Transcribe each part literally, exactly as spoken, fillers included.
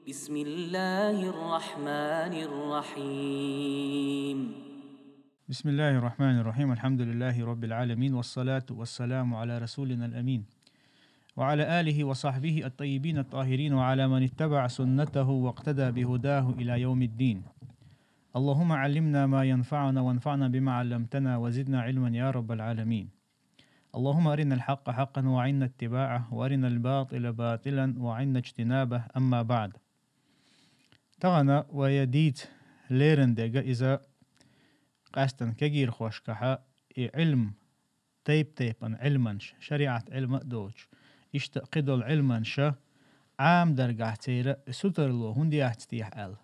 بسم الله الرحمن الرحيم. بسم الله الرحمن الرحيم. الحمد لله رب العالمين، والصلاة والسلام على رسولنا الأمين، وعلى آله وصحبه الطيبين الطاهرين، وعلى من اتبع سنته واقتدى بهداه إلى يوم الدين. اللهم علمنا ما ينفعنا، وانفعنا بما علمتنا، وزدنا علما يا رب العالمين. اللهم أرنا الحق حقا وأعنا اتباعه، وأرنا الباطل باطلا وأعنا اجتنابه. أما بعد. Тахана вай дийца лерина дега иза къаьстина кегийрхошкахьа и Ӏилм, тайп-тайпана Ӏилманаш, шариӀат Ӏилма а доцуш, иштта кхидолу Ӏилманаш Ӏамадаргахь церан сутарло хӀунда яц техьа аьлла.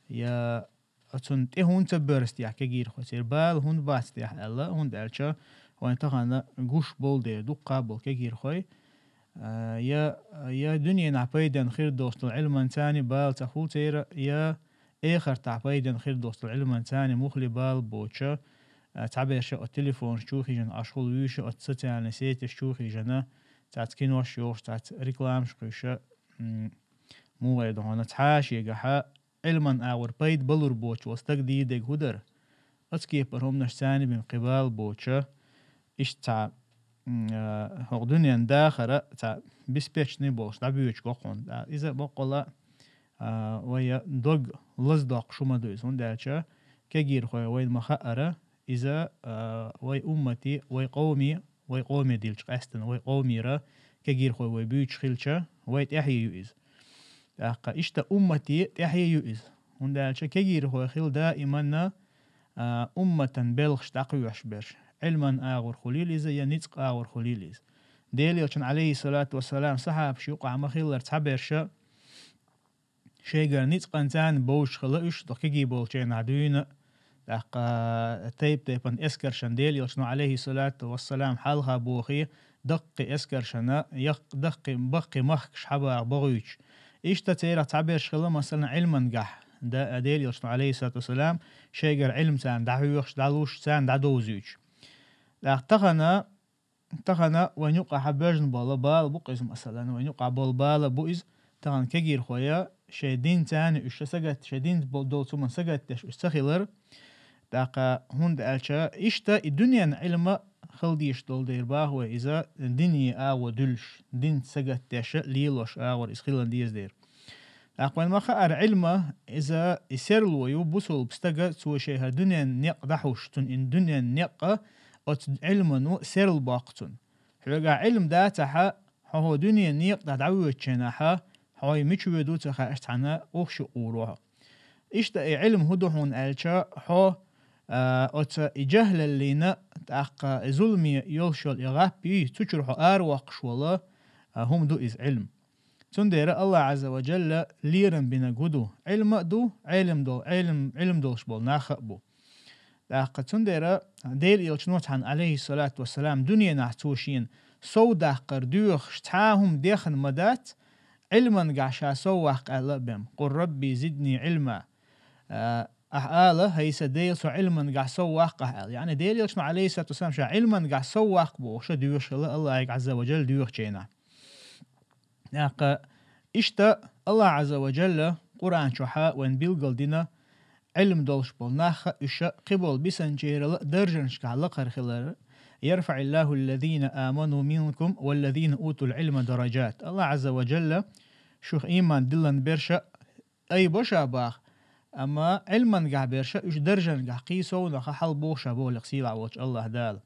Я оцунна тӀе хӀунда ца боьрзуьйту кегийрхой, церан бала хӀунда бац техьа аьлла, хӀунда аьлча вайн тахана гуш болу дела дуккха а болу кегийрхой, а, я, я дуьненахь пайденна хир долуш долу Ӏилманца бала ца хуьлу церан, я эхартахь пайденна хир долуш долу Ӏилманца муххале бала боцуша, а, цхьаберша оцу телефонаш чу хьежна, Ӏаш хуьлу вуьйша оцу социальный сеташ чу хьежна, цхьацца кинош йохуш, цхьацца рекламаш кхуьйша, м, муха ду хьуна, цхьа а шегахьа Ӏилман агӀор пайда балур боцуш волу стаг дийр дерг хӀун дара? Оцу кепара хӀуманашца бен кхин бала боцуша, иштта цхьа, м, а, хӀокху дуьненан дахар цхьа беспечный болуш дӀабоьдуш го хьуна. Иза баккъала, а, вай дог лаздоккхуш хӀума ду иза, хӀунда аьлча кегийрхой вайна ма хаъара, иза, а, вай уммате, вай къоме, вай къоме диллича къаьстина, вай къомера кегийрхой вай буьйцуш хилча, вай тӀаьхье ю иза. ТӀаккха иштта уммате тӀаьхье ю иза. ХӀунда аьлча кегийрхой хила даиманна, а, умматан белхаш дӀакхоьхьуш берш. Ӏилман агӀор хуьлийла иза я ницкъ агӀор хуьлийла иза. Делан Элчанан, Ӏалайхиссалату вассалам, сахьабаш юкъахь ма-хиллара цхьаберша шайгара ницкъанца бовзуш хила уьш, доккха кегий болчу хенахь дуьйна, тӀаккха тайп-тайпана эскаршна Делан Элчано, Ӏалайхиссалату вассалам, хьалха бохий, даккхий эскаршна, яккха даккхий, баккхий махкаш хьабаха бохуьйтуш. Иштта церах цхьаберш хила, масалан, Ӏилмангахь, да-, Делан Элчано, Ӏалайхиссалату вассалам, шайгара Ӏилма царна дӀахьоьхуш, дӀалуш, царна дӀадовзуьйтуш. ТӀаккха тахана Тахана вайн юкъахь бежна болу бала бу-кх иза, масалан, вайн юкъахь болу бала бу иза, тахана кегийрхой шайн динца уьш сагатдеш, шайн динца бо-, долчу хӀуманна сагатдеш уьш ца хилар. ТӀаккха хӀунда аьлча иштта и дуьненан Ӏилма хила дезаш долу дела боху вай, иза дине агӀо дуьллуш, динца сагатдеш лелош агӀор иза хила деза дела. ТӀаккха вайна ма-хаъара, Ӏилма иза и серло ю бусулба стага, цо шайн хӀара дуьненан некъ дӀахьуш, цунна и дуьненан некъ оцу Ӏилмано серла боккху цунна. Хьоьгахь Ӏилма дацахьа, хьо хӀокху дуьненан некъа тӀехь дӀавоьдучу хенахьа, хьо мича воьду ца хаьаш цхьана къух шу къуро хьо. Иштта и Ӏилма хӀун ду хьуна аьлча, хьо, а, оцу и жахӀлаллина, тӀаккха и зуламе йолуш йолу и гӀап йий, цу чуьра хьо аравоккхуш волу, а, хӀума ду иза Ӏилма. Цундела Аллах Ӏазза ва Джалла лерам бинарг хӀун ду? Ӏилма а ду, Ӏелам дол-, Ӏелам, Ӏилма долуш болу нах а бу. ТӀаккха цундела Делан Элчано цхьана, Ӏалайхиссалату вассалам, дуьненахь цо шена сов даккхар доьхуш цхьа а хӀума дехна ма дац, Ӏилмангахь ша сов ваккха аьлла а бен: «Къул Рабби зидни Ӏилма». А, ахьа ала: «ХӀай сан Дела, со Ӏилмангахь сов ваккха ахьа», – аьлла. Яъни Делан Элчано, Ӏалайхиссалату вассалам, ша Ӏилмангахь сов ваккха бохуша доьхуш хила Аллахьига Ӏазза ва Джалла доьхучу хенахь. ТӀаккха иштта Аллах Ӏазза ва Джалла Къуръан чохьа вайн билгал дина, Ӏилма долуш болу нах а, уьш а кхиболу бисанчерала даржанашкахь лакхара хилар. «ЯрфаӀиллаху аллазина аману минкум валлазина утул Ӏилма даражат». Аллах Ӏазза ва Джалла шух ийман диллина берш а айбо ша баха, амма Ӏилмангахь берш а уьш даржангахь кхийсовнаха хьалабоху ша боху лекха сийлахь волчу Аллах Дала.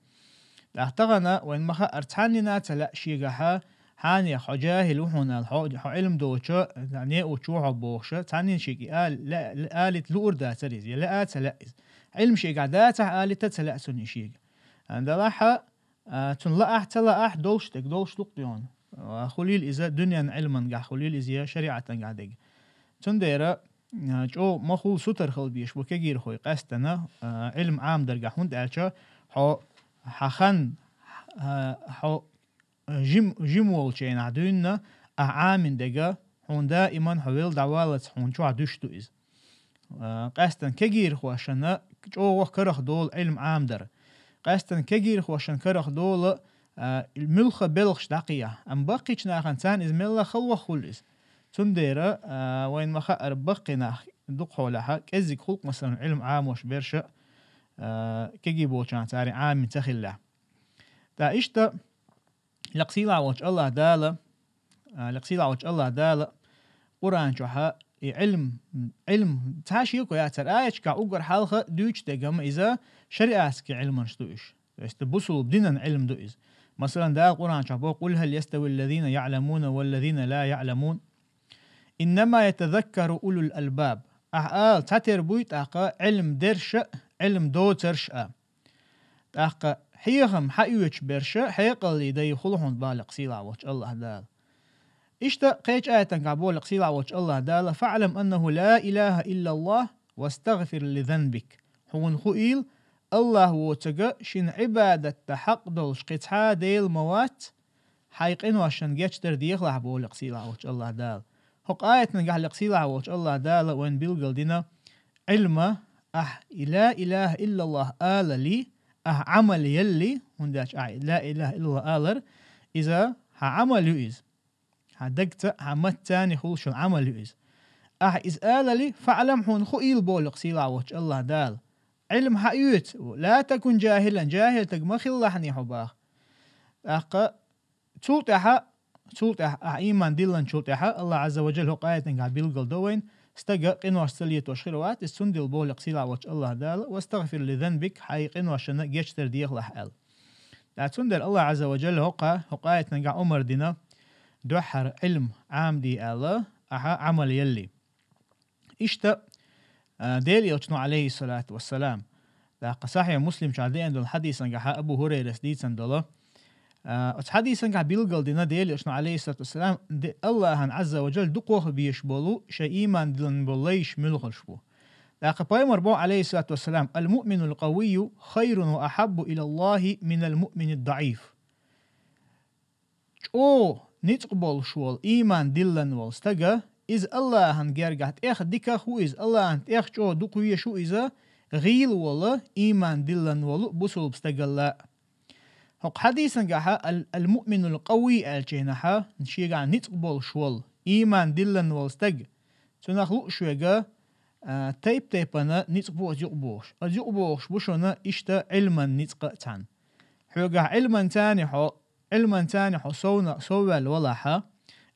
ТӀаккха тахана вайн ма-хаъара, цхьаннина а ца лаьа шегахьа, хьанех хьо жахӀил ву хьуна аьлла, хьо, хьо Ӏилма доцу неучу ву хьо бохуша, цхьаннина шега и ала-, ла-, ла-, алийта луур дацара иза, я лаа а ца лаьа иза. Ӏилма шегахь дацахь, алийта а ца лаьа цунна и шега. Ан далахьа, а, цунна лаахь, ца лаахь, долуш дерг долуш ду-кх дегӀана. А, хуьлийла иза дуьненан Ӏилмангахь, хуьлийла иза я шариӀатангахь дерг. Цундела, а, чӀогӀа ма хуьлу сутара хила безаш бу кегийрхой къаьстина, а, Ӏилма Ӏамадаргахь, хӀунда аьлча хьо хьан хан, а, хьо жим-, жима волчу хенахь дуьйна ахьа Ӏамийна дерг, хьуна даиман хьо велла дӀаваллалц хьуна чохь дуьсуш ду иза. А, къаьстина кегийрхошна чӀогӀа карах долу Ӏилма Ӏамадар. Къаьстина кегийрхошна карах долу, а, муьлхха белхаш дӀакхехьа. Амма баккхийчу нахана царна иза мелла а хала ваха хуьлу иза. Цундела, а, вайн ма хаара баккхий нах дукха хьолахьа, кӀеззиг хӀулкъ, масалан, Ӏилма Ӏамош берш а, а, кегий болчаьрца цари Ӏамин ца хилла. ТӀаккха иштта лекха сийлахь волчу АллахӀ Дала, а, лекха сийлахь волчу АллахӀ Дала Къуръан чохьа и Ӏилма, Ӏилма цхьа шеко яцара аяташкахь уггар хьалха дуьйцуш дерг ма иза шариатский Ӏилманаш ду уьш. То есть бусулба динан Ӏилма ду иза. Масалан, Дала Къуръан чохь боху: «Къул хьал яставил лазина яӀламуна вал лазина ла яӀламун. Иннама ятазаккару улул албаб». Ахьа ала, цхьатера буй тӀаккха Ӏилма дерш а, Ӏилма доцурш а. ТӀаккха хьехам хьаоьцуш берш а хьекъаллин дай хуьлу хьуна боху лекха сийлахь волчу АллахӀ Дала. Иштта кхечу аятангахь боху лекха сийлахь волчу АллахӀ Дала: «ФаӀлам аннаху ла илаха иллаллахӀ вастагфир ли занбик». Хьуна хуийла, АллахӀ воцург шена Ӏибадат дан хьакъ долуш кхин цхьа а Дела ма вац, хьайн къиношна гечдар дехалахь боху лекха сийлахь волчу АллахӀ Дала. ХӀокху аятангахь лекха сийлахь волчу АллахӀ Дала вайна билгал дина Ӏилма, ахь и ла илаха иллаллахӀ алале, ахь Ӏамал ялале, хӀунда аьлча ахь и ла илаха иллаллахӀ алар, иза хьан Ӏамал ю иза. Хьан дагца, хьан маттаца хуьлуш йолу Ӏамал ю иза. Ахь иза алале, фаӀлам, хьуна хуийла боху лекха сийлахь волчу АллахӀ Дала. Ӏилма хьаоьцу, ла такун жахӀилан, жахӀил стаг ма хилалахьаний хьо боху. ТӀаккха цул тӀаьхьа, цул тӀаьхьа, ахь ийман диллинчул тӀаьхьа, АллахӀ Ӏазза ва Жалла хӀокху аятангахь билгал до вайна, стага къинош ца летош хир вац, иза цундела боху лекха сийлахь волчу АллахӀ Дала: «Вастагфир ли занбик», хьайн къиношна гечдар дехалахь аьлла. ТӀаккха цундела АллахӀ Ӏазза ва Жалла хӀокху, хӀокху аятангахь омра дина, дуьххьара Ӏилма Ӏамаде аьлла, ахьа Ӏамал ялале. Иштта, а, Делан Элчано, Ӏалайхиссалату вассалам, тӀаккха Сахьихь Муслим чохь деана долу хьадисангахьа Абу Хурайрас дийцина долу, а, оцу хьадисангахь билгал дина Делан Элчано, Ӏалайхиссалату вассалам, де-, АллахӀан Ӏазза ва Жалла дукхох беш болу шайн ийман диллина болу лайш муьлхарш бу. ТӀаккха пайхамар боху, Ӏалайхиссалату вассалам: «Ал-муъминул къавийю хайрун ва ахьаббу илаллахӀи минал муъминид даӀиф». ЧӀогӀа ницкъ болуш волу, ийман диллина волу стага, иза АллахӀан гергахь тӀех диках ву иза, АллахӀан тӀех чӀогӀа дукха везаш ву иза, гӀийла волу, ийман диллина волу бусулба стагалла. ХӀокху хьадисангахьа ал-, ал-муъминул къавий аьллачийнахьа, шегахь ницкъ болуш волу, ийман диллина волу стаг, цунах лууш верг, а, тайп-тайпана ницкъ бу оцу юкъа бохуш. Оцу юкъа бохуш бу шуна иштта Ӏилман ницкъ а цхьаьна. Хьоьгахь Ӏилманца хьо Ӏилманца хьо совна-, совваьлла валахьа,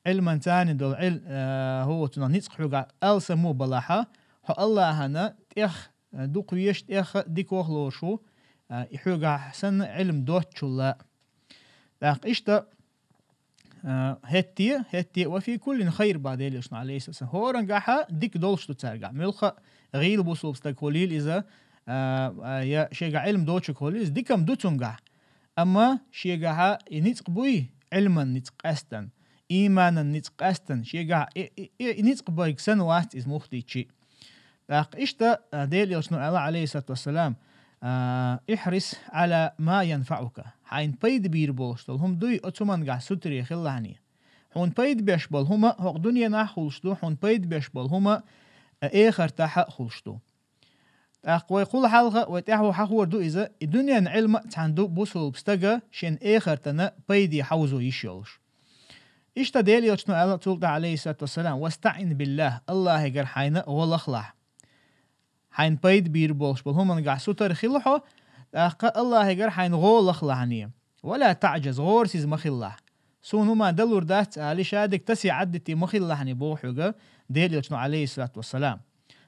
Ӏилманца долу Ӏил-, э, хӀокху цунах ницкъ хьоьгахь алсамо балахьа, хьо АллахӀана тӀех, э, дукха везаш, тӀех а дикох лоруш ву, э, и хьоьгахь санна Ӏилма доцучулла. ТӀаккха иштта, э, хӀетте, хӀетте, «ва фи куллин хайр» боху Делан Элчано, Ӏалайхиссалам. ХӀорангахьа дика долуш ду цаьргахь. Муьлхха а гӀийла бусулба стаг хуьлийла иза, э, э, я шегахь Ӏилма доцург хуьлийла иза, дика-м ду цуьнгахь. Амма шегахьа и ницкъ буй, Ӏилман ницкъ къаьстина, ийманан ницкъ къаьстина, шегахь и, и, и, и ницкъ байг санна вац иза мухха дийцчи. ТӀаккха иштта, а, Делан Элчано аьлла, Ӏалайхиссалату вассалам, а, «Ихьрис Ӏала ма янфаӀука». Хьайна пайда бийр болуш долу хӀума дуй, оцу хӀумангахь сутаре хилалахьаний. Хьуна пайда беш болу хӀума хӀокху дуьненахь а хуьлуш ду, хьуна пайда беш болу хӀума, а, эхартахь а хуьлуш ду. ТӀаккха вай кхул хьалха, вай тӀаьхьо хьахор ду иза, и дуьненан Ӏилма а цхьаьна ду бусулба стага шен эхартана пайде хьовзо йиш йолуш. Иштта Делан Элчано аьлла цул тӀаьхьа, Ӏалайхиссалату вассалам: «ВастаӀин биллахӀ», АллахӀегара хьайна гӀо лахалахь. Хьайна пайда бийр болуш болу хӀумангахь сутара хила хьо, тӀаккха АллахӀегара хьайна гӀо лахалахьаний. «Ва ла таӀжаз», гӀорасиза ма хилалахь. Суна хӀума далур дац али, шадерг тасе Ӏаддитий ма хилалахьаний боху хьоьга Делан Элчано, Ӏалайхиссалату вассалам.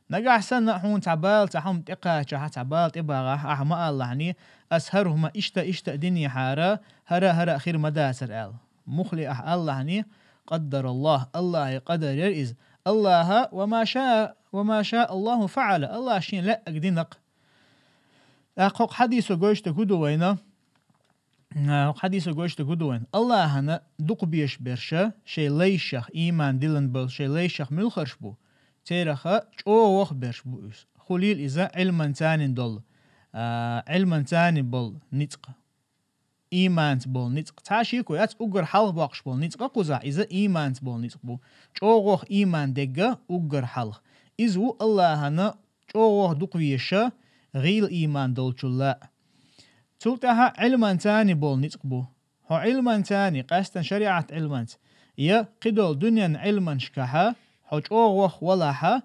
Нагахь санна хьуна цхьа бала, цхьа хӀума тӀекхачахь, цхьа бала тӀебагӀахь, ахьа ма алалахьаний: «Ас хӀара хӀума иштта, иштта динехьара, хӀара, хӀара хир ма дацара», – аьлла. Муххале ахьа алалахьаний: «КъаддараллахӀ», АллахӀан къадар яра иза. АллахӀа: «Ва ма ша, ва ма ша АллахӀу фаӀала», АллахӀа шен лаьаг динакх. ТӀаккха хӀокху хьадисо гойтуш дерг хӀун ду вайна? А, хьадисо гойтуш дерг хӀун ду вайна? АллахӀана дукха безаш берш, шайн лайшах, ийман диллина болу шайн лайшах муьлхарш бу, цераха чӀогӀа ваха берш бу уьш. Хуьлийла иза Ӏилманца долу, а, Ӏилманца болу ницкъ, ийманца болу ницкъ. Цхьа шеко яц, уггар хьалха боккхуш болу ницкъ кхузахь, иза ийманца болу ницкъ бу. ЧӀогӀа ваха ийман дерг уггар хьалха. Иза ву АллахӀана чӀогӀа ваха дукха везаш, гӀийла ийман долчулла. Цул тӀаьхьа Ӏилманца болу ницкъ бу. Хьо Ӏилманца, къаьстина шариӀат Ӏилманца, я кхидолу дуьненан Ӏилманашкахьа хьо чӀогӀа ваха валахьа,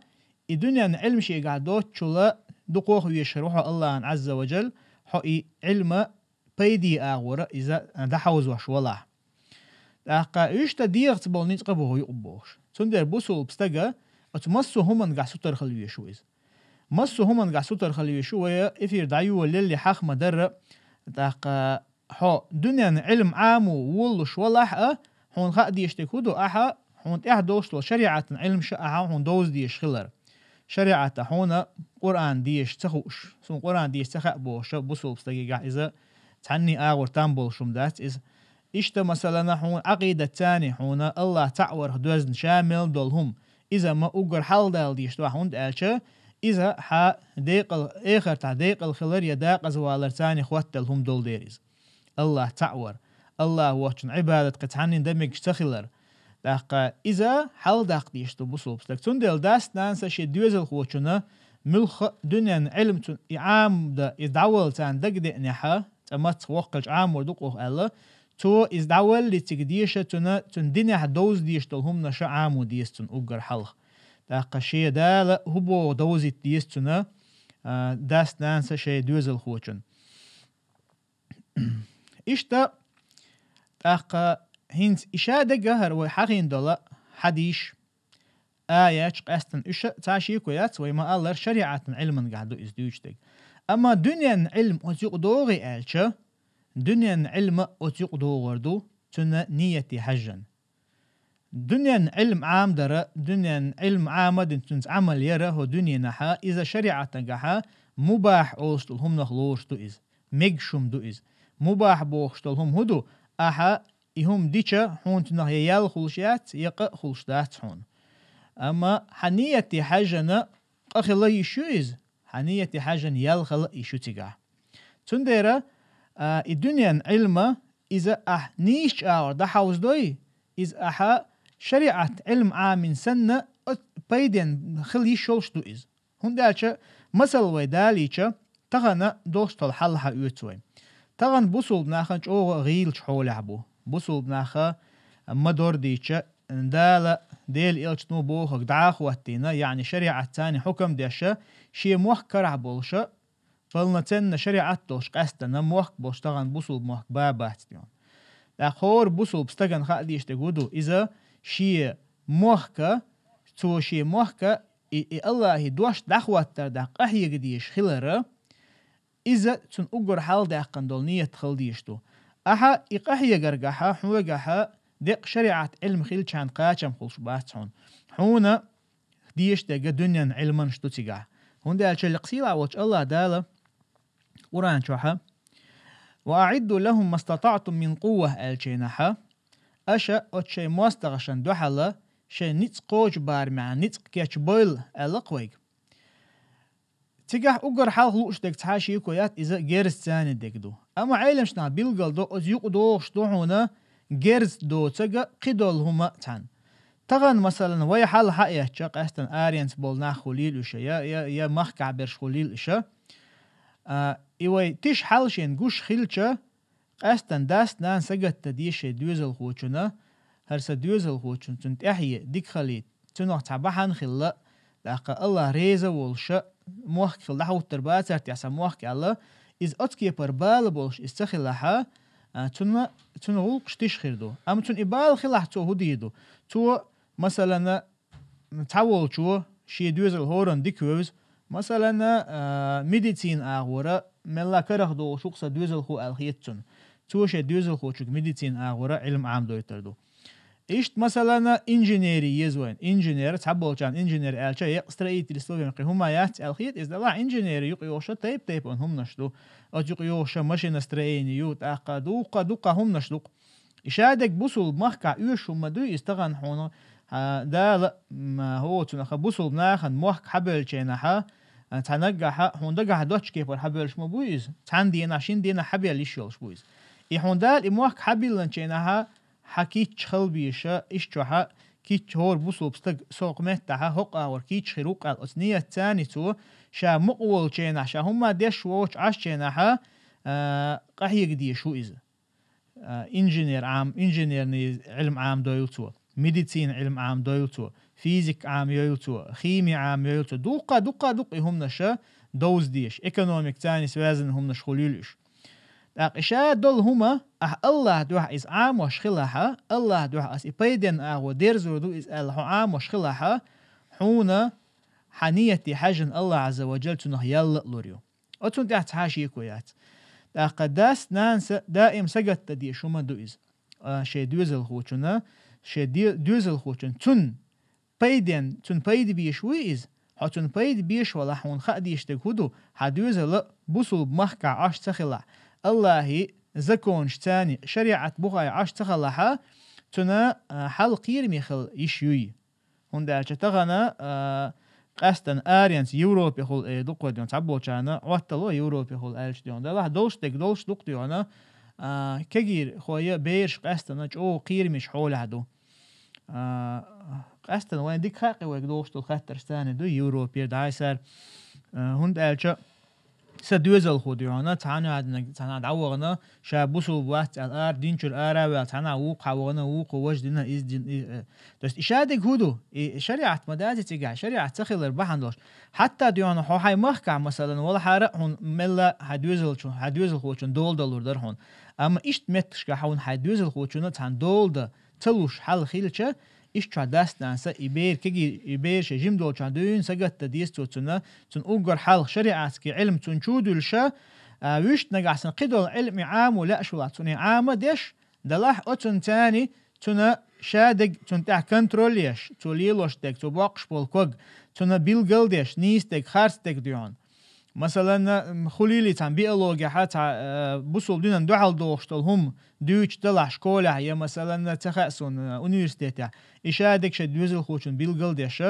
и дуьненан Ӏилма шегахь доцучула дукхох вешар ву хьо Аллахьан Ӏазза ва Джал, хьо и Ӏилма пайде агӀора иза дӀахьовзош валахь. ТӀаккха уьш тӀа дегӀаца болу ницкъ а боху юкъа бохуш. Цундела бусулба стага оцу массо а хӀумангахь сутара хила везаш ву иза. Массо а хӀумангахь сутара хила везаш ву, вай эфир дӀайолалелли хьаха ма-дарра, тӀаккха хьо дуьненан Ӏилма Ӏамо волалуш валахь а, хьуна хаа дезаш дерг хӀун ду, ахьа хьуна тӀехь долуш долу шариӀатан Ӏилмаша ахьа хьуна довза дезаш хилар. ШариӀата хьуна Къуръан дезаш ца хууш, суна Къуръан дезаш ца хаьа бохуша, бусулба стагигахь иза цхьанний агӀор там болуш хӀума дац иза. Иштта, масалана, хьуна Ӏакъидат царний хьуна Аллах цхьаъ варх доьзна ша мел долу хӀума, иза ма уггар хьалха дала дезаш ду ахьа, хӀунда аьлча иза хьан декъал, эхартахь декъал хилар я дакъаза валар царний хӀоттал хӀума долу дера иза. Аллах цхьаъ вар, Аллах воцчун Ӏибадат кхин цхьаннин дан мегаш ца хилар. ТӀаккха иза хьалдаккха дезаш ду бусулба стаг. Цундела дас-нанас шен доьзалхочунна муьлхха а дуьненан Ӏилма цунна и Ӏамдан, и дӀавала царна дагадеанехьа, цкъа мацах воккхалчу Ӏамор ду-кх оха аьлла, цо иза дӀаваллица цига деша цунна, цуьнан динехь довза дезаш долу хӀуманаша Ӏамо деза цунна уггар хьалха. ТӀаккха шен Дала хӀун боху довзийта деза цунна, а, дас-нанас шен доьзалхочунна. Иштта, тӀаккха хӀинца и ша дагахьара вай хьахийна долу хьадийш, аяташ къаьстина уьш а цхьа шеко яц, вай ма-аллара шариӀатан Ӏилмангахь ду иза дуьйцуш дерг. Амма дуьненан Ӏилма оцу юкъа догӀий аьлча, дуьненан Ӏилма оцу юкъа догӀур ду, цуьнан нийяте хьаьжжина. Дуьненан Ӏилма Ӏамадара, дуьненан Ӏилма Ӏамадина цуьнца Ӏамал яра хӀо дуьненахьа, иза шариӀатангахьа мубахь олуш долу хӀуманах лоруш ду иза. Мегаш хӀума ду иза. Мубахь бохуш долу хӀума хӀун ду? Ахьа и хӀума дича, хьуна цунах я ял хуьлуш яц, я къа а хуьлуш дац хьуна. Амма хьан нийяте хьаьжжина къа хила йиш ю иза, хьан нийяте хьаьжжина ял хила йиш ю цигахь. Цундела, а, и дуьненан Ӏилма, иза ахь нийсачу агӀор дӀахьовзадой, иза ахьа шариӀат Ӏилма Ӏамийна санна, оц-, пайден хила йиш йолуш ду иза. ХӀунда аьлча, масал вай далийча, тахана долуш долу хьал хьаоьцу вай. Тахана бусулба нахана чӀогӀа гӀийлачу хьолехь бу. Бусулба наха ма дор дийча, Дала, Делан элчано бохург дӀа а хӀоттийна, яъни шариӀат царний хьукам деша, шен мохк карахь болуша, полноценна шариӀат долуш къаьстана мохк болуш тахана бусулба мохк ба бац тӀе. ТӀаккха хӀора бусулба стагана хаа дезаш дерг хӀун ду, иза шен мохка, цо шен мохка и, и Аллахьан дош дӀахӀоттар дахь къахьега дезаш хилара, иза цунна уггар хьалдаьккхина долу нийят хила дезаш ду. Ахьа и къахьегаргахьа, хьоьгахьа декъа шариӀат Ӏилма хилчарна кхачам хуьлуш бац хьуна. Хьуна дезаш дерг дуьненан Ӏилманаш ду цигахь. ХӀунда аьлча лекха сийлахь волчу Аллах Дала Къуръан чохьа: «Ва аӀидду лахӀум мастатаӀтум мин къуввахӀ», аьллачийнахьа, аша оцу шайн мостагӀашна дуьхьала шайн ницкъ кхочу барамехь ницкъ кечбойла аьлла-кх вайга. Цигахь уггар хьалха лууш дерг цхьа шеко яц, иза герз царний дерг ду. Амма Ӏеламнаха билгал до, оцу юкъа догӀуш ду хьуна герз доцург а, кхидолу хӀума а цхьаьна. Тахана, масалан, вай хьал хьаэцча, къаьстина аренца болу нах хуьлийла уьш, я, я, я махкахь берш хуьлийла уьш. А, и вай тиша хьал шен гуш хилча, къаьстина дас-нана сагатта деза шайн доьзалхочунна, хӀара сан доьзалхочун, цунна тӀаьхье дика хилийта, цунах цхьа бахьана хилла, тӀаккха Аллах реза волуша мохк хила дӀахӀуттур бацара техьа сан мохк аьлла, иза оцу кепара бала болуш иза ца хилахьа, а, цунна, цунна гӀуллакхаш тиша хир ду. Амма цунна и бала хилахь, цо хӀун дийр ду? Цо, масалана, цхьаволчо шен доьзал хӀоранна дика вевза, масалана, а, медицина агӀора, мелла карах догӀуш ву-кх сан доьзалхо аьлла хета цунна. Цо шен доьзалхочуьнга медицина агӀора Ӏилма Ӏамадойтур ду. Иштта, масалана, инженери еза вайна. Инженер, цхьаболчарна инженер аьлча, екъа строительство вайн кхин хӀума яц аьлла хета, иза далахь инженери юкъа йогӀуша тайп-тайпана хӀуманаш ду. Оцу юкъа йогӀуша машиностроение ю, тӀаккха дуккха, дуккха хӀуманаш ду-кх. И шадерг бусулба махкахь оьшуш хӀума ма дуй иза тахана хьуна, а, Дала, м, хӀоцунах бусулба нахана мохк хьабевллачийнахьа, а, цхьа наггахьа, хьуна дагахь доцчу кепара хьабевллаш ма буй иза. Цхьана дийнахь, шина дийнахь хьабелла йиш йолуш бу иза. И хьуна Дала и мохк хьабилланчийнахьа, хьан кийча хала беза, иштта чохьа кийча хӀора бусулба стаг сох меттахьа, хӀокху агӀор кийча хир ву-кх аьлла, оцу нийят царний цо, ша мукъа волчийнахь, ша хӀумма деш воцуш Ӏашчийнахьа, а, къахьега дезаш ву иза. А, инженер Ӏам-, инженерный Ӏилма Ӏамадойла цо. Медицина Ӏилма Ӏамадойла цо, физика Ӏамайойла цо, хими Ӏамайойла цо. Дукха, дукха, дукха и хӀуманаша довза дезаш, экономика царни связана хӀуманаш хуьлийла уьш. ТӀаккха и ша долу хӀума, ахь Аллахь дуьхьа иза Ӏамош хилахьа, Аллахь дуьхьа ас и пайденна агӀо дерзор ду иза аьлла хьо Ӏамош хилахьа, хьуна хьан нийяте хьаьжжина Аллахь Ӏазза ва Джалла цунах ял а лур ю. Оцунна тӀехь цхьа а шеко яц. ТӀаккха дас-нанаса даим сагатта дезаш хӀума ду иза. А, шайн доьзалхочунна, шайн де-, доьзалхочунна, цунна пайден, цунна пайда беш вуй иза? Хьо цунна пайда беш валахь, хьуна хаа дезаш дерг хӀун ду, хьан доьзал а бусулба махкахь Ӏаш ца хилахь, Аллахьи законаш царни шариӀат бухахь Ӏаш ца хилахьа, цунна, а, хьал кхераме хила йиш юй. ХӀунда аьлча тахана, а, къаьстана аренца Европехула, э, дукха дийна цхьаболчарна, Ӏоттало Европехула аьлча дийна. Делахь долуш дерг долуш дукха дийна, а, кегийрхой бераш къаьстана чӀогӀа кхерамечу хьолехь ду. А, къаьстана вайн дика хаьа кхин вайга догӀуш долу хаттарш царна ду Европера дӀасара. А, хӀунда аьлча сан доьзалхо дийна, цхьана а динарг, цхьана дӀавахана, ша бусулба вац аьлла, ара динчуьра ара а ваьлла, цхьана а вукху хьан вахана, вукху важа дина, иза дина, и, э. То есть, и ша дерг хӀун ду? И шариӀат ма дац и цигахь, шариӀат ца хилар бахьана долуш. Хьатта дийна хьо хьайн махкахь, масалан, валахьара а хьуна мелла хьан доьзалчун, хьан доьзалхочун дола далур дара хьуна. Амма иштта метташкахь хьуна хьайн доьзалхочунна цхьана дола дан ца луш хьал хилча, иштта чохь дас-нанаса и бер кегий, и бер шайн жима долчохь дуьйна сагатта деза цо цунна, цунна уггар хьалха шариӀатский Ӏилма цунна чу а дуьллуша, а, вуьшта нагахь санна кхидолу Ӏилма и Ӏамо лаьаш валахь, цунна и Ӏама а деш, делахь оцунна царни цунна ша дерг, цунна тӀехь контроль еш, цо лелош дерг, цо боккхуш болу ког, цунна билгал деш, нийса дерг, харц дерг дийна. Масалан, м, хуьлийла цхьана биологехь, цхьа, э, бусулба динан дуьхьал догӀуш долу хӀума дуьйцуш далахь школехь я, масалан, ца хаьа суна, э, университетехь, и ша дерг шайн доьзалхочунна билгал деш,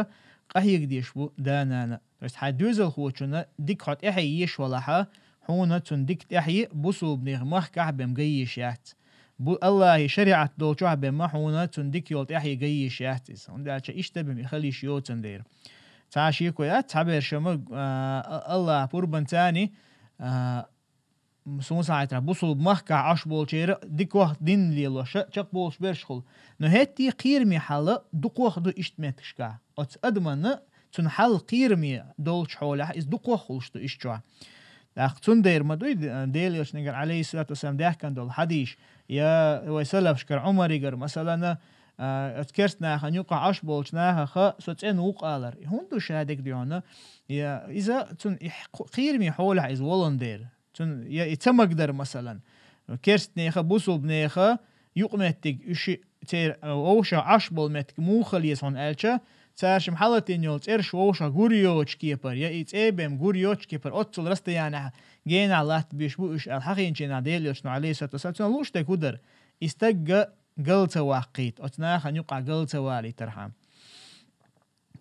къахьега дезаш бу да-нана. То есть хьайн доьзалхочунна дика хьо тӀаьхье еш валахьа, хьуна цунна дика тӀаьхье бусулбанех махкахь бен ган езаш яц. Бу Аллахьи шариӀат долчохь бен ма хьуна цунна дика йолу тӀаьхье ган езаш яц иза. ХӀунда аьлча иштта бен и хила йиш йоцун дера. Цхьа шеко яц, цхьаберш ма, а, Аллахь пурбан царни, а, суна сан хьайтарахь, бусулба махкахь Ӏаш болчеран дика вахт дин лелоша, чекхболуш берш хула. Но хӀетте кхераме хьала дукхох ду иштта меттигашкахь. Оцу адаманна цунна хьал кхераме долчу хьолехь иза дукхох хуьлуш ду иштта чохь. ТӀаккха цундела ма дуй, Делан Элчанегара, алейхиссалату вассалам, даьхкина долу хьадийш, я вай салафашкара Ӏумаригара, масалана, а, оцу керста нахана юкъахь Ӏаш болчу нахаха со цӀена ву-кх алар. И хӀунда ду ша дерг дийна? Я, иза цунна и хь-, кхераме хьолехь иза волун дера. Цунна я и ца магадара, масалан, керстанеха, бусулбанеха юкъаметтиг уьш церан, а, вовшах Ӏаш болу меттиг муха хила еза хьуна аьлча, цара шимма хьалатийна йолу цӀераш вовшах гур йоцучу кепара, я и цӀе бен гур йоцучу кепара, оццул расстоянехь генахь латтабеш бу уьш аьлла хьахийначийнахь Делан Элчано, алейхиссалату вассалам, цунна лууш дерг хӀун дара? И стаг гал ца ваккхийта, оцу нахана юкъахь гал ца валийтархьама.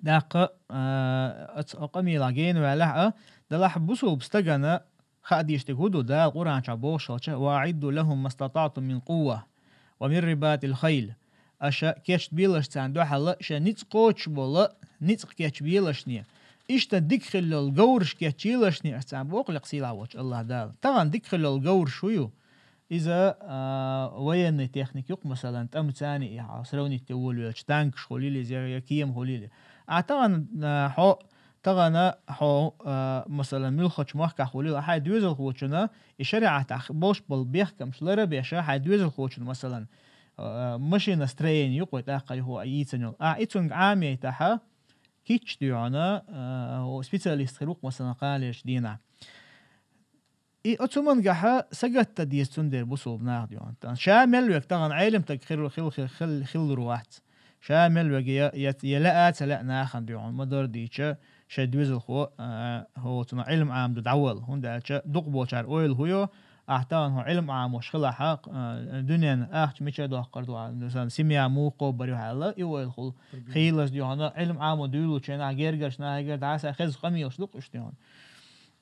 ТӀаккха, а, оцу къамелахь гена ваьллехь а, делахь бусулба стагана хаа дезаш дерг хӀун ду, Дала Къуръан чохь бохуш хилча: «Ва аӀидду лахум мастатаӀтум мин къувва ва мин рибатил хайл». Аша кечбелаш царна дуьхьал шайн ницкъ кхочуш болу, ницкъ кечбелашне. Иштта дика хила йолу говраш кечъелашне аша царна боху лекха сийлахь волчу Аллахь Дала. Тахана дика хила йолу говраш хӀун ю? Иза, а, военный техника ю-кх, масалан, тӀамца и хьо сравнить де волавелча, танкаш хуьлийла иза, я, я кема хуьлийла. А тахана, а, хьо, тахана хьо, а, масалан, муьлххачу махкахь хуьлийла, хьайн доьзалхочунна и шариӀатахь болуш болу бехкамаш лара а беш, хьайн доьзалхочунна, масалан, а, машиностроение ю-кх вай тӀаккха юха йийцина йолу. А, и цуьнга Ӏамийтахьа, кийча дуьйна, а, специалист хир ву-кх, масалан, кхана лерчу дийнахь. И оцу хӀумангахьа сагатта деза цундела бусулба наха дуьйна. Тан ша мел вега тахана Ӏелам стаг хир-, хил-, хил-, хил-, хиллур вац. Ша мел вега я, я, я лаьа а, ца лаьа нахана дуьйна. Ма дара дийча, шайн доьзалхо, а, хӀо цунах Ӏилма Ӏамаду дӀавала. ХӀунда аьлча дукха болчара ойла хӀу йо, ахь тахана хьо Ӏилма Ӏамош хилахьа, а, дуьненан ахча мича доккхур ду, а, сан семья муха кхобур ю хьаьлла, и ойла хула. Хийлаза дуьйна, Ӏилма Ӏамо дуьйлучу хенахь гергарчу нахагара дӀаса хеза къамелаш ду-кх уьш дуьйна.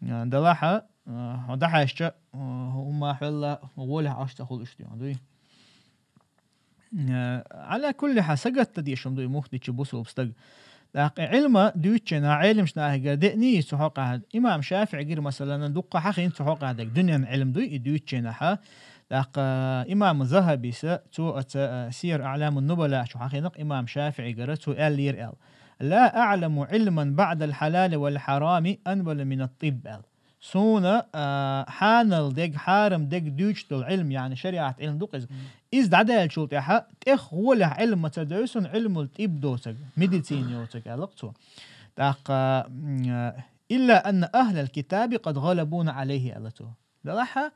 А, далахьа, а, хьо дӀахьаьжча, а, хӀумма хьоьлла гӀолехь Ӏаш ца хуьлу уьш дуьйна, дуй? Э, Ӏала кулли хьал, сагатта дезаш хӀума ду и мухтичу бусулба стаг. ТӀаккха Ӏилма дуьйцучу хенахь, Ӏелимчу нахагара деъний цу хьокъехь? Имам ШафиӀигара, масалан, дуккха хьахийна цу хьокъехь дерг, дуьненан Ӏилма дуй и дуьйцучу хенахьа. ТӀаккха имам Захабис, цо оцу, а, Сияр Аълямун Нубала чу хьахийнакъ имам ШафиӀигара, цо аьллера аьлла: «لا أعلم علما بعد الحلال والحرام أنبل من الطب», аьлла. Суна, а, хьанал дег, хьарам дег дуьйцуш долу Ӏилм, яъни шариӀат Ӏилм ду-кх иза. Иза дӀадаьллачул тӀаьхьа тӀех гӀолехь Ӏилм ма ца девза суна Ӏилмул тӀиб доцург, медицина йоцург, аьлла-кх цо. ТӀаккха, м, а, «إلا أن أهل الكتاب قد غلبونا عليه», аьлла цо. Делахь а,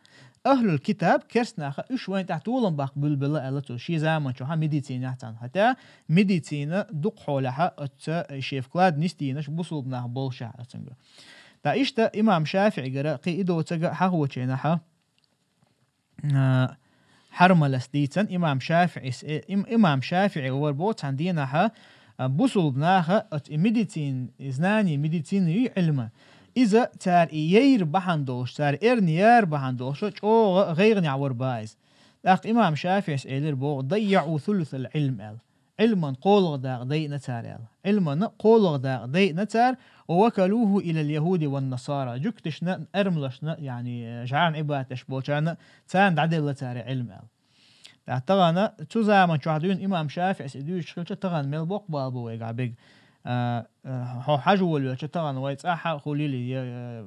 ахӀлул китаб, керст наха, уьш вайна тӀехь толам баккха буьллуш белла, аьлла цо, шен заман чохь а медицинехь царна. ХӀаьта медицина дукха хьолехь а оццу шен вклад нисдийнарш бусулба нах болуш а цуьнга. ТӀаккха иштта имам ШафиӀигара кхин и доцург а хьахочийнахь, а, Хьармалас дийцина имам ШафиӀис, э, им-, имам ШафиӀи вара боху цхьана дийнахь, а, бусулба наха оцу и медицин, и знание, медицина ю Ӏилма. Иза цара и яйра бахьана долуш, цара эрна яра бахьана долуш, чӀогӀа гӀайгӀанехь вара бах иза. ТӀаккха имам ШафиӀис элира боху: «ضيعوا ثلث العلم», аьлла. Ӏилман кхоалгӀа дакъа дайъина цара аьлла. Ӏилман кхоалгӀа дакъа дайъина цара, «ووكلوه إلى اليهود والنصارى». Жуьгташна, эрмалашна, яъни, жӀарна Ӏибадат деш болчарна, царна дӀаделла цара Ӏилма аьлла. ТӀаккха тахана цу заман чохь дуьйна имам ШафиӀис и дуьйцуш хилча, тахана мел боккха бала бу вайгахь берг. А, а, хьо хьажа волавелча, тахана вай цӀахь а хуьлийла, я, я,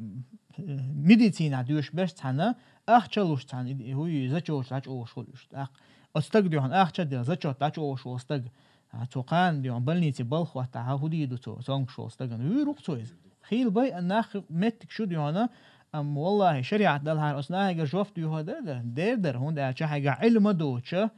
медицинехь доьшуш берш цхьаьна, ахча луш цхьаьна, и, и хӀуй, зачёташ дӀачӀогӀуш хуьлу уьш. ТӀаккха оцу стага дуьхьал ахча а делла, зачёт дӀачӀогӀуш волу стаг, а, цо кхана дуьхьал больнице балха хӀоттахь, хӀун дийр ду цо, цомгуш волу стагана? Вуьйр ву-кх цо иза. Хийла байъина нах меттиг шу дуьхьал, амма, валлахӀи, шариӀат далахьара оцу нахигара жоп доьхур дара дара, дера дара, хӀунда аьлча хьайгахь Ӏилма доцуш,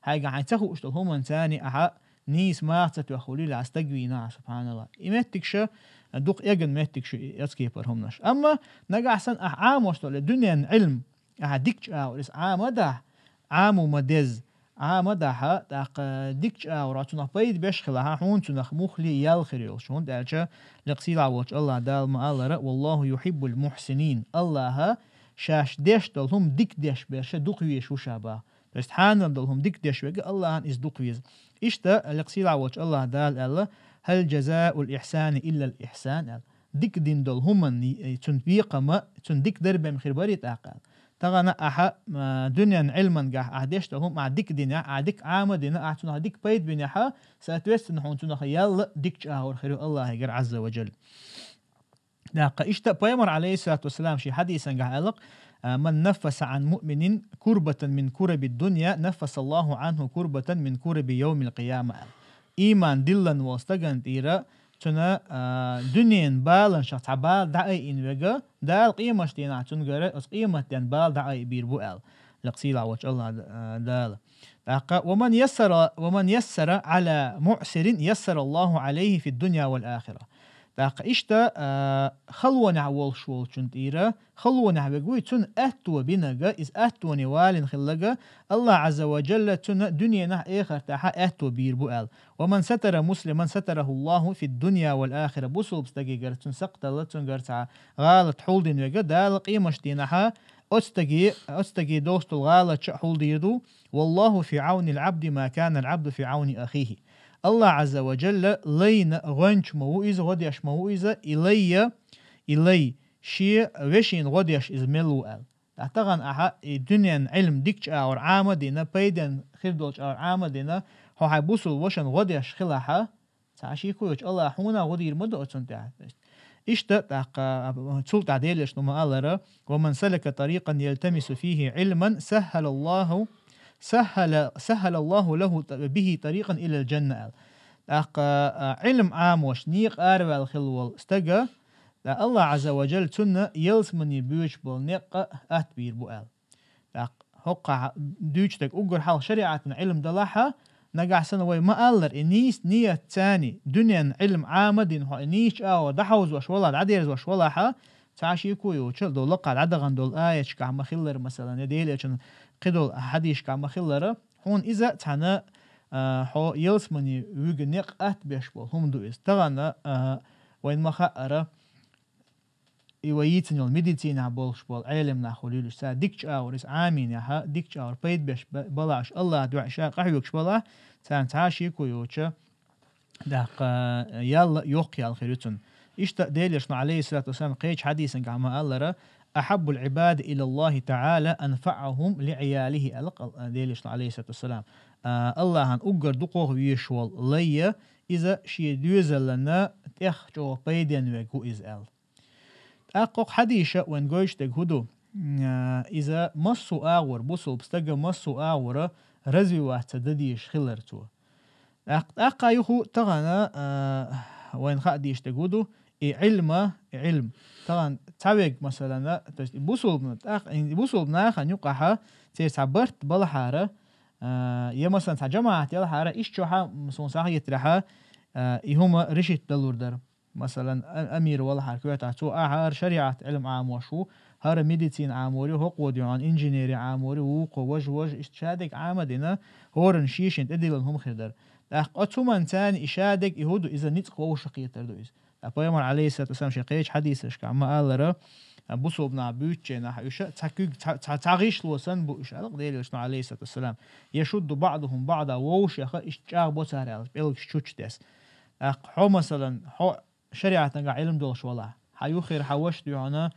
хьайгахь хьайна ца хууш долу хӀуманца царна ахьа нийса маха ца тоьхна хуьлийла ахьа стаг вийна ахьа, субхьаналлахӀ. И меттиг ша дукха эгна меттиг шу и оцу кепара хӀуманаш. Амма нагахь санна ахьа Ӏамош долу дуьненан Ӏилма, ахьа дикачу агӀор иза Ӏама а дахь, Ӏамо ма деза, Ӏама а дахь, тӀаккха дикачу агӀор цунах пайда беш хилахь, хьуна цунах муххале ял хир йолуш. ХӀунда аьлча лекха сийлахь волчу АллахӀ Дала ма-аллара: «والله يحب المحسنين». АллахӀа шаьш деш долу хӀума дика деш берш дукха везаш ву ша бах. То есть хьанал долу хӀума дика деш верг АллахӀана иза дукха веза. Иштта лекха сийлахь волчу АллахӀ Дала аьлла: «هل جزاء الإحسان إلا الإحسان», аьлла. Дика дина долу хӀуманна, э, цуьнан бекхам, цуьнан дика дар бен хир барий тӀаккха аьлла. Тахана ахьа, а, дуьненан Ӏилманехь ахьа деш долу хӀума ахьа дика динехь, ахьа дика Ӏама а дина, ахьа цунах дика пайда бинехь, соответственно, хьуна цунах ял а дикачу агӀор хир ю АллахӀигара, Ӏазза ва Джалла. ТӀаккха иштта Пайхамар, Ӏалайхиссалату вассалам, шен хьадисангахь аьлла-кх: «من نفس عن مؤمن كربة من كرب الدنيا نفس الله عنه كربة من كرب يوم القيامة», аьлла. Ийман диллина волу стагана тӀера цуьнан, а, дуьненан баланашах цхьа бала дӀаайина верг, Дала къематдийнахь цуьнгара оцу къематден бала дӀаайбийр бу аьлла. Лекха сийлахь волчу АллахӀ, а, Дала. ТӀаккха: «ومن يسر، ومن يسر على معسر يسر الله عليه في الدنيا والآخرة». ТӀаккха иштта, а, халонехь волуш волчун тӀера, халонехь верг вуй, цунна аьтто бинарг, иза аттоне валийна хилларг, АллахӀ Ӏазза ва Джалла цунна дуьненахь, эхартахь аьтто бийр бу аьлла. «ومن ستر مسلما ستره الله في الدنيا والآخرة». Бусулба стагигара цунна сакхталла, цуьнгара цхьа гӀалат хьулдина верг, Дала къематдийнахь оцу стаге, оцу стаге долуш долу гӀалаташ а хьулдийр ду. «والله في عون العبد ما كان العبد في عون أخيه». АллахӀ Ӏазза ва Джалла лайна гӀоьнча ма ву иза, гӀо деш ма ву иза, и лай, и лай шен вешина гӀо деш иза мел ву аьлла. Тахана ахьа и дуьненан Ӏилма дикачу агӀор Ӏама а дина, пайденна хир долчу агӀор Ӏама а дина, хьо хьайн бусулба вашана гӀо деш хилахь, цхьа шеко йоцуш, АллахӀа хьуна гӀо дийр ма ду оцунна тӀехь. Иштта тӀаккха, а, цул тӀаьхьа Делан Элчано ма-аллара: «ومن سلك طريقا يلتمس فيه علما سهل الله، سهل، سهل الله له به طريقا إلى الجنة», аьлла. ТӀаккха, а, Ӏилма Ӏамош некъа араваьлла хилла волу стага, ТӀаккха АллахӀ Ӏазза ва Джалла цунна ялсамане боьдуш болу некъ а атта бийр бу аьлла. ТӀаккха хӀокхахь дуьйцу дерг уггар хьалха шариӀатан Ӏилма далахь, нагахь санна вай ма-аллара, и нийса ниятца дуьненан Ӏилма Ӏама а дина хьо, и нийсачу агӀор дӀахьовзош валахь, дӀадерзош валахь, цхьа шеко йоцуш, долу лакхахь дӀадахана долу аяташкахь ма-хиллара, масалан, я Делан Элчанан кхидолу хьадисашкахь ма-хиллара, хьуна иза цхьаьна, а, хьо ялсамане вуьгу некъ атта беш болу хӀума ду иза. Тахана, а, вайна ма-хаъара, и вай йийцина йолу медицинехь болуш болу Ӏелам нах хуьлийла уьш, цара дикачу агӀор иза Ӏамийнехь, дикачу агӀор пайда беш ба-, балахь уьш, АллахӀан дуьхьа ша къахьоьгуш балахь, царна цхьа а шеко йоцуш, тӀаккха ял а, йоккха ял хир ю цунна. Иштта Делан Элчано, Ӏалайхиссалату вассалам, кхечу хьадисангахь ма-аллара: «أحب العباد إلى الله تعالى أنفعهم لعياله», аьлла Делан Элчано, алейхиссалату вассалам. А, Аллахьан уггар дукхагӀа везаш вола лай я, иза шен доьзалана тӀех чӀогӀа пайденна вег ву иза аьлла. ТӀаккха хьадиса вайн гойтуш дерг хӀун ду? М, а, иза массо а агӀор, бусалба стага массо а агӀора развиваться дан дезаш хилар цо. ТӀаккха, тӀаккха юха тахана, а, вайн хьадиса дерг хӀун ду? И Ӏилма, и Ӏилм. Тахана цхьа вег, масалана, то есть и бусалба, тӀаккха и бусалба нахана юкъахьа, церан цхьа барт балахьара, а, я, масалан, цхьа жамаӀат ялахьара, иштта чохьа, м, суна сахьийтарахьа, а, и хӀума решить далур дара. Масалан, а-, амир валахьара коьртахь, цо ахьа хӀара шариӀат Ӏилма Ӏамош ву, хӀара медицина Ӏамор ю, хӀокхо дийхьа инженери Ӏамор ю, вукхо важа, важа, иштта шадерг Ӏама дина, хӀоран шийшина тӀедиллина хӀума хир дара. ТӀаккха оцу хӀуманца и шадерг и хӀун ду, иза ницкъ вовшахкхетар ду иза. Ткъа Пайхамар, алейхиссалату вассалам, шен кхечу хьадисашкахь ма аллара, а, бусалба нах буьйцучу хенахь уьш цхьа куьг, цхьа, цхьа, цхьа гӀишло санна бу уьш, аьлла Делан Элчано, алейхиссалату вассалам. «يشد بعضهم بعضا», вовшех иштта чӀагӀбо цара аьлла, пӀелгаш чучу тесна. ТӀаккха хьо, масалан, хьо шариӀатагахь Ӏилма долуш валахь, хьан юххера хьан ваша дийхьа,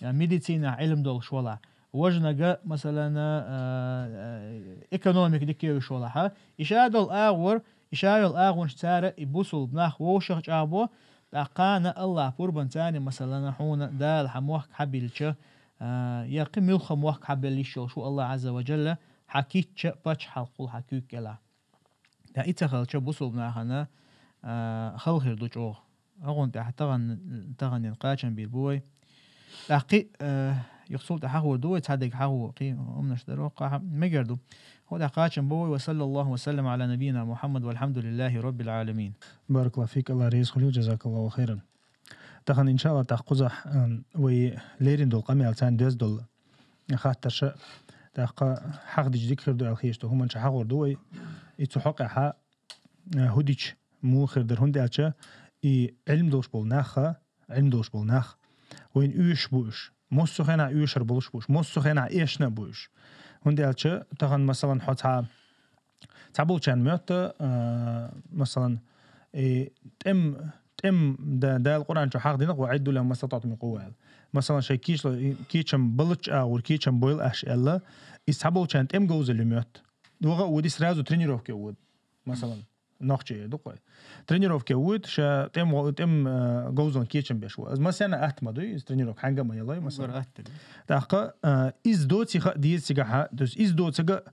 а, медицинахь Ӏилма долуш валахь, важа нага, масалан, а, а, экономика дика йовш валахь, а, и ша долу агӀор, и ша йолу агӀонаш цара и бусалба нах вовшах чӀагӀбо, тӀаккха кхана Аллахь пурбанца, масалан, хьуна Дала хьан мохк хьабиллича, а, я кхин муьлхха мохк хьабелла йиш йолуш ву Аллахь Ӏазза ва Джалла, хьан кийча пачхьалкх хуьлу хьан куьйга кӀелахь. Ткъа и ца хилча бусалба нахана, а, хала хир ду чӀогӀа. ХӀокхунна тӀехь тахана, тахана кхачам бийр бу вай. ТӀаккха, а, юха цул тӀаьхьа хьахор ду вай, цхьа дерг хьахо, кхин хӀуманаш дара, хӀокхахь мегар ду. ХӀокху тӀехь кхачам бо вай, ва саллаллаху ва саллам Ӏала набийина Мухьаммад, валхьамдулиллахи раббил Ӏаламин. Баракаллаху фик, Аллах реза хуьлийла, джазакаллаху хайран. Тахана, иншааллах, тӀаккха кхузахь, ам, вай лерина долу къамел царна доьзна долу хаттарша, тӀаккха хьахдича дика хир ду аьлла хеташ долу хӀуманаш хьахор ду вай. И цу хьокъехь, а, хӀун дича муха хир дара, хӀунда аьлча и Ӏилма долуш болу нах, Ӏилма долуш болу нах, вайна оьшуш бу уьш. Массо а хенахь оьшур болуш бу уьш. Массо а хенахь эшна а бу уьш. ХӀунда аьлча тахана, масалан, хьо цхьа Цхьаболчарна моьтту, а, масалан, и тӀем, тӀем да-, Дала Къуръан чу хьахдина, «ва Ӏидду лахум мастатӀатум мин къувва», аьлла. Масалан, шайн кийча-, кийчам баллачу агӀор кийчам бойла аша аьлла, иза цхьаболчарна тӀем говзалла ю моьтту. Ваха а воьду, сразу тренировке воьду. Масалан, нохчий ду-кх вай. Тренировке воьду, ша тӀем, тӀем, а, говзаллин кийчам беш ву. Иза массарна атта ма дуй, иза тренировка хьаьнга а ма ялой, масалан. Уггар атта ду. ТӀаккха, а, иза доций хаа деза цигахь, то есть иза доцург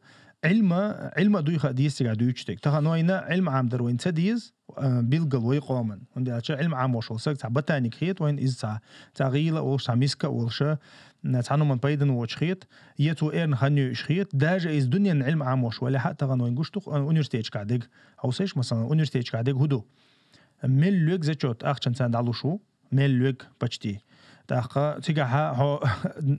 Ӏилма, Ӏилма а дуй хаа деза цигахь дуьйцуш дерг. Тахана вайна Ӏилма Ӏамадар вайна ца деза, а, билггал вай къоман. ХӀунда аьлча Ӏилма Ӏамош волу саг цхьа ботаник хета вайна, иза цхьа, цхьа гӀийла а волуш, цхьа миска а волуш, а, цхьана хӀуманна пайдана воцуш хета, я цо эрна хан йойуш хета, даже иза дуьненан Ӏилма Ӏамош валахь а, тахана вайна гуш ду-кх, а, университеташкахь дерг. Хьовсийша, масалан, университеташкахь дерг хӀун ду? Мел лоьгу зачёт ахчанца дӀалуш ву, мел лоьгу почти. ТӀаккха цигахь хьо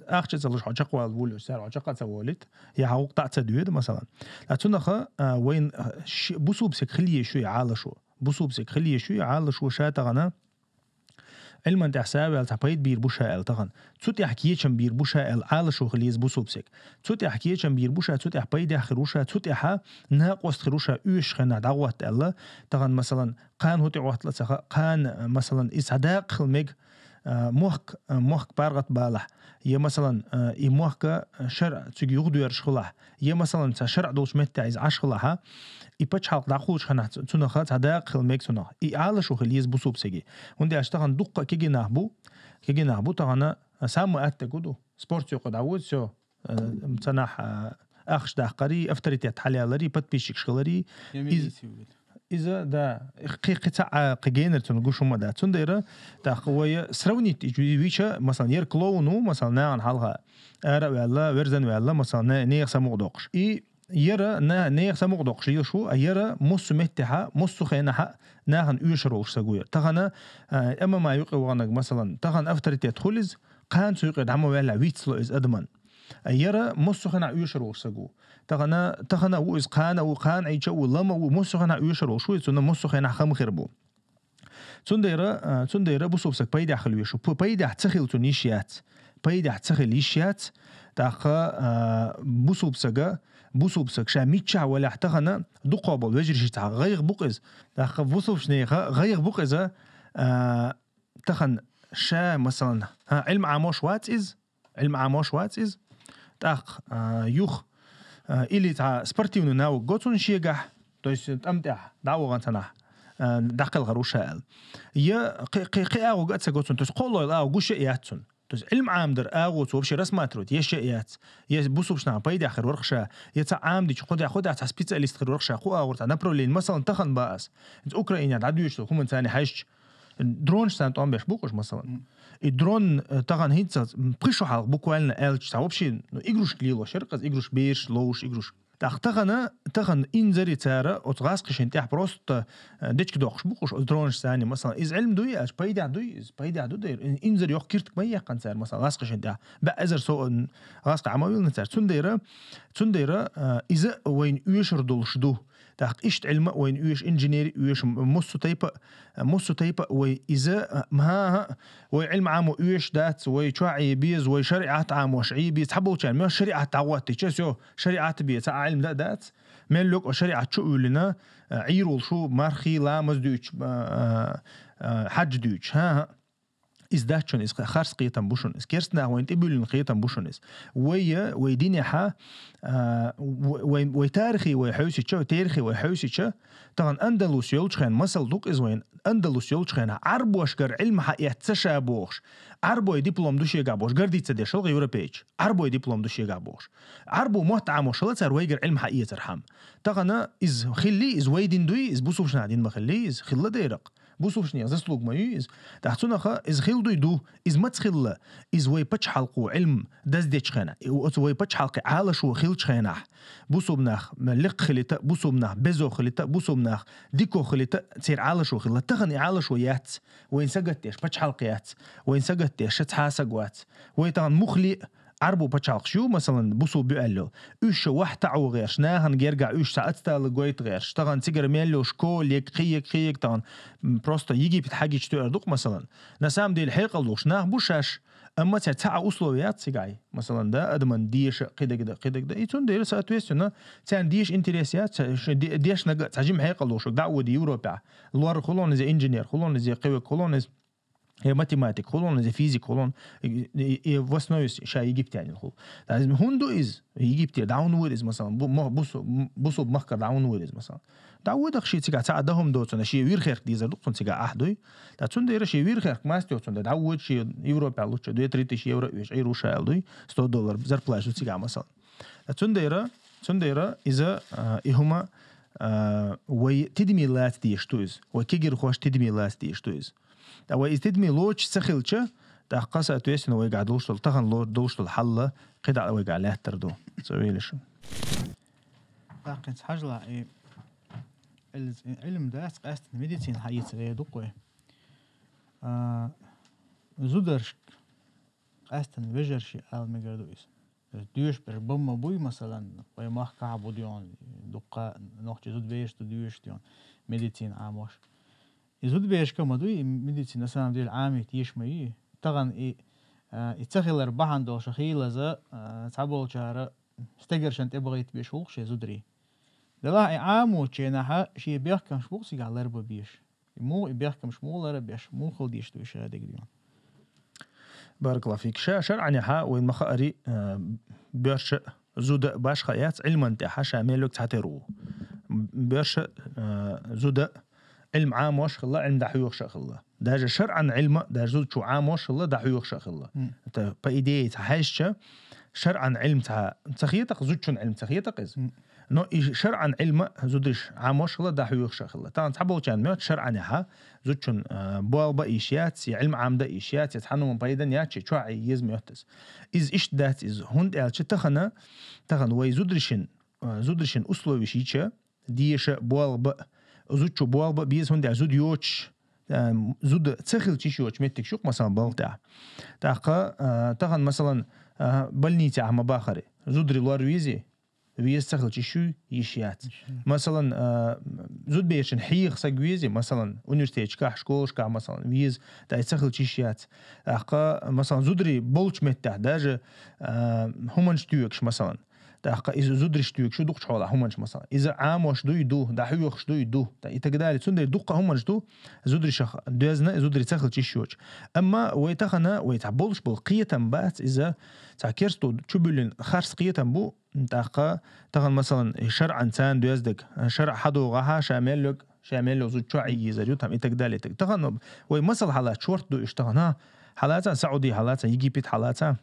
ахча ца луш, хьо чекхвала волуш, цара хьо чекх а ца волийта, я хьан гӀуллакх дӀа а ца доьду, масалан. Ткъа цунах, а, вайн, а, ши-, бусулба саг хила езаш ю и Ӏалашо. Бусулба саг хила езаш ю и Ӏалашо ша тахана. Ӏилман тӀехь са а ваьлла, цхьа пайда бийр бу ша аьлла тахана. Цу тӀехь кечам бийр бу ша аьлла Ӏалашо хила еза бусулба саг. Цу тӀехь кечам бийр бу ша, цу тӀехь пайдехь хир ву ша, цу тӀехь накъост хир ву ша, оьшуш хенахь дӀагӀотта аьлла. Тахана, масалан, кхана хӀун тӀе гӀоттала а ца хаьа, кхана, масалан, иза цхьа дакъа хила мега, а, мохк, а, мохк паргӀат балахь, я, масалан, а, и мохк, а, шарӀ цуьнга юхадоьрзуш хилахь, я, масалан, цхьа шарӀ долчу меттехь иза Ӏаш хилахь, и пачхьалкх дӀакхуллучу хенахь цу-, цунах цхьа дакъа хила мега цунах. И Ӏалашо хила еза бусулба саги. ХӀунда аьлча тахана дуккха а кегий нах бу, кегий нах бу тахана, а, самый атта дерг хӀун ду? Спорт юкъа дӀавоьду, всё. Э, цхьанхьа, э, ахча даккхари, авторитет хьалаялари, подписчикаш хилари. Я из-, милиция вуьгу. Иза, да, кхи-, кхин цхьа, а, кхин генара цунна гуш хӀума дац. Цундела, тӀаккха вай сравнить ича ви-, вича, масалан, яра клоун ву, масалан, нахана хьалха ара а ваьлла, верзан а ваьлла, масалан, не-, нехан самукъадоккхуш. И яра на-, нехан самукъадоккхуш лелаш ву, а яра массо а меттехьа, массо а хенахьа нахана оьшур волуш саг ву яра. Тахана, а, М М А юкъе ваханарг, масалан, тахана авторитет хуьлу иза, кхана цу юкъера дӀа ма ваьллехь, вицло иза адаман. Яра массо а хенахь оьшур волуш саг ву. Тахана, тахана а ву иза, кхана а ву, кхана Ӏийча а ву, лама а ву, массо а хенахь оьшур волуш ву иза, цунна массо а хенахь хам хир бу. Цундела, а, цундела бусулба саг пайдехь хила везаш ву. П-, пайдехь ца хила цунна йиш яц. Пайдехь ца хила йиш яц. ТӀаккха, а, бусулба сага, бусулба саг ша миччахь валехь тахана, дукхахболу вежарий шица гӀайгӀа бу-кх иза. ТӀаккха бусулбачу нехан гӀайгӀа бу-кх иза, а, тахана ша, масалан, хӀа, Ӏилма Ӏамош вац иза, Ӏилма Ӏамош вац из. ТӀаккха, а, юха, а, или цхьа спортивный навык го цунна шегахь, то есть тӀам тӀехь дӀавахана цхьанахь, а, дӀакхелхар ву ша аьлла. Я кхи-, кхи-, кхи агӀо а ца го цунна, то есть кхоалгӀа агӀо гуш а яц цунна. То есть Ӏилма Ӏамадар агӀо цо вообще рассматривать еш а яц. Я бусулба нахана пайдехь хир вара ша, я цхьа Ӏамадича, кхо-, кхо-, цхьа специалист хир вара ша, кху агӀор цхьа направление. Масалан, тахан ба ас. Украине дӀадоьдуш долу хӀуманца цхьаьна хьаьжча, дрон царна тӀом беш бу-кх уж, масалан. И дрон, э, тахан хӀинца, м, пхи шо хьалха буквально аьлча, цхьа вообще, ну, игрушка лелош яра-кх, игрушка бераш ловш, игрушка. ТӀаккха тахана, тахан инзаре цара оцу гӀазкхашна тӀехь просто, э, дечка доккхуш бу-кх уж оцу дронаш царна, масалан. Иза Ӏилма дуй аьлча, пайдехь дуй, иза пайдехь ду дера. Ин-, инзаре йоккха киртиг ма яьккхина цара, масалан, гӀазкхашна тӀехь. БӀе эзар со-, м, гӀазкхий Ӏамавиллина цара. Цундела, цундела, э, иза вайна оьшур долуш ду. ТӀаккха иштта Ӏилма а вайна оьшу, инженери а оьшу, м-, муссу тайпа а, муссу тайпа а вай иза, а, м-, хӀан-хӀа, вай Ӏилма Ӏамо оьшуш дац, вай чохь Ӏе беза, вай шариӀат Ӏамош Ӏе беза, цхьаболчарна мел шариӀат дӀагӀоттича, всё, шариӀат бе, цхьа а Ӏилма дан а дац. Мел лоьгӀа шариӀат чу а уьллина, а, Ӏийр волуш ву мархий, ламаз дуьйцу, а, а, а, хьаьж дуьйцу. ХӀан-хӀа. Иза дац шуна, иза харц кхетам бу шуна, иза керста нах вайна тӀебуьллина кхетам бу шуна иза. Вай, вай динехьа, а, в-, вай, вай тарихи вай хьовсича, тарихи вай хьовсича, тахана Андалус йолчу хенахь, масал ду-кх иза вайна, Андалус йолчу хенахь, Ӏарбошкара Ӏилма хьаэцна ша бохуш, Ӏарбой диплом ду шегахь бохуш, гордиться деш хилла европейчу. Ӏарбой диплом ду шегахь бохуш. Ӏарбо мотт Ӏамош хилла цара вайгара Ӏилма хьаэцархьама. Тахана иза хилли, иза вай дин дуй, иза бусулба нах дин ма хилли, иза хилла дера-кх. Бусулба нехан заслуга ма ю иза. ТӀаккха цунах иза хилла дуй ду, иза маца хилла, иза вай пачхьалкхо Ӏилма даздечу хенахь, и оцу вай пачхьалкхе Ӏалашо хиллачу хенахь, бусулба нах лекха хилийта, бусулба нах безо хилийта, бусулба нах дико хилийта, церан Ӏалашо хилла. Тахана и Ӏалашо яц, вайна сагатдеш пачхьалкх яц, вайна сагатдеш цхьа а саг вац. Вай тахана муххале а Ӏарбо пачхьалкхаш ю, масалан, бусулба ю аьлла йолу. Уьш ша вахь таӀо гӀерташ, нахана гергахь уьш цхьа ацтала гойту гӀерташ, тахана цигара мел йолуш школа ег, кхин ег, кхин ег тахана, м, просто Египет хьагича тоьар ду-кх, масалан. На самом деле хьекъал долуш нах бу шаьш, амма цаьрца цхьа а условия яц цигахь. Масалан, да, адаман деша кхидагда, кхидагда. И цундела, соответственно, царна деша интерес яц, ца-, ш-, де-, дешнага цхьа жима хьекъал долуш, дӀа а воьду Европехь. Лор хуьлу иза, инженер хуьлу иза, кхивек хуьлу иза, я математик хуьлу, я физик хуьлу, и, и, и в основе ша египтянин хуьлу. ХӀунда ду иза? Египте дӀа хӀунда вуьйр иза, масалан, бу-, мо-, бусу-, м-, бусулба махкара дӀа хӀунда вуьйр иза, масалан? ДӀа вуьйдах шен цигахь цхьа а дахам доцург, шен вир херх дезар ду-кх цунна цигахь ахь дуй. ТӀаккха цундела шен вир херх маста йоцург, дӀа вуьйду шен Европе лучча, две-три тысячи евро оьшу, Ӏийр ву ша аьлла дуй, сто доллар зарплата ю цигахь, масалан. ТӀаккха цундела, цундела иза, а, и хӀума, а, вай тидаме лаца дезаш ду иза, вай кегирхоша тидаме лаца дезаш ду иза. Ткъа вай иза тидаме лоцуш ца хилча, тӀаккха, соответственно, вайгахь долуш долу, тахана ло-, долуш долу хьал кхидӀа вайгахь лаьттар ду. Ца велаш. ТӀаккха хӀинца хьажал, и, Ӏилма дац, къаьстина медицина хьаэца гӀерта ду-кх вай. А, зударшка къаьстина вежарши ала мегар ду иза. Доьшуш берш бан ма буй, масалан, вай махкахь а бу дуьйна, дуккха нохчий зудабераш ду доьшуш дуьйна, медицина Ӏамош. И зудаберашка ма дуй, и медицина, на самом деле, Ӏамийта еш ма ю. Тахана и, а, и ца хилар бахьана долуш хилаза, а, цхьаболчара стегаршна тӀебахийта беш ву-кх шен зударий. Делахь и Ӏамочу хенахь шен бехкамаш бу-кх цигахь ларбан безаш. И муха, и бехкамаш муха ларбеш, муха хила дезаш ду и шадерг дуьйна? Баракаллаху фик. Ша шарӀанехьа вайн ма-хаъара, а, боьрша а, зуда а башха яц, Ӏилман тӀехьа ша мел верг цхьатера ву. Боьрша а, а, зуда а Ӏилма Ӏамош а хилла, Ӏилма дӀахьоьхуш а хилла. Даже шарӀан Ӏилма, даже зудчо Ӏамош а хилла, дӀахьоьхуш а хилла. Мгм. Это, по идее, цхьа хьаьжча, шарӀан Ӏилма цхьа ца хетакх, зудчун Ӏилма ца хетакх иза. Мгм. Но и шарӀан Ӏилма зудаш Ӏамош а хилла, дӀахьоьхуш а хилла. Тахана цхьаболчарна моьтту шарӀанехьа, зудчун, а, болх бан йиш яц, я Ӏилма Ӏамадан йиш яц, я цхьанна хӀуманна пайдан яц, я чохь Ӏе еза моьтту иза. Иза иштта дац иза. ХӀунда аьлча тахана, тахана вай зударшин, а, зударшин условиш йича, деша болх бан, зудчо болх бан беза, хӀунда аьлча зуда йоцуш, а, зуда ца хилча йиш йоцу меттигаш ю-кх, масалан, балха тӀехь. ТӀаккха, а, тахана, масалан, а, больницехь ма бахара, зударий лор везий, веза, ца хилча йиш юй, йиш яц. Йиш яц. Масалан, а, зудаберашна хьеха саг везий, масалан, университеташкахь, школашкахь, масалан, веза, ткъа и ца хилча йиш яц. ТӀаккха, масалан, зударий болчу меттехь, даже, а, хӀуманаш тоьгуш, масалан, ТӀаккха иза зудараш доьгуш ю дукхача хьолахь хӀуманаш, масала. Иза Ӏамош дуй ду, дӀахьоьхуш дуй ду, тӀа и так далее. Цундела дуккха хӀуманаш ду, зударашах доьзна, зударий ца хилча йиш йоцуш. Амма вай тахана, вай цхьа болуш болу кхетам бац, иза цхьа керсто чубуьллина харц кхетам бу, тӀаккха тахана, масалан, шарӀан царна доьздаг, шарӀа хьадогӀахьа, ша мел йог, ша мел йог зуда чохь а йийзар ю, там и так далее. Тахана вай масал хьалаца, шорт ду уьш тахана, хьалаца, Сауди хьалаца, Египет хьалаца.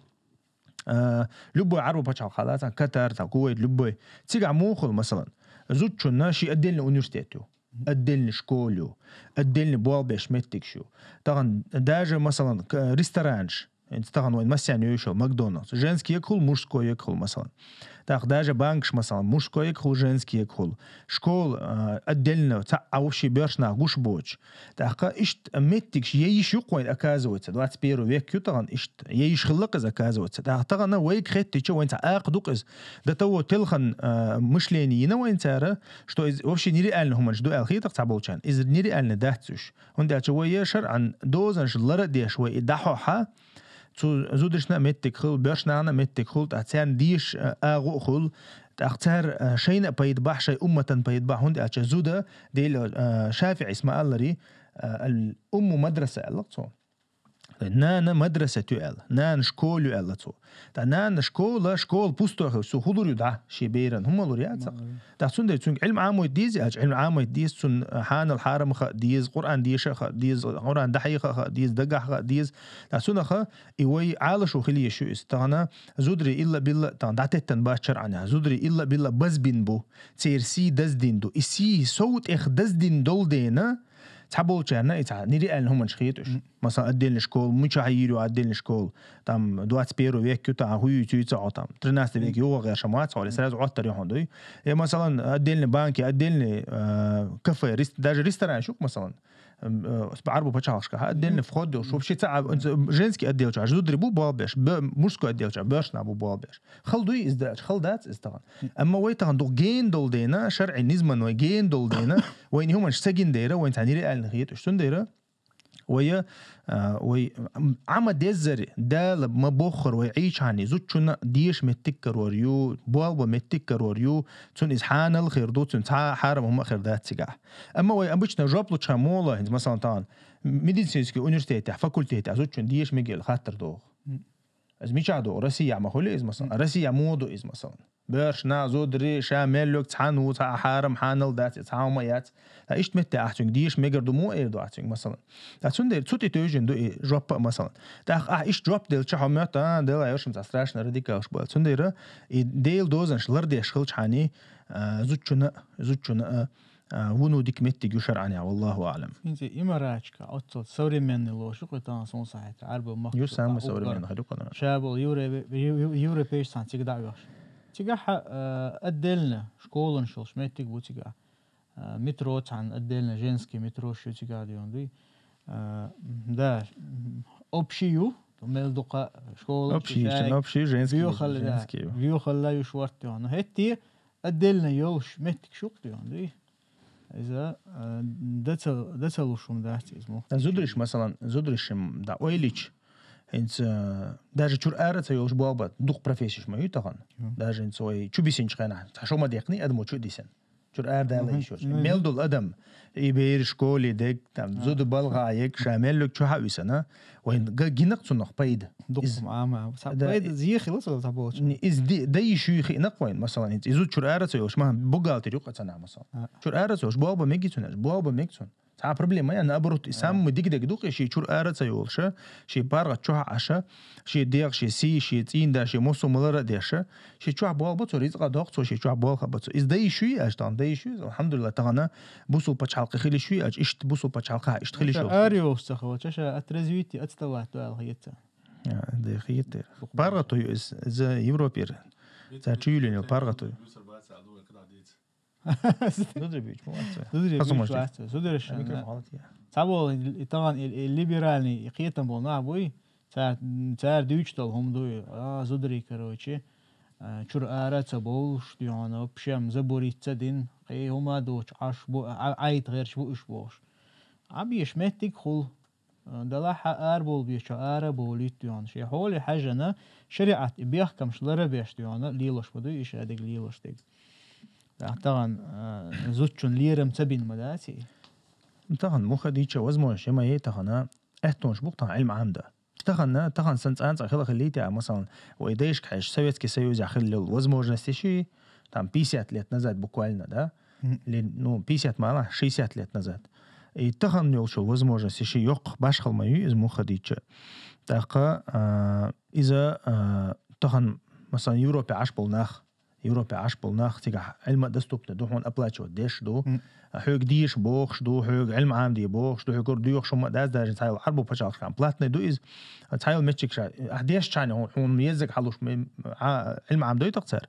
А, любой Ӏарбу пачхьалкх хьалаца, Катар, там, Кувейт, любой. Цигахь муха хуьлу, масалан, зудчунна ши отдельный университет ю, отдельный школа ю, отдельный болх беш меттигаш ю. Тахана даже, масалан, к-, ресторанаш, хӀинца тахана вайн массарна йовзуш йолу Макдоналдс, женский яга хуьлу, мужской яга хуьлу, масалан. ТӀаккха даже банкаш, масалан, мужской яга хуьлу, женский яга хуьлу. Школа, а, отдельно, цхьаъ а ву ши боьрша нах гуш боцуш. ТӀаккха иштта меттигаш я йиш ю-кх вайн, оказывается, двадцать первый век ю тахана иштта. Я йиш хилла-кх иза, оказывается. ТӀаккха тахана вайга хеттича, вайн цхьа акха ду-кх иза. До того телхана, а, мышление йина вайн цара, что иза вообще нереально хӀуманаш ду аьлла хета-кх цхьаболчарна. Иза нереально дац уьш. ХӀунда аьлча вай я шарӀан дозанаш лара а деш, вай и дӀахьохьа, цу зударшна а меттиг хуьлу, боьрша нахана а меттиг хуьлу, тӀаккха царна дезаш, а, агӀо а хуьлу, тӀаккха цара, а, шайна а пайда бахь, шайн умматан пайда бахь, хӀунда аьлча зуда Дела, а, ШафиӀис ма-аллара, а, ал-умму мадраса аьлла-кх цо. Нана мадрасат ю аьлла, нана школа ю аьлла цо. ТӀаккха нана школа, школа пустой хилча, цо хӀун лур ю дӀа шен беран, хӀума лур яц-кх. ТӀаккха цундела цуьнга Ӏилма Ӏамойта деза аьлча, Ӏилма Ӏамойта деза, цунна хьанал хьарам хаа деза, Къуръан деша а хаа деза, Къуръан дӀахьеха а хаа деза, дагахь хаа деза. ТӀаккха цунах и вай Ӏалашо хила езаш ю иза. Тахана зударий илла-билла, тахана дӀатеттина бац шарӀанехь, зударий илла-билла базбина бу, церан сий даздина ду. И сий сов тӀех даздина долу дена, цхьаболчарна и цхьа нереально хӀуманаш хета уьш. Масала, отдельная школа, мичахь йийр ю отдельная школа? Там двадцать первый век ю, тахана хӀун юьйцу ца хьо там. Тринадцатый век юха гӀерша ма вац хьо, или сразу Ӏоттар ю хьуна дуй. Э, масалан, отдельный банки, отдельный, э, кафе, рес-, даже ресторанаш ю-кх, масалан. М, э, Ӏарбу пачхьалкхашкахь отдельный вход йолуш, вообще ца а, женский отдел чохь зударий бу болх беш, бе-, мужской отдел чохь боьрша нах бу болх беш. Хала дуй иза даьлча? Хала дац иза тахана. Амма вай тахана дукха гена долу дена, шарӀин низаман вай гена долу дена, вайна и хӀуманаш ца гина дера, вайна цхьа нереально хета уьш. Цундела вай, а, вай, м, Ӏама деззара, Дала ма-боххара, вай Ӏийчхьана зудчунна деша меттиг карор ю, болх бан меттиг карор ю, цунна иза хьанал а хир ду, цунна цхьа а хьарам хӀума а хир дац цигахь. Амма вай обычно жоп лучхьа муха ло, хӀинца, масалан, тахана медицинский университетехь, факультетехь зудчунна деша мегар ю аьлла хаттар доху. Иза мичахь ду? Россия ма хуьлу иза, масалан. Россия муха ду иза, масалан? Боьрша нах, зударий, ша мел йог, цхьаьна ву, цхьа а хьарам, хьанал дац, цхьа а хӀума яц. Ткъа иштта метте ахь цуьнга деша мегар ду муха эр ду ахь цуьнга, масалан? Ткъа цундела цу тӀе тевжина ду и жоп а, масалан. ТӀаккха ахь иштта жоп делча, хьо моьтту, а, Дела, йо, шуна цхьа страшно радикалаш бу аьлла. Цундела и Делан дозанаш лардеш хилчхьана, а, зудчунна, зудчунна, а, а, вуно дика меттиг ю шарӀанехь, валлаху аӀлам. ХӀинца имараташка оццул современный лоша кхетам сон сахьайта, Ӏарбо махка ю самый современный хир ю кхана. Ша болу евро-, ев-, ев-, европейш цхьаьна цига дӀа а вехаш. Цигахь, а, отдельно школанаш йолуш меттиг бу цигахь. А, метро цхьаьна отдельно женский метро шу цигахь дийон дуй. А, да, м, общий ю, мел дукха школа общий, общий, женский, боьхалла, да, женский ю. Боьхалла ю шорт дийон. Но хӀетте отдельно йолуш меттиг шу-кх дийон дуй. Иза, а, дан ца, дан ца луш хӀума дац иза муха. Дан зудариш, масалан, зудариш м, да, ойлич, хӀинца, даже чуьра ара ца йолуш болх бан дукха профессеш ма ю тахана. Ю. Даже хӀинца вай чу бисинчу хенахь, цхьа шо ма деккхний адамо чу а дисина. Чуьра ара дала йиш йоцуш. Мгм. Мел долу адам, и бер школе дерг, там, зуда балха егг, ша мел йог чохь а висана, вайн га-, гина-кх цунах пайда. Дукха, ама, ца да, пайда зехила со ца болчу. Иза ди-, дан йиш юй хиъна-кх вайн, масалан, хӀинца. И зуда чуьра ара ца йолуш, ма, бухгалтер ю-кх цхьана, масалан. А. Чуьра ара ца йолуш, болх бан мегий цунна, болх бан мега цунна. Цхьа а проблема яц, наоборот, и самый дикадаг ду-кх и шен чуьра ара ца йолуша, шен паргӀат чохь а Ӏаша, шен дегӀ, шен сий, шен цӀийнда, шен мосо малара а деша, шен чохь болх бан цо, рицкъа доккху цо, шен чохь болх а бан цо. Иза дан йиш юй аьлча тахана, дан йиш юй иза, алхьамдулиллахӀ, тахана бусул пачхьалкх хила йиш юй аьлча, иштта бусул пачхьалкхехь иштта хила йиш йолуш. Ари йолуш ца хилча, ша от развития отставать ду аьлла хета. А, дай хета. ПаргӀато ю иза, иза Европера. Цара чу юьллина йолу паргӀато ю. Зударий буьйцу ма вац вай. Зударий буьйцу вац вай. Зударий шайна. Микрофон хьалатийна. Цхьаболу и, и тахана и, и либеральный, и кхетам болу нах буй, цара, цара дуьйцуш долу хӀума дуй, а, зударий, короче, а, чуьра ара ца бовлуш дуй хьуна, вообще забурить ца дина, кхин хӀума а доцуш, Ӏаш бу, а, Ӏайта гӀерташ бу уьш бохуш. Ӏа беш меттиг хуьлу. Далахь арабовла везачо ара а бовлийта йоӀана. Ший хьоле хьежжана, шариӀат и бехкамаш ларабеш йоӀана, лелаш ма дуй, и шадерг лелаш дерг. ТӀаккха тахан, а, зудчун лерам ца бина ма дац и. Тахан муха дийча возможность ма е тахан, а, аьттонаш бух тахан Ӏилма Ӏамда. Тахан, тахан сан цӀанцӀа хила хилийта, а, масалан, вай дайшка хьежа Советский Союз яхилла возможность ши, там, пятьдесят лет назад буквально, да? Мгм. Или, ну, пятьдесят мала, шестьдесят лет назад. И тахан йолчул возможность ши йоккха башхал ма ю, из муха дийча. ТӀаккха, а, иза, а, тахан, масалан, Европе Ӏаш бол нах, Европе Ӏаш бол нах, цигахь Ӏилма доступно ду, хьона оплачивать деш ду, Мгм. хьоьга дийша бохуш ду, хьоьга Ӏилма Ӏамде бохуш ду, хьоьга дуьйхуш хӀума дац, даже цхьайол Ӏарбо пачхьалкхашкахь платный ду иза, цхьайол меччигаш, ахь деш чхьана хьуна еззиг хьалуш ме-, Ӏа-, Ӏилма Ӏамдойтах цара.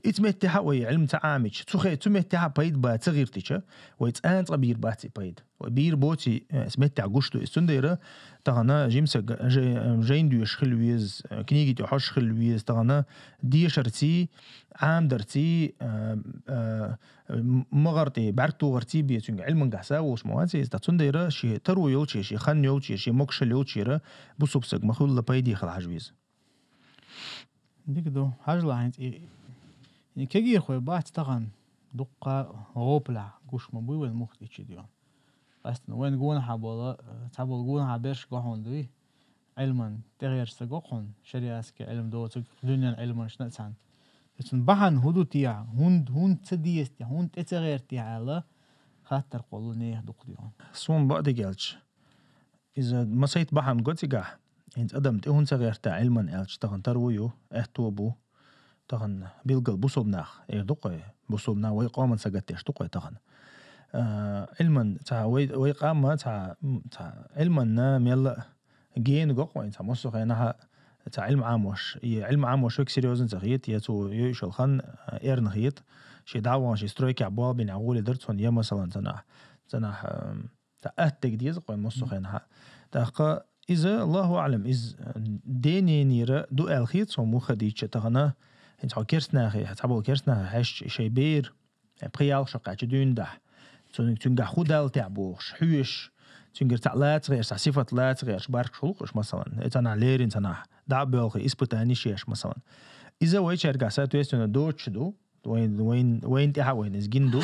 Иц меттехьа вай Ӏилма ца Ӏамича, цу хе-, цу меттехьа пайда ба ца гӀиртича, вай цӀанцӀа бийр бац и пайда. Вай бийр боций, э, с меттехь гуш ду. Из цундера тахана жимсаг жай-, жайн доьш хила веза, э, книги тӀе хьош хила веза, тахана дешарций, Ӏамдарций, э, э, м-, магӀар тӀе бӀарг тухарций бе цуьнга Ӏилмангахь са волуш ма вац иза. Та цундера ши таро йолче, ши хан йолче, ши могушал йолчера бусубсаг ма хуьлла пайде хила хьажа веза. Дика ду. Хьажла хӀинца и, и кегийрхой бац тахан дуккха гӀопалехь гуш ма буй вайн мухтичи дю. Къаьстина вайн гонахьа бола, цхьабола гонахьа берш гохьун дуй. Ӏилман тӀегӀерш ца гохьун, шариатский Ӏилма доцург, дуьнен Ӏилманашна а цхьаьна. Цун бахьана хӀун ду техьа, хӀунда, хӀунда ца деза техьа, хӀунда тӀе ца гӀерта техьа аьлла, хаттар кхолла нехан дукха дю. Суна баъдиг аьлча, иза масайт бахьана го цигахь, хӀинца адам тӀе хӀунда ца гӀерта Ӏилман аьлча, тахан таро ю, аьтто бу, тахан билггал бусулба нах, эр ду кхой, бусулба нах вай къоман сагатдеш ду кхой тахан. А, Ӏилман, цхьа вай, вай къамма, цхьа, м, цхьа Ӏилманна мелла а гена го кхой, цхьа массо а хенахьа, цхьа Ӏилма Ӏамош, и Ӏилма Ӏамош век серьёзно ца хета, я цо йойшал хан, а, эрна хета, ши дӀаван, ши стройкехь болх бина гӀоле дар цунна, я масалан, цанахь, цанахь, ам, Та аттег деза кхой массо а хенахьа. ТӀаккха иза, Аллаху аӀлам, иза дененера ду аьлла хета суна муха дийча тахана, хӀинца хьо керстанахе, цхьаболу керстанахе хьаьжча, шайн бер, э, пхи-ялх шо кхаьчча дуьйна дахь. Цуьнга, цуьнгахь хӀун дала тӀехь бохуш, хьоьш, цуьнгара цхьа лаца гӀерш, цхьа сифат лаца гӀерш, баркаш хӀуллакхаш, масалан, э, цанахь леррина цанахь, дӀа а боьлхий, испытаниш еш, масалан. Иза вайчаьргахь, соответственно, доцуш ду, вайн, вайн, вайн тӀехьа вайн иза гина ду.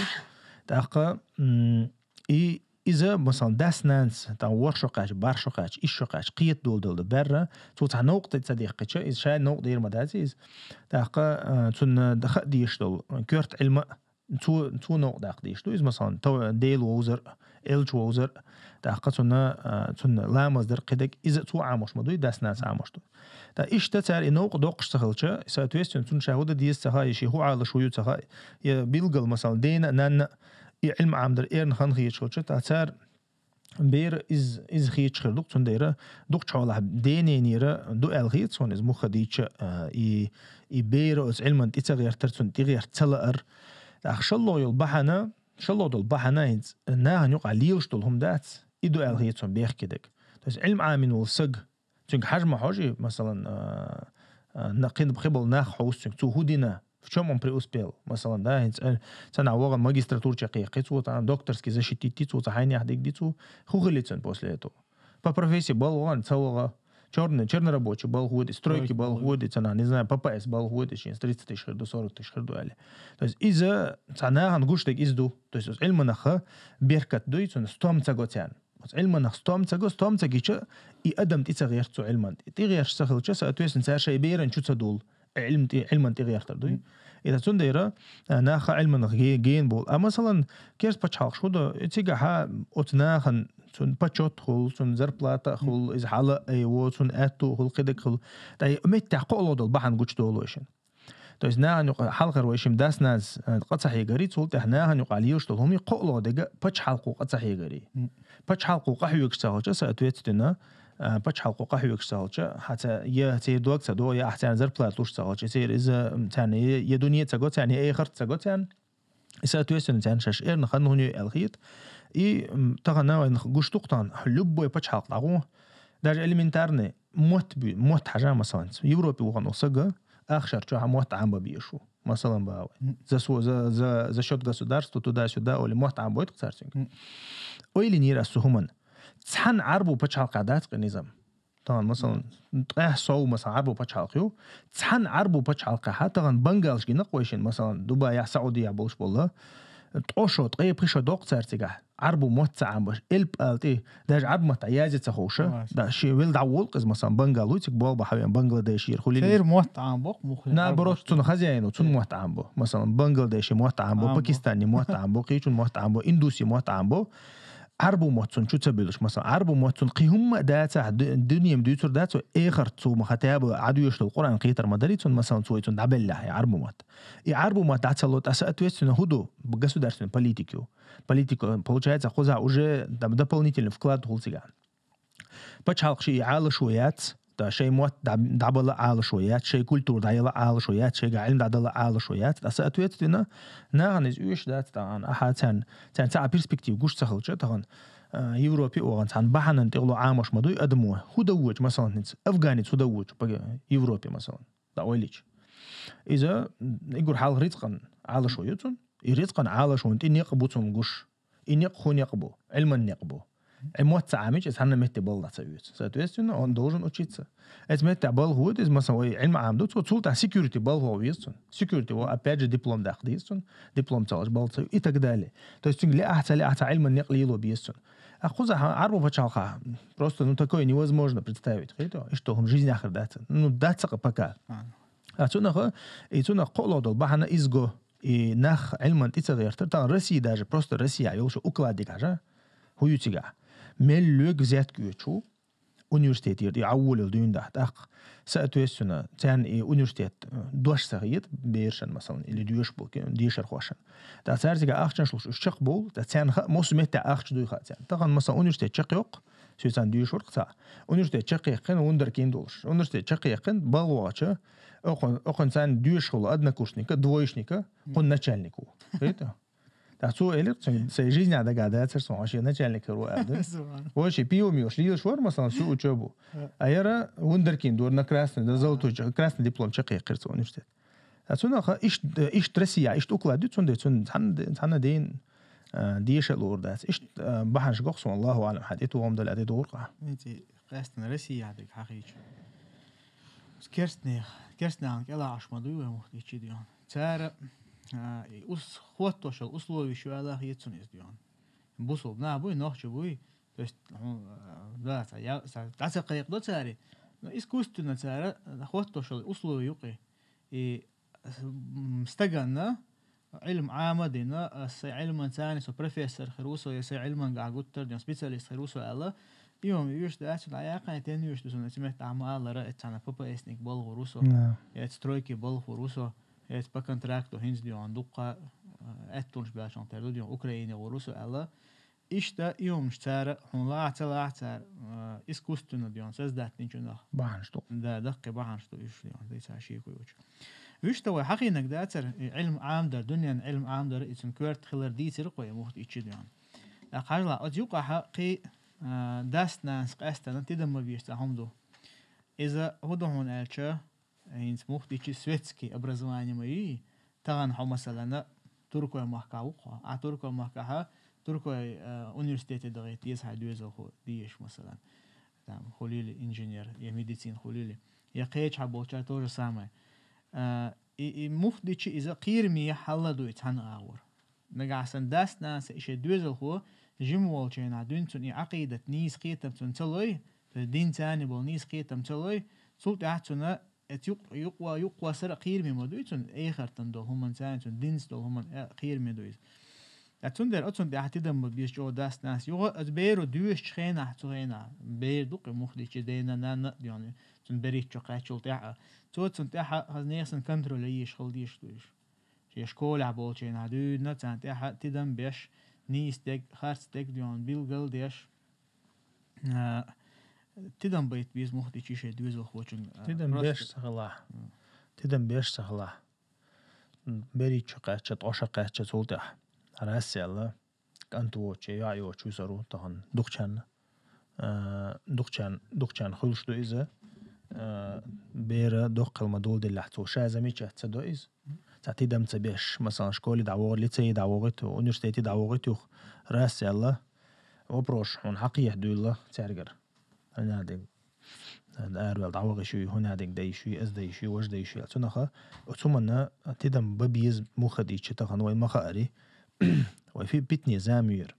ТӀаккха, м, и, иза, масалан, дас-нанас, тӀаккха ворхӀ шо кхаьчча, бархӀ шо кхаьчча, исс шо кхаьчча, кхета дола дала ду баьрра, цо цхьа новкъа тӀе ца дехкича, иза шайн новкъа дийр ма дац иза. ТӀаккха, а, цунна ха а дезаш долу, коьрта Ӏилма а, цо, цо новкъа даккха дезаш ду иза, масалан, тов-, Дела вовзар а, элча вовзар а, тӀаккха цунна, а, цунна ламаз дар а кхидерг, иза цо Ӏамош ма дуй, дас-нанас Ӏамош ду. Ткъа иштта цара и новкъа доккхуш ца хилча, соответственно, цунна ша хӀун дан деза ца хаьа, и ши хӀун Ӏалаш хӀун ю ца хаьа, я билггал, масалан, дена а, нанна а и Ӏилма Ӏамдар эрна хан хеташ хилча, ткъа цара бер из, иза хеташ хир ду-кх, цундела дукхачу хьолахь дененера ду аьлла хета суна иза муха дийча, а, и, и бер оцу Ӏилман тӀе ца гӀертар, цунна тӀе гӀерта ца лаар. ТӀаккха шалло йолу бахьана, шалло долу бахьана хӀинца нахана юкъахь лелаш долу хӀума дац, и ду аьлла хета суна бехке дерг. То есть Ӏилма Ӏамийна волу саг, цуьнга хьажа ма хьожий, масалан, а, а, на-, кхин-, кхин болу нах хьовса цуьнга, цо хӀун дина, в чём он преуспел, масалан, да, хӀинца, э, цхьанахь вахана магистратура чекхъяьккхи цо, цхьа докторский защитить ди цо, цхьа хьайнех диг ди цо, хӀун хили цуьнан после этого? По профессии балха вахана ца ваха, чёрный, чернорабочий балха воьди, стройки балха воьди, цхьанахь, не знаю, П П С балха воьди, шен тридцать тысяч хир ду, сорок тысяч хир ду аьлла. То есть иза цхьа нахана гуш дерг иза ду. То есть оцу Ӏилманах беркат дуй, цунна стом ца го царна. Оцу Ӏилманах стом ца го, стом ца гича, и адам тӀе ца гӀерта цу Ӏилман тӀе. ТӀе гӀерташ ца хилча, соответственно, цара шайн беран чу ца дуллу, э, Ӏилм тӀе, Ӏилман тӀе гӀертар дуй. И цундела, а, наха Ӏилманах ге-, гена болу. А масалан, керс пачхьалкхаш хӀун до, и цигахьа оцу нахана цунна почёт хуьлу, цунна зарплата а хуьлу, иза хьала а айво, цунна аьтту а хуьлу, кхидерг хуьлу. Ткъа и меттехь кхоалгӀа долу бахьана гучудолу вай шина. То есть нахана юкъа хьалхара вай шимма дас-нанас, э, къа ца хьегарий, цул тӀаьхьа нахана юкъа лелаш долу хӀума кхоалгӀа дерг пачхьалкхо къа ца хьегарий. Мгм. Пачхьалкхо къахьоьгуш ца хилча, соответственно, э, пачхьалкхо къахьоьгуш ца хилча, хьан ца, я церан дог ца до, я ахь царна зарплата луш ца хилча, церан иза, м, царна я, я дуьне ца го царна, я эхарт ца го царна. И, соответственно, царна шаьш эрна хан хӀун ю аьлла хета. И, м, тахана вайна гуш ду-кх тахана, любой пачхьалкх дӀагӀо, даже элементарный, мотт буй, мотт хьажа, масалан, Европе вахана волу сага, ахшар чохь мотт Ӏамбан безаш ву, масалан, бан вай. Мгм. За со-, за, за, за счёт государства туда-сюда олий мотт Ӏамбойту-кх цара цуьнга. Мгм. Ойла йинера ас цу хӀуманна. Цхьана Ӏарбу пачхьалкхехь дац къинизам. Тахана, масалан, ткъаь сов, масалан, Ӏарбу пачхьалкх ю. Цхьана Ӏарбу пачхьалкхехь, тахана Бенгалаш гина-кх вай шин, масалан, Дубайехь, Саудиехь болуш болу. Ткъо шо, ткъе пхи шо доккху цара цигахь. Ӏарбу мотт ца Ӏамбаш, элп ала тӀе, даже Ӏарбу маттахь язъе ца ховша, да, шен велла дӀаволу-кх иза, масалан, Бенгал вуй цига, болх бан хьавен, Бангладешера, хуьлийла. Церан мотт Ӏамбо-кх, муххале. Наоборот, цуьнан хозяину, цуьнан мотт Ӏамбо. Масалан, Бангладеши мотт Ӏамбо, Пакистани мотт Ӏамбо, кхечун мотт Ӏамбо, индуси мотт Ӏамбо. Ӏарбу мотт цунна чу ца буьллуш, масалан, Ӏарбу мотт цунна кхин хӀумма а дацахь, ду-, дуьне ма дуьйцур дац, эхарт цо ма хатаба а дӀадоьшуш долу Къуръан кхетар ма дарий цунна, масалан, цо и цунна дӀабеллехь, и Ӏарбу мотт. И Ӏарбу мотт дӀа ца ло, тӀа, соответственно, хӀу ду, государственный политик ю. Политика, получается, кхузахь уже там дополнительный вклад хуьлу цигахь. Пачхьалкхаш и Ӏалашо яц, тӀа шайн мотт дӀа-, дӀабала Ӏалашо яц, шайн культура дӀаяла Ӏалашо яц, шайга Ӏилма дӀадала Ӏалашо яц. ТӀа, соответственно, нахана иза оьшуш дац тахана. Ахьа царна, царна цхьа а перспектива гуш ца хилча тахана, а, Европе а вахана цхьана бахьанан тӀехула Ӏамош ма дуй адамо. ХӀу дан вочу, масалан, хӀинца афганец хӀу дан вочу пага-, Европе, масалан, дӀаойлича. Иза, м, уггар хьалха рицкъан Ӏалашо ю цунна. И рицкъан Ӏалашонан тӀе некъ бу цунна гуш. И некъ хӀун некъ бу? Ӏилман некъ бу. Ӏи мотт ца Ӏамича, иза цхьанна метте балха ца оьцу. Соответственно, он должен учиться. Эцу метте балха воьду иза, масалан, вай Ӏилма Ӏамаду, цо цул тӀаьхьа security балха ваха веза цунна. Security ваха, опять же, диплом даккха деза цунна. Диплом ца луш балха ца оьцу. И так далее. То есть цуьнга лаахь ца лаахь цхьа Ӏилман некъ лело беза цунна. А кхузахь Ӏарбу пачхьалкхехь просто, ну, такое невозможно представить. Хетий? Иштта хӀума жизнь ахир дац. Ну, дац-кха пока. А цунах, и цунах кхоалгӀа долу бахьана иза го. И нах Ӏилман тӀе ца гӀертар, тахана Россия даже, просто Россия йолуш укладик хьажа, хӀу ю цигахь. Мел лоьгу взятка оьцуш ву, университетера тӀе Ӏа волийла дуьйна дахь тӀаккха. Соответственно, царна и университет, э, дош ца хета берашна, масалан, или доьшуш болу ке-, дешархошна. ТӀаккха цара цигахь ахчанаш луш, уьш чекхбовлу, тӀаккха царна хаьа, массо а метте ахча дуй хаьа царна. Тахана, масалан, университет чекхйоккху, соьца доьшуш вара-кх цхьаъ. Университет чекхъяьккхина, вундеркинд волуш. Университет чекхъяьккхина, балха вахча, окхунна, окхунна царна доьшуш волу однокурсника, двоечника, кхунна начальник ву. Хетий? ТӀаккха цо элира, цуьнга, сайн жизнь дагадацара суна, шен начальник хир ву аьлла. Вай шен пиво миош лелаш вара, масалан, всю учебу. А яра вундеркинд вара на красный, да, золотой, красный диплом чекхъяьккхира цо университет. А цунах иштта, иштта Россия, иштта уклад ю, цундела цунна цхьанна де-, цхьанна ден, а, деша а луур дац. Иштта, а, бахьанаш го-кх суна, Аллаху аӀлам, хьан тӀе тохам дала а тӀе догӀур-кх. Эци, къаьстина Россия дерг хьахийча. Керстнех, керстнехана кӀелахьаш ма дуй вай мухтичи дуьйна. Цара, а, и ус-, хӀоттош йолу условиш ю аьлла хета суна иза дуьйна. Бусулба нах буй, нохчий буй, то есть, хӀун, а, да, ца я-, ца, дӀа ца кхайкхадо цара, но искусственно цара, а, хӀоттош йолу условия ю-кх. И, м, стаганна, Ӏилма Ӏама а дина, а, сайн Ӏилман царна со профессор хир ву со, я сайн Ӏилмангахь гуттар а дина, специалист хир ву со аьлла, и хӀума оьшуш дац, цунна яьккхина тен оьшуш ду суна, эцу меттахь ма аллара, эцу цхьана П П С-ник балха вур ву со, я эцу стройке балха вур ву со, я эцу по контракту хӀинца дуьйна дуккха, а, аьттонаш баьлча тера ду дуьйна, Украине вур ву со аьлла. Иштта и хӀумаш цара, хьуна лаахь ца лаахь цара, а, искусственно дуьйна создать динчунах. Бахьанаш ду. Да, даккхий бахьанаш ду уьш дуьйна, дийца шеко йоцуш. Вуьшта вай хьахийнарг дацара, и Ӏилма Ӏамадар, дуьненан Ӏилма Ӏамадар, и цуьнан коьрта хилар дийцира-кх вай мухтичи дуьйна. ТӀаккха хьажал, оцу юкъахь кхин, а, дас-нанас къаьстина тидам ма беш цхьа хӀума ду. Иза хӀун ду хьуна аьлча, хӀинца мухтичи светский образование ма юй, тахана хьо, масалана, Туркойн махкахь ву-кх хьо. Ахь Туркойн махкахьа, Туркойн, а, университете дахийта деза хьайн доьзалхо дезаш, масалан. Там, хуьлийла инженер, я медицина хуьлийла. Я кхечахьа болчара то же самое. А, и, и мухтичи иза кхераме хьал а ду и цхьана агӀор. Нагахь санна дас-нанас и шайн доьзалхо жима волчу хенахь дуьйна цунна и Ӏакъидат нийса кхетам цунна ца лой, то есть динца царна болу нийса кхетам ца лой, цул тӀаьхьа цунна эцу юкъ-, юкъа-, юкъассара а кхераме ма дуй цунна, эхартан долу хӀуманца царна, цунна динца долу хӀуманца а кхераме ду иза. Ткъа цундела оцунна тӀаьхьа тидам ма беш чӀогӀа дас-нанас. Юха оцу беро доьшучу хенахь, цу хенахь, бер ду-кх и мухтичи, дена-нанна а доьхна, цунна берхӀитта шо кхаьччул тӀаьхьа. Цо цунна тӀаьхьа хаза нехан санна контроль еш хила дезаш ду иза. Шен школехь болчу хенахь дуьйна, царна тӀаьхьа тидам беш, нийса дерг, харц дерг доьхна, билгал деш, а, тидам байта беза мухтичи шайн доьзалхочун, а, тидам просто беш ца хилахь. М. Тидам беш ца хилахь. БерхӀитта шо кхаьчча, ткъа шо кхаьчча цул тӀаьхьа. Раз аьлла, кӀант воцуш, йоӀ йоцуш вуьсур ву тахана дукхачарна. А, дукхачарна, дукхачарна хуьлуш ду иза. А, бер доккха хила ма доладеллехь, цо ша замечать ца до иза. Цхьа тидам ца беш, масалан, школе дӀавогӀийта, лицее дӀавогӀийта, университете дӀавогӀийта юха. Раз аьлла, вопрос хьуна хьакхехьа дуйла цаьргара. ХӀунадиг араваьл дӀаваха йиш ю, хӀунадиг дай йиш ю, аз дай йиш ю, вож дай йиш ю. Цунаха, оцу манна тидам ба беза муха дийча тахан вай ма хаари. Вай фи-, питне зама юр.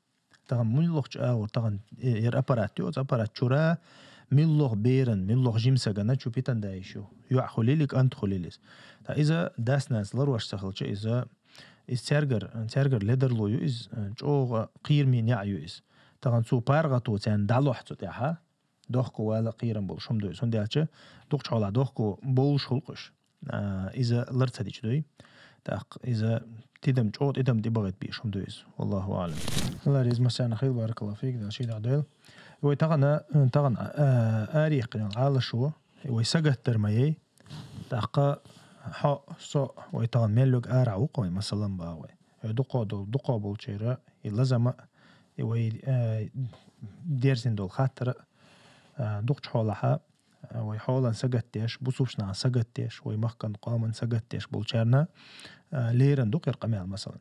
Тахан миллахча агӀор, тахан, э, ер аппарат ю, оцу аппарат чура миллах беран, миллах жимсагана чу питан дай йиш ю. ЙоӀ хулилик, ант хулилис. Та иза дас-нанас ларош ца хилча, иза, из цергар, цергар ледарло ю, из, э, чӀогӀа кхийрми неӀ ю из. Тахан цу паргӀато царна дӀалохь цу тӀехьа. Дохко вала кхийрам болуш хӀума ду иза. ХӀунда аьлча, дукхачу хьолахь дохко болуш хӀулкъуш. А, иза лар ца дича дуй. ТӀаккха иза тидам чӀо, тидам тӀебагӀит беш хӀума ду иза. Валлаху аълам. Аллах реза массарна хила, баракаллаху фик, Дала шийдахь дойла. Вай тахана, тахана, а, арихкъина Ӏалашо, вай сагатдар ма яй. ТӀаккха хьо, со, вай тахана меллиг арахь ву-кх вай, масалан, бах вай. Вай дукхо дол-, дукхо болчера, и лазама, и вай, э, дерзина долу хаттара, э, дукхачу хьолахьа, э, вай хьолан сагатдеш, бусулбчу нахана сагатдеш, вай махкан къоман сагатдеш болчарна, э, леран ду-кх яра къамел, масалан.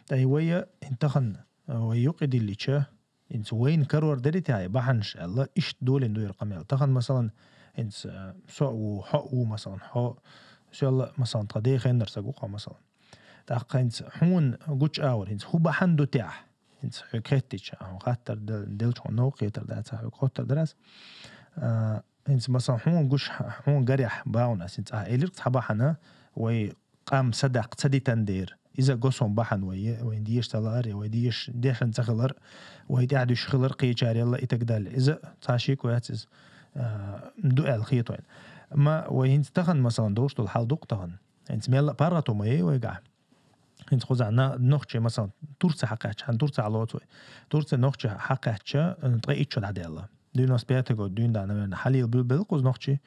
Тай вай, э, тахана, э, вай юкъе диллича, инца вайна карор дари тяхьа бахьанаш аьлла, иштта долийна ду яра къамел. Тахана, масалан, инца, э, со а ву, хьо а ву, масалан, хьо, соьлла, масалан, тхан дехеннара саг ву-кх хьо, масалан. ТӀаккха хӀинца хьуна гучу агӀор, хӀинца хӀун бахьана ду тӀехь? ХӀинца хьоьга хеттича, хьуна хаттар де-, делча хьуна новкъа хетар дац, хьоьга хоттар дара ас. А, хӀинца, масалан, хьуна гуш, хьуна гарехь бахьана ас, хӀинца ахьа элира цхьа бахьана, вай къам садаккха ца дитан дера. Иза госом бахьана вай, вайн деша ца лаар, я вай деша дешан ца хилар, вай тӀаьхьа дуьш хилар кхечарелла и так далее. Иза цхьа шеко яц иза, а, ду аьлла хетойн. Ма вай хӀинца тахана, масалан, долуш долу хьал ду-кх тахана. ХӀинца мелла а паргӀато ма яй вайгахь. ХӀинца кхузахь на-, нохчий, масалан, Турция хьакхаьчча, хьан Турция лоцу вай. Турция нохчий хьакхаьчча, э, ткъе итт шо дӀадаьлла. Девяносто пятый год дуьйна да, наверное, хьалийла буьлбелла кхуза нохчий,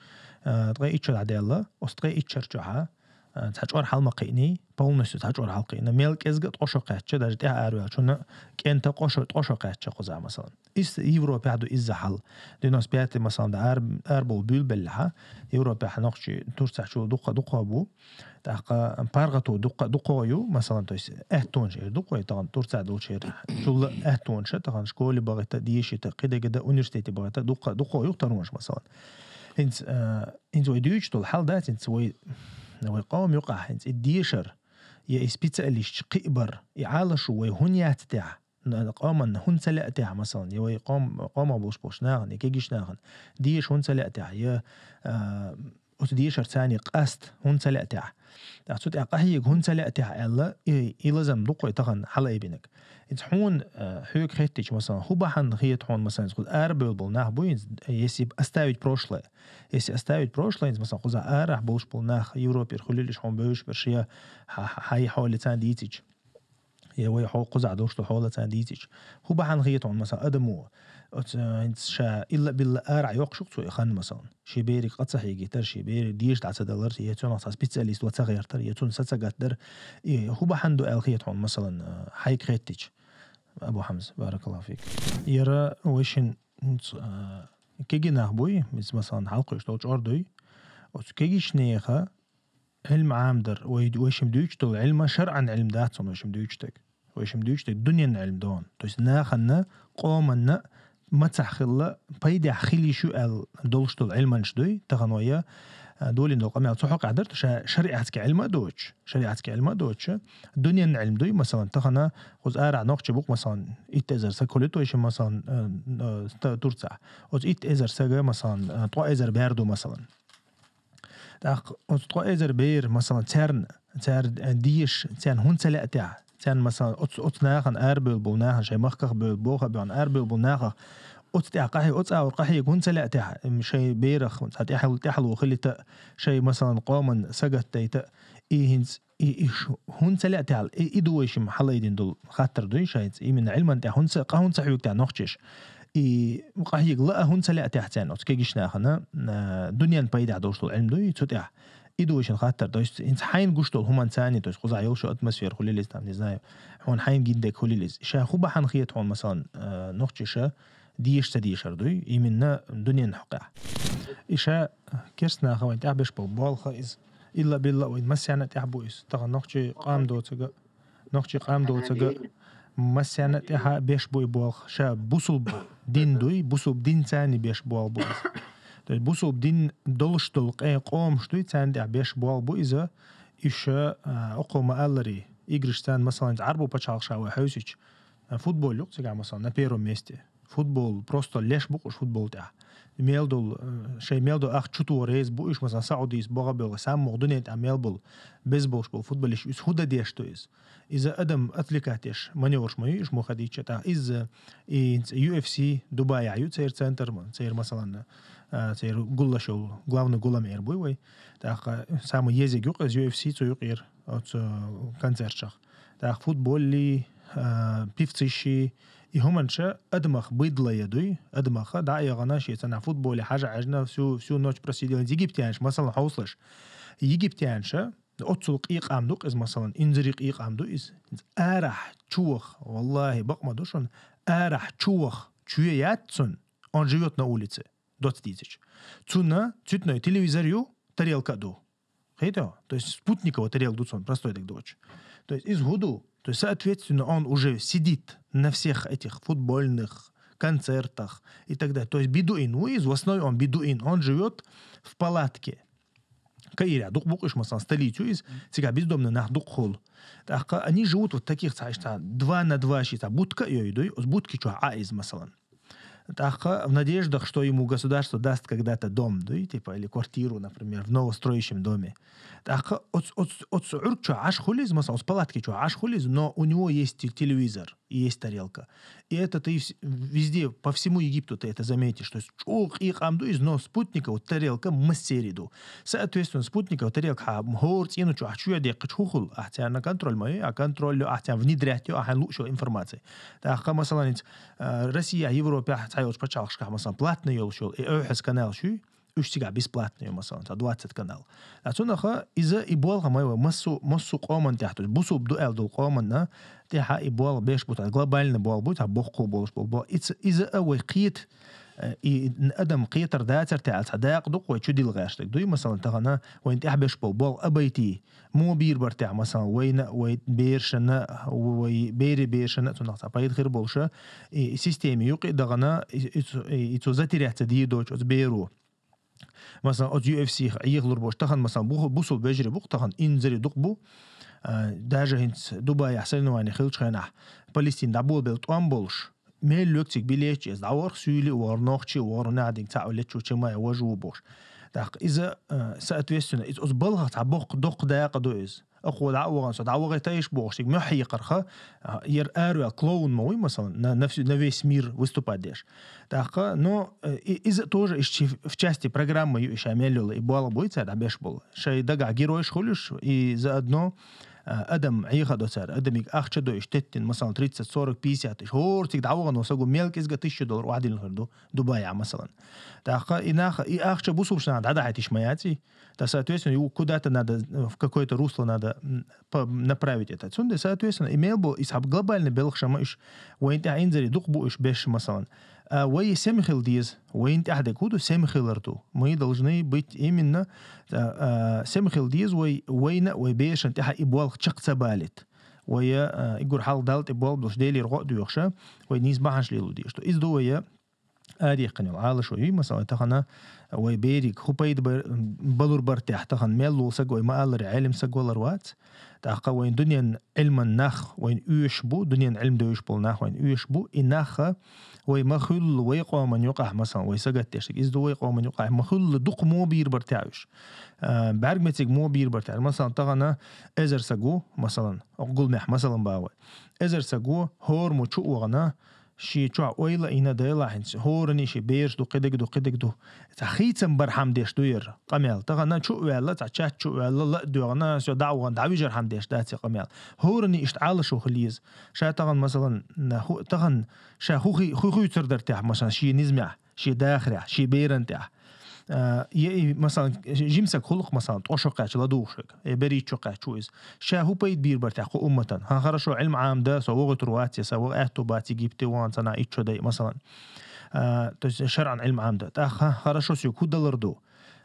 э, ткъе итт шо дӀадаьлла. Оцу ткъе итт шар чохьа, э, цхьа чӀор хьал ма кхиъний, полностью цхьа чӀор хьал кхиъна. Мел кӀезга а ткъо шо кхаьчча, даже тӀаьхьа араваьллачунна кӀента ткъо шо, ткъо шо кхаьчча кхузахь, масалан. Иза Европехь ду изза хьал. Девяносто пятый, масалан, да ар-, арабовла буьлбеллехьа, Европехь нохчий Турцехь чул дукха, дукха бу. ТӀаккха паргӀато дукха, дукха ю, масалан, то есть аьттонаш эр дукха вай, тахана Турцехь долчу эр чул аьттонаш, тахана школе бахита, дешита, кхидагада университете бахита, дукха, дукха ю таронаш, масалан. ХӀинца, а, хӀинца вай дуьйцуш долу хьал дац, хӀинца вай, вай къоман юкъахь, хӀинца и дешар, я и специалисташ кхиъ бар, и Ӏалашо вай хӀун яц тӀехь? Н-, къоман хӀун ца лаьа тӀехь, масалан, я вай къом-, къомах болуш болчу нахана, я кегиш нахана, деша хӀун ца лаьа тӀехь, я, а, оцу дешар царний къаст хӀун ца лаьа тӀехь. ТӀаккха цу тӀехь къахьега хӀун ца лаьа тӀехь аьлла, и, и лазам дукха вай тахана хьалаайбинарг. Иза хьуна, а, хьоьга хеттича, масалан, хӀун бахьана хета хьуна, масалан, иза кхуза арабевлла болу нах бу, иза, если оставить прошлое, если оставить прошлое, иза, масалан, кхуза арахь болуш болу нах, Европера хуьлийла уьш хьуна бевзаш берш, я хьа-, хьа-, хьай хьоле царна дийцича. Я вай хьо-, кхузахь долуш ду хьола царна дийцича. ХӀун бахьана хета хьуна, масалан, адамо, оцу, э, хӀинца ша илла-билла арахь йоккхуш ю-кх цо и хан, масалан. Шен бериг къа ца хьегийтар, шен бериг деша дӀа ца далар, я цунах цхьа специалист ван ца гӀертар, я цунна са ца гатдар. И хӀун бахьана ду аьлла хета хьуна, масалан, э, хьайга хеттича? Абу Хьамза, баракаллаху фик. Яра вайшин, хӀинца, э, кегий нах буй, иза, масалан, хьалкхуьйш долу чӀор дуй. Оцу кегийчу нехан Ӏилма Ӏамадар, вай, вайшимма дуьйцуш долу Ӏилма шарӀан Ӏилма дац хьуна вайшимма дуьйцуш дерг. Вайшимма дуьйцуш дерг дунен Ӏилма ду хьуна. То есть нахана, къоманна мацахь хилла пайдехь хила йиш ю аьлла долуш долу Ӏилманаш дуй, тахана вай, а, долийна долу къамел цу хьокъехь дара, ша-, шариатский Ӏилма а доцуш, шариатский Ӏилма а доцуш, дунен Ӏилма дуй, масалан, тахана кхуза арахь нохчий бу-кх, масалан, итт эзар саг хуьлу-кх вайшимма, масалан, а, а, ста-, Турцахь. Оцу итт эзар сага, масалан, а, ткъо эзар бер ду, масалан. ТӀаккха оцу ткъо эзар бер, масалан, царна, цара, э, деша, царна хӀун ца лаьа тӀехь? Царна, масалан, оцу, оцу нахана арабевлла болу нахана, шайн махках бевлла, бохах бевлла арабевлла болу нахах, оцу тӀехь къахье-, оцу агӀор къахьега хӀун ца лаьа тӀехь? М, шайн берах цхьа тӀаьхьал-, тӀаьхьало хилийта, шайн, масалан, къоман сагатдайта, и хӀинца и, и ш-, хӀун ца лаьа тӀехь, и, и ду вайшимма хьалаайдина долу хаттар дуй шайца. Именно Ӏилман тӀехь хӀун ца, къа хӀун ца хьоьгу тӀехь нохчаша? И къахьега лаа хӀун ца лаьа тӀехь царна оцу кегийчу нахана, а, дунен пайдехь долуш долу Ӏилма дуй цу тӀехь? И ду вайшинна хаттар. То есть, хӀинца хьайна гуш долу хӀуманца, то есть, кхузахь йолу шу атмосфера хуьлийла иза, там, не знаю, хьуна хьайна гина дерг хуьлийла иза. Ша хӀун бахьана хета хьуна, масалан, а, нохчаша деша ца дешар дуй, именно дунен хьокъехь. И ша керстанаха вайн тӀехь беш болу болх иза. Илла-билла вайн массарна тӀехь бу иза. Тахана нохчий къам доцург, нохчий къам доцург, Массана тӀехьа беш бу и болх. Ша бусулб дин дуй, бусулб дин цани беш болх бу из. То есть бусулб дин долуш долу къе-, къомаш дуй, царна тӀехь беш болх бу иза. Иша, а, окхо ма аллари, играш царна, масалан, Ӏарбу пачхьалкха ша вай хьовсича, а, футбол юкъ цигахь, масалан, на первом месте. Футбол, просто леш бу уьш футбол тӀехь. Мел долу, э, шайн мел долу ахча чу тоха реза бу уьш, масалан, Саудис богӀа бевлла, саммуха дуьнен тӀехь мел болу, безболуш болу футболист, иза хӀун дан деш ду иза? Иза адам отвлекать деш, маневраш ма ю, уьш ма хадийча, тӀаккха иза, и U F C Дубайахь ю церан центр, ма-, церан, масалан, а, церан гуллаш йолу, главный гуламер буй вай. ТӀаккха самый езег юкъа иза U F C, цу юкъера, оцу концертшах. ТӀаккха футболли, а, певциши, и хӀуманша адамах быдлая дуй, адамаха дӀа а яхана, шен цӀанахь футболе хьажа Ӏаьжна, всю, всю ночь просидел. Египтянаш, масалан, хьовсалаш. Египтянша, оццул къийкъам ду-кх иза, масалан, инзаре къийкъам ду иза. Арахь чу ваха, валлахи, бакъ ма ду шуна, арахь чу ваха чоь яц цунна, он живёт на улице, доцца дийцича. Цунна цуьтаной телевизор ю, тарелка а ду. Хетий? То есть спутниковая тарелка ду цунна, простой дерг доцуш. То есть иза хӀун ду? То есть, соответственно, он уже сидит на всех этих футбольных концертах и так далее. То есть бедуин ву иза, в основном он бедуин, он живёт в палатке. Каирехь дукха бу-кх уьш, масалан, столица ю иза, цигахь бездомный нах дукха хуьлу. ТӀаккха они живут вот таких, цхьа иштта, два на два ши, цхьа будка а йой дуй, оцу будки чохь Ӏа иза, масалан. ТӀаккха в надеждах, что ему государство даст когда-то дом, дуй, типа, или квартиру, например, в новостроящем доме. ТӀаккха оц-, оц-, оцу Ӏуьрг чохь Ӏаш хуьлу иза, масалан, оцу палатки чохь Ӏаш хуьлу иза, но у него есть те-, телевизор и есть тарелка. И это ты вс-, везде, по всему Египту ты это заметишь. То есть чӀогӀа къийкъам ду иза, но спутниковая тарелка массеран ду. Соответственно, спутниковая тарелка хьан хӀора цӀеначу ахь чу деккхича хӀун хуьлу? Ахь царна контроль ма ю, а контроль ю, ахь царна внедрять ю, ахьа лууш йолу информация. ТӀаккха, масалан, хӀинца, а, Россия, Европа, цхьайолчу пачхьалкхашкахь, масалан, платный йолуш йолу, и охьаза канал шуй, уьш цигахь бесплатный ю, масалан, цхьа двадцать канал. Ткъа цунах иза и болх ма ю вай массо-, массо а къоман тӀехь, то есть бусулба ду аьлла долу къоманна тӀехьа и болх беш бу, цхьа глобальный болх бу, цхьа боккхал болуш болу болх. Иза, иза а вай кхета, э, и н-, адам кхетар дацар тӀехьа, цхьа дакъа ду-кх вай чу дилла гӀерташ дерг дуй, масалан, тахана вайна тӀехь беш болу болх а байтий, мо бийр бар тӀехь, масалан, вайна, вай берашна, вай бере берашна, цунах цхьа пайда хир болуша, и, и система юкъе а дахана, и, и цу, и, и цу затеряться дийр доцуш оцу беро. Масалан, оцу U F C Ӏехалур болуш, тахана, масалан, бу-, бусул вежарий бу-кх тахана, инзаре дукха бу. А, даже хӀинца Дубайахь соревнование хиллачу хенахь, Палестина дӀаболабелла тӀом болуш, мел лоьгу цига билеташ эца, дӀавахара суьйли а вахара, нохчи а вахара, нахь динга цхьаъ лечу чимай важа ву бохуш. ТӀаккха иза, а, соответственно, иза оцу балхах цхьа боккха, доккха дакъа ду иза. Акхо дӀа а вахана, со дӀавахийтайша бохуш, цига мохь хьекхарха, а, яра араваьлла клоун ма вуй, масалан, на, на всю, на весь мир выступать деш. ТӀаккха, но, э, и, иза тоже иш чи-, в части программы ю, и ша мел йолу, и болх буй цара дӀабеш болу. Шайн дагахь геройш хуьлуш, и заодно, а, адам Ӏеха до цара, адамиг ахча до иш теттина, масалан, тридцать, сорок, пятьдесят иш. ХӀора цига дӀавахана саго мел кӀезга тысяча доллар охьадиллина хир ду, Дубайахь, масалан. ТӀаккха и нах, и ахча бусулбачу наха дӀадахьийта иш ма яц и. Да, соответственно, его куда-то надо, э, в какое-то русло надо, м, по-, направить это. Цундела, соответственно, и мел бу, и схьа глобальный белхаш ма уьш, вайн тӀехь инзаре дукха бу уьш беш, масалан. А, вай сема хила деза, вайн тӀехь дерг хӀун ду, сема хилар ду. Мы должны быть именно, а, а, сема хила деза вай, вайна, вай бешан тӀехь и болх чекх ца балийта. Вай, а, и гур хьалха Далла тӀе болх болуш, Делера гӀо а доьхуша, вай нийса бахьанаш лело дезаш ду. Иза ду вай, а, арехкан йолу Ӏалашо юй, масалан, тахана вай берриг хӀун пайда бар-, балур бар тӀехь, тахана мел лула саг вай ма-аллара Ӏелим саг валар вац. ТӀаккха вайн дуьнен Ӏилман нах вайн оьшуш бу, дуьнен Ӏилм девзаш болу нах вайн оьшуш бу. И нах вай ма-хуьллу вай къоман юкъахь, масалан, вай сагатдеш дерг, иза ду вай къоман юкъахь, ма-хуьллу дукха мо бийр бар тӀехь уьш. А, бӀаьрг мециг мо бийр бар тӀехь. Масалан, тахана эзар саг ву, масалан, окху гуламехь, масалан, бан вай. Эзар саг ву, хӀора мо чу а вахана, шен чохь ойла а йина, дела хӀинца хӀоранна шен бераш ду, кхидерг ду, кхидерг ду. Цхьа хийцам бархьама деш ду яра къамел. Тахана чу а ваьлла, цхьа чат чу а ваьлла, ла а доьгӀна, со дӀа а вахана, дӀавижархьама деш дац и къамел. ХӀоранна иштта Ӏалашо хила еза. Ша тахана, масалан, на хӀу-, тахана ша хӀу хи-, хӀу хуьйцур дара тӀехь, масалан, шен низамехь, шен дахарехь, шен беран тӀехь. А, е и, масалан, жимсаг хӀуллакх, масалан, ткъо шо кхаьчча ладугӀуш верг, е берхӀитта шо кхаьчча ву иза. Ша хӀу пайда бийр бар тӀехь кху умматан? ХӀан, хорошо, Ӏилма Ӏамда, со вогӀуьйтур вац, я со вогӀу аьтту бац, Египте вахана цхьана итт шо дай, масалан. А, то есть шарӀан Ӏилма Ӏамда. ТӀаккха, хӀан, хорошо, соьга хӀу далар ду?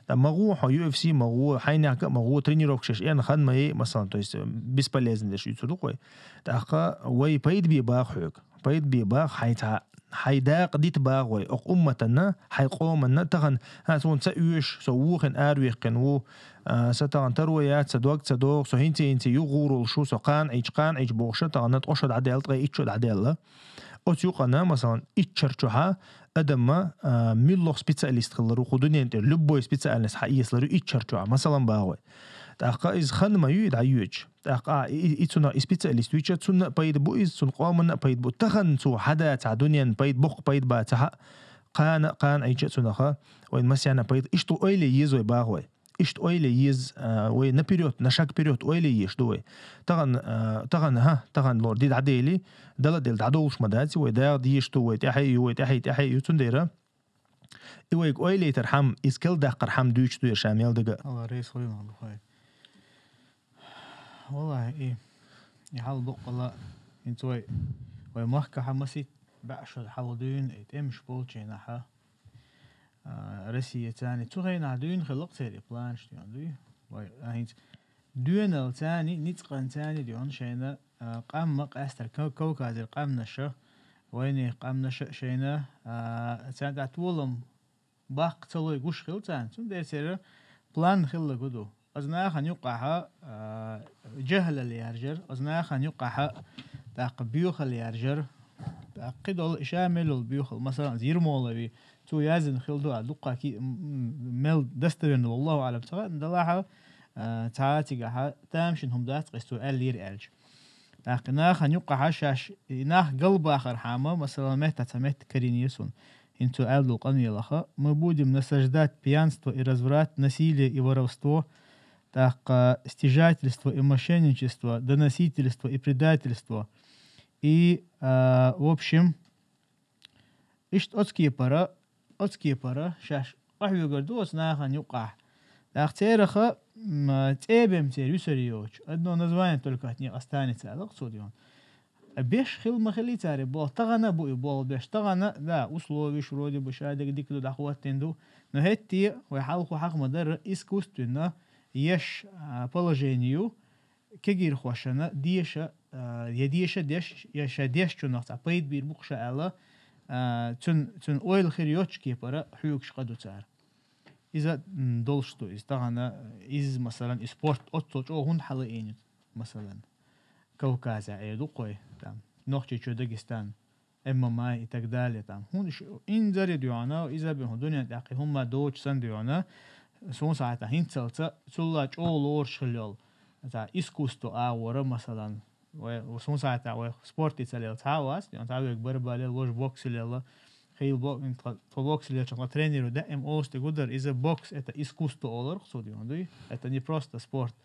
ТӀаккха ма гӀо хьо U F C, ма гӀо, хьайнехьга а ма гӀо, тренировка еш аьнна хан ма е, масалан, то есть, э, бесполезно деш ю цу дукъой. ТӀаккха вай пайда бе бах хьоьга. Пайда бе бах хьай цхьа, хьай дакъа дита бах вай. Окх умматанна, хьай къоманна, тахан, хьа, суна ца уьш, со вухин аравихкин ву, а, са тахан таро яц, са дог ца догӀ, со хӀинца-хӀинца юха гӀурулш шу, со кхана Ӏич, кхана Ӏич бохуша, тахан ткъо шо дӀадаьлла, ткъе итт шо дӀадаьлла. Оцу юкъана, масалан, итт шар чухьа адамма, а, муьлхха специалист хилар ву, кху дуьнен тӀера любой специальность хьаэцалар ю итт шар чухьа, масалан, бах вай. ТӀаккха иза хан ма ю и дӀайоьдуш. ТӀаккха, а, и, и, и цунах и специалист вича, цунна а пайда бу иза, цун къоманна а пайда бу. Тахан цо хьада цхьа дуьненна пайда, боккха пайда бац хьа, кхана, кхана Ӏича цунаха, вайн масена пайда. Иштта ойла е еза вай, бах вай. Иштта ойла е еза, а, вай наперёд, на шаг вперёд ойла еш ду вай. Тахан, а, тахан, хьа, тахан лор ди дӀадели, дала дел дӀадовлуш ма дац, вай дагӀа деш ду вай, тӀаьхье ю вай, тӀаьхье, тӀаьхье ю, цундела и вайга ойла йитар хьам, иза кел даккхар хьам дуьйцуш ду я ша мел дага. Алла рейс хуйла ма ду хай. Валлахи, и, и хьал боккъала, хӀинца вай, вай махкахьа масит баьӀ шо хьал дуьйна, и тӀемаш болчийнахьа, а, Россия цани цу хенахь дуьйна хилла-кх церан и планаш дуьйна дуй. Вай, а, хӀинца дуьйналла цани, ницкъан цани дуьйна шайна, а, къамма къаьстар Кав-, Кавказера къамнаша, вайнех къамнаша шайна, а, царна тӀехь толам баккха ца лой гуш хилла царна. Цундела церан план хилла гу ду. Оцу нахана юккъахьа, а, жахӀлал яржар, оцу нахана юккъахьа тӀаккха боьхал яржар. ТӀаккха кхидолу и ша мел йолу боьхал, масалан, Ермолови, цо яздина хилла ду а дуккха ки-, м-, м-, мел достоверно, валлаху аълам, ца хаьа, далахьа, а, цхьа а цигахьа тамашийна хӀума дац, къа цо аьллера аьлча. ТӀаккха и нахана юккъахьа шаьш, и нах галбахархьама, масалан, метта цхьа метта карийна суна. ХӀинца цо аьлла долу къамелаха: «Мы будем насаждать пьянство и разврат, насилие и воровство, тӀаккха стяжательство и мошенничество, доносительство и предательство». И, а, в общем, иштта оцу кепара, оцу кепара шаьш къахьоьгур ду оцу нахана юккъахь. ТӀаккха цераха, м, цӀе бен церан юсар йоцуш. Одно название только от них останется, аьлла-кх цо дуьйна. Беш хила ма хилий цара и болх. Тахана а бу и болх беш. Тахана, да, условиш вроде бы шадерг дика ду, дӀахӀоттийна ду. Но хӀетте вай хьалха хьаха ма-дарра искусственно еш, а, положение ю, кегийрхошна деша, а, я деша деш, я ша дешчунах цхьа пайда бийр бу-кх ша аьлла, а, цуьнан, цуьнан ойла хир йоцчу кепара хьоьгуш къа ду цара. Иза, м, долуш ду иза. Тахана иза, масалан, и спорт оццул чӀогӀа хӀунда хьалаайина, масалан, Кавказехь эр ду-кх вай, там, Нохчийчоь, Дагестан, М М А и так далее, там. ХӀунда ш-, инзаре дуьйна, иза бен хӀун дуьнен тӀехь кхин хӀумма доцуш санна дуьйна, суна сахьтахь хӀинццалца цулла чӀогӀа лоруш хила йолу, цхьа искусство агӀора, масалан, вай, суна сахьтахь вай спорте ца лела цхьа а вац, дуьйна, цхьа вайга барабан лела, важа бокс лела, хила бо-, тхо, тхо бокс лелча, тхо тренеру даим олуш дерг ду дара, иза бокс, это искусство олура-кх цо дуьйна, дуй? Это не просто спорт.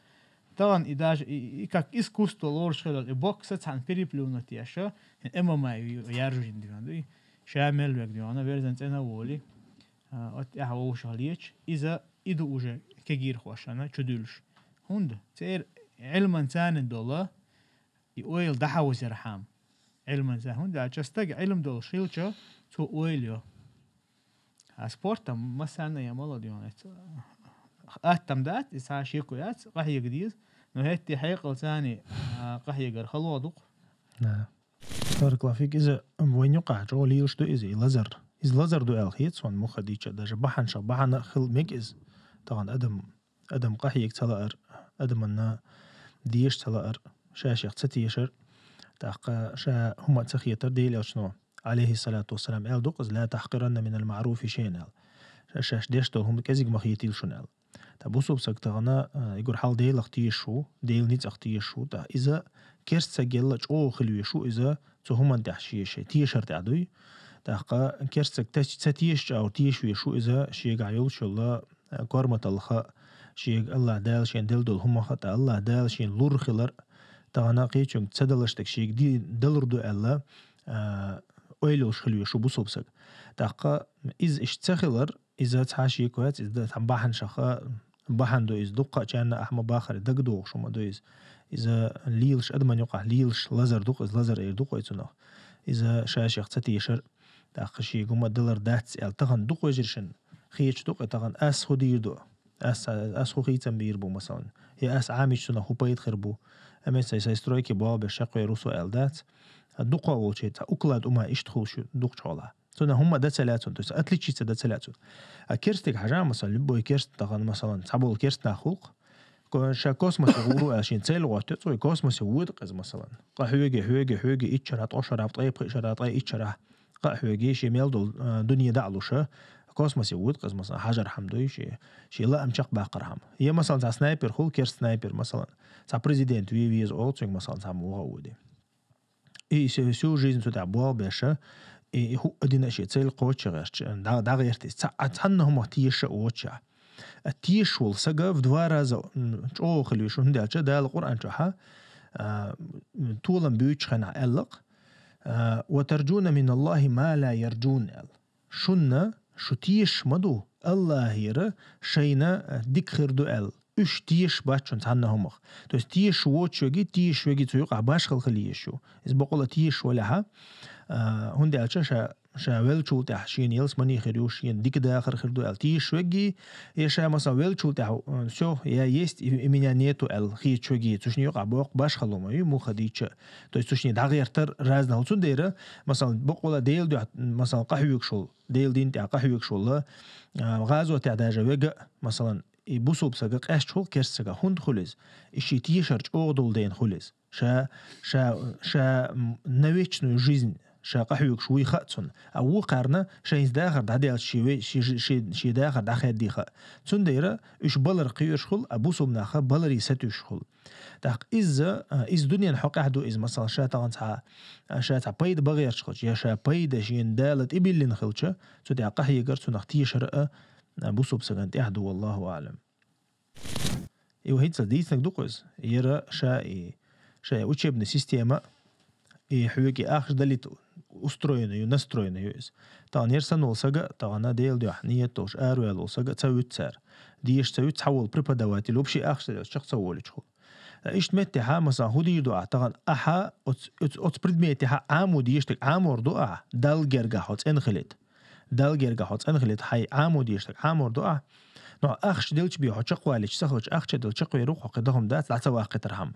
Тахана и даже, и, и как искусство лоруш хила йолу, и бокса цхьаьна переплюнуть еш, М М А яржийна дуьйна, дуй? Ша мел верг дуьйна, верзан цӀена а волий, а, от тӀаьхьа вовшах леча, иза и ду уже кегийрхошна чудуьллуш. ХӀунда? Церан Ӏилман царна долу и ойла дӀахьовзархьама. Ӏилман царна. ХӀунда аьлча стаг Ӏилма долуш хилча, цо ойла йо. А спортан массарна а я мало дуьйна эца. Аттам дац, и цхьа шеко яц, къахьега деза, но хӀетте хьекъал царна, а, къахьегар хало ду-кх. Да. Баракаллаху фик, иза вайн юкъахь чӀогӀа лелаш ду иза, и лазар. Иза лазар ду аьлла хета суна муха дийча, даже бахьанашах бахьана а хила мега иза. Тахана адам, адам къахьега ца лаар, адаманна деша ца лаар, ша шех ца тешар, тӀаккха ша хӀума ца хетар Делан Элчано, алейхиссалату вассалам, аьлла ду-кх иза: «Ла тахкъиранна минал маъруфи шайъан», аьлла. Ша шаьш деш долу хӀума кӀезиг ма хетийла шуна аьлла. Ткъа бусалба стаг тахана, а, и гур хьал Делах тешаш ву, Делан ницкъах тешаш ву, ткъа иза керста стаг елла чӀогӀа хила веш ву иза, цу хӀуманна тӀехь шен, шен тешар тӀехь дуй. ТӀаккха керста стаг ца, ца тешачу агӀор теша веш ву иза, шегахь йолуш йолу, а, корматалла хаьа, шега АллахӀ Дала шен делла долу хӀума хаьа, ткъа АллахӀ Дала шен лур хилар, тахана кхечуьнга ца далаш дерг шега ди-, далур ду аьлла, а, ойла йолуш хила веш ву бусалба стаг. ТӀаккха иза иштта ца хилар, иза цхьа шеко яц, иза цхьа бахьанашаха, бахьана ду иза, дуккха а чарна ахьа ма бахара, дагадогӀуш хӀума ду иза. Иза лелаш, адаман юкъахь лелаш лазар ду-кх, иза лазар эр ду-кх вай цунах. Иза ша шех ца тешар, тӀаккха шега хӀума далар дац аьлла, тахана дукха вежаршна хеташ ду-кх, тахана ас хӀун дийр ду? ас, ас хӀу хийцам бийр бу, масалан. Я ас Ӏамича цунах хӀу пайда хир бу. Амма сай, сай стройки болх беш шакхвер ву со аьл дац. Дукха волчий цхьа уклад ума иштта хул шу дукхача хьолахь. Цунах хӀумма да ца лаьцун, то есть отличиться да ца лаьцун. А керстиг хьажа, масалан, любой керст тахан, масалан, цхьаболу керст нах хулкх. Ко-, ша космосе гӀур ву аьлла шен цель гӀотту, цо и космосе вуьду-кх иза, масалан. Къа хьоьге, хьоьге, хьоьге, итт шарахь, ткъа шарахь, ткъе пхи шарахь, ткъе итт шарахь, къа а хьоьге, шен мел долу, а, дуьне дӀа а луш, космосе вуьду-кх иза, масалан, хьажар хьама дуй, шен, шен лаам чекхбаккхар хьама. Я, масалан, цхьа снайпер хул, керст снайпер, масалан. Цхьа президент ве веза олу цуьнга, масалан, цхьа муха а ву де. И всю, всю жизнь цу тӀехь болх беш, и, и хӀуъа дина шен цель кхоччуш гӀерташ, дӀа-, дӀагӀерта иза. Ца-, а цхьанна хӀумах теша а воцуш. А тешаш волу сага в два раза, м, чӀогӀа хила веза, хӀунда аьлча Дала Къуръан чохь, а, м, толам буьйцучу хенахь аьлла-кх, а, «Ва тарджуна миналлахи ма ла ярджун», аьлла. Шуна шу тешаш ма ду, Аллахьера шайна, а, дика хир ду аьлла. Уьш тешаш бац шуна цхьанна хӀумах. То есть тешаш воцуш верг, тешаш верг цу юкъахь башхалла хила езаш ю. Иза бакъволу тешаш валахь, а, хӀунда аьлча ша, ша веллачул тӀаьхьа шена ялсамани хир ю, шена дика дахар хир ду аьлла тешаш верг, я ша, масалан, веллачул тӀаьхьа, а, всё, я есть, и, и меня нету аьлла хеташ верг, цу шина юкъахь боккха башхалла хӀума ю, муха дийцча а. То есть цу шинна дӀагӀертар разный хӀума. Цундела, масалан, бакъволу Делан дуьхьа, масалан, къахьоьгуш волу, Делан дин тӀехь къахьоьгуш волу, а, гӀазотехь даже вега а, масалан, и бусулба сага къаьсташ хуьлу керст сага, хӀунда хуьлу иза? И шен тешар чӀогӀа долу дела хуьлу иза. Ша, ша, ша, м, на вечную жизнь ша къахьоьгуш вуй хаьа цунна. А вукхарна шайца дахар дӀаделча шен ве-, шен, шен, шен дахар дӀахаьдда хаьа. Цундела уьш балар кхоьруш хуьлу, а бусулба нах баларе сатуьйсуш хуьлу. ТӀаккха иза, а, иза дуьненан хьокъехь ду иза, масалан, ша тахана цхьа, а, ша цхьа пайда бан гӀерташ хилча, я ша пайда шена Дала тӀебиллина хилча, цу тӀехь къахьегар, цунах тешар а, а, бусулба сагана тӀехь ду, валлаху аӀлам. И ву хӀинца дийцинарг ду-кх иза, яра ша и, ша и учебная система, и хьоьга и ахча далийта устроена ю, настроена ю иза. Тахана яра санна волу сага, тахана Делан дуьхьа ниет долуш араваьлла волу сага ца вуьту цара. Деша ца вуьту цхьа волу преподаватель, вообще ахча ца делча чекх ца волуьйтуш хуьлу. Ткъа иштта меттехь, масалан, хӀун дийр ду ахь, тахана ахьа оц-, оц-, оцу предметехь Ӏамо дезаш дерг Ӏамор ду ахь, Далла гергахь хьо цӀена хилийта. Далла гергахь хьо цӀена хилийта, хьайн Ӏамо дезаш дерг Ӏамор ду ахь. Но ахча делча бен хьо чекхвалийча ца хилча, ахча делча чекхвер ву-кх хьо, кхин дан хӀума дац, дӀа ца ваккхийтархьама.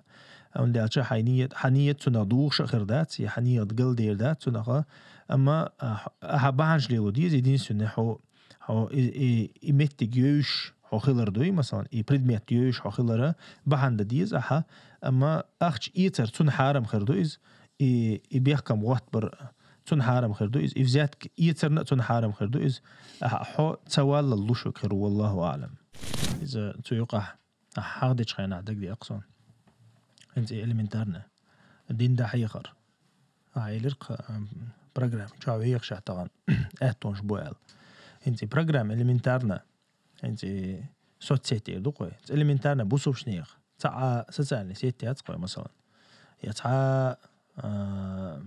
Амма делча хьайн ниет, хьан ниет цунах духуш а хир дац, я хьан ниет галдер дац цунах. Амма, а, ахьа бахьанаш лело деза, единственное, хьо Хьо и, и, и меттиг йовзуш хьо хилар дуй, масалан, и предмет йовзуш хьо хилара бахьана дан деза ахьа, амма ахча эцар цунна хьарам хир ду иза, и, и бехкам гӀоттабар цунна хьарам хир ду иза, и взятка эцарна а цунна хьарам хир ду иза, ахьа хьо ца валлал луш верг хир ву, валлаху аӀлам. Иза цу юкъахь ахьа хьахдечу хенахь дагадеа-кх суна. ХӀинца и элементарно. Дин дӀахьехар. Ахьа элира-кх, ам, программа чохь вехашехь тахана аьттонаш бу аьлла. ХӀинца и программа элементарно, хӀинца и соцсеть эр ду-кх вай. Элементарно бусулбанех. Цхьа а социальный сеть яц-кх вай, масалан. Я цхьа, а,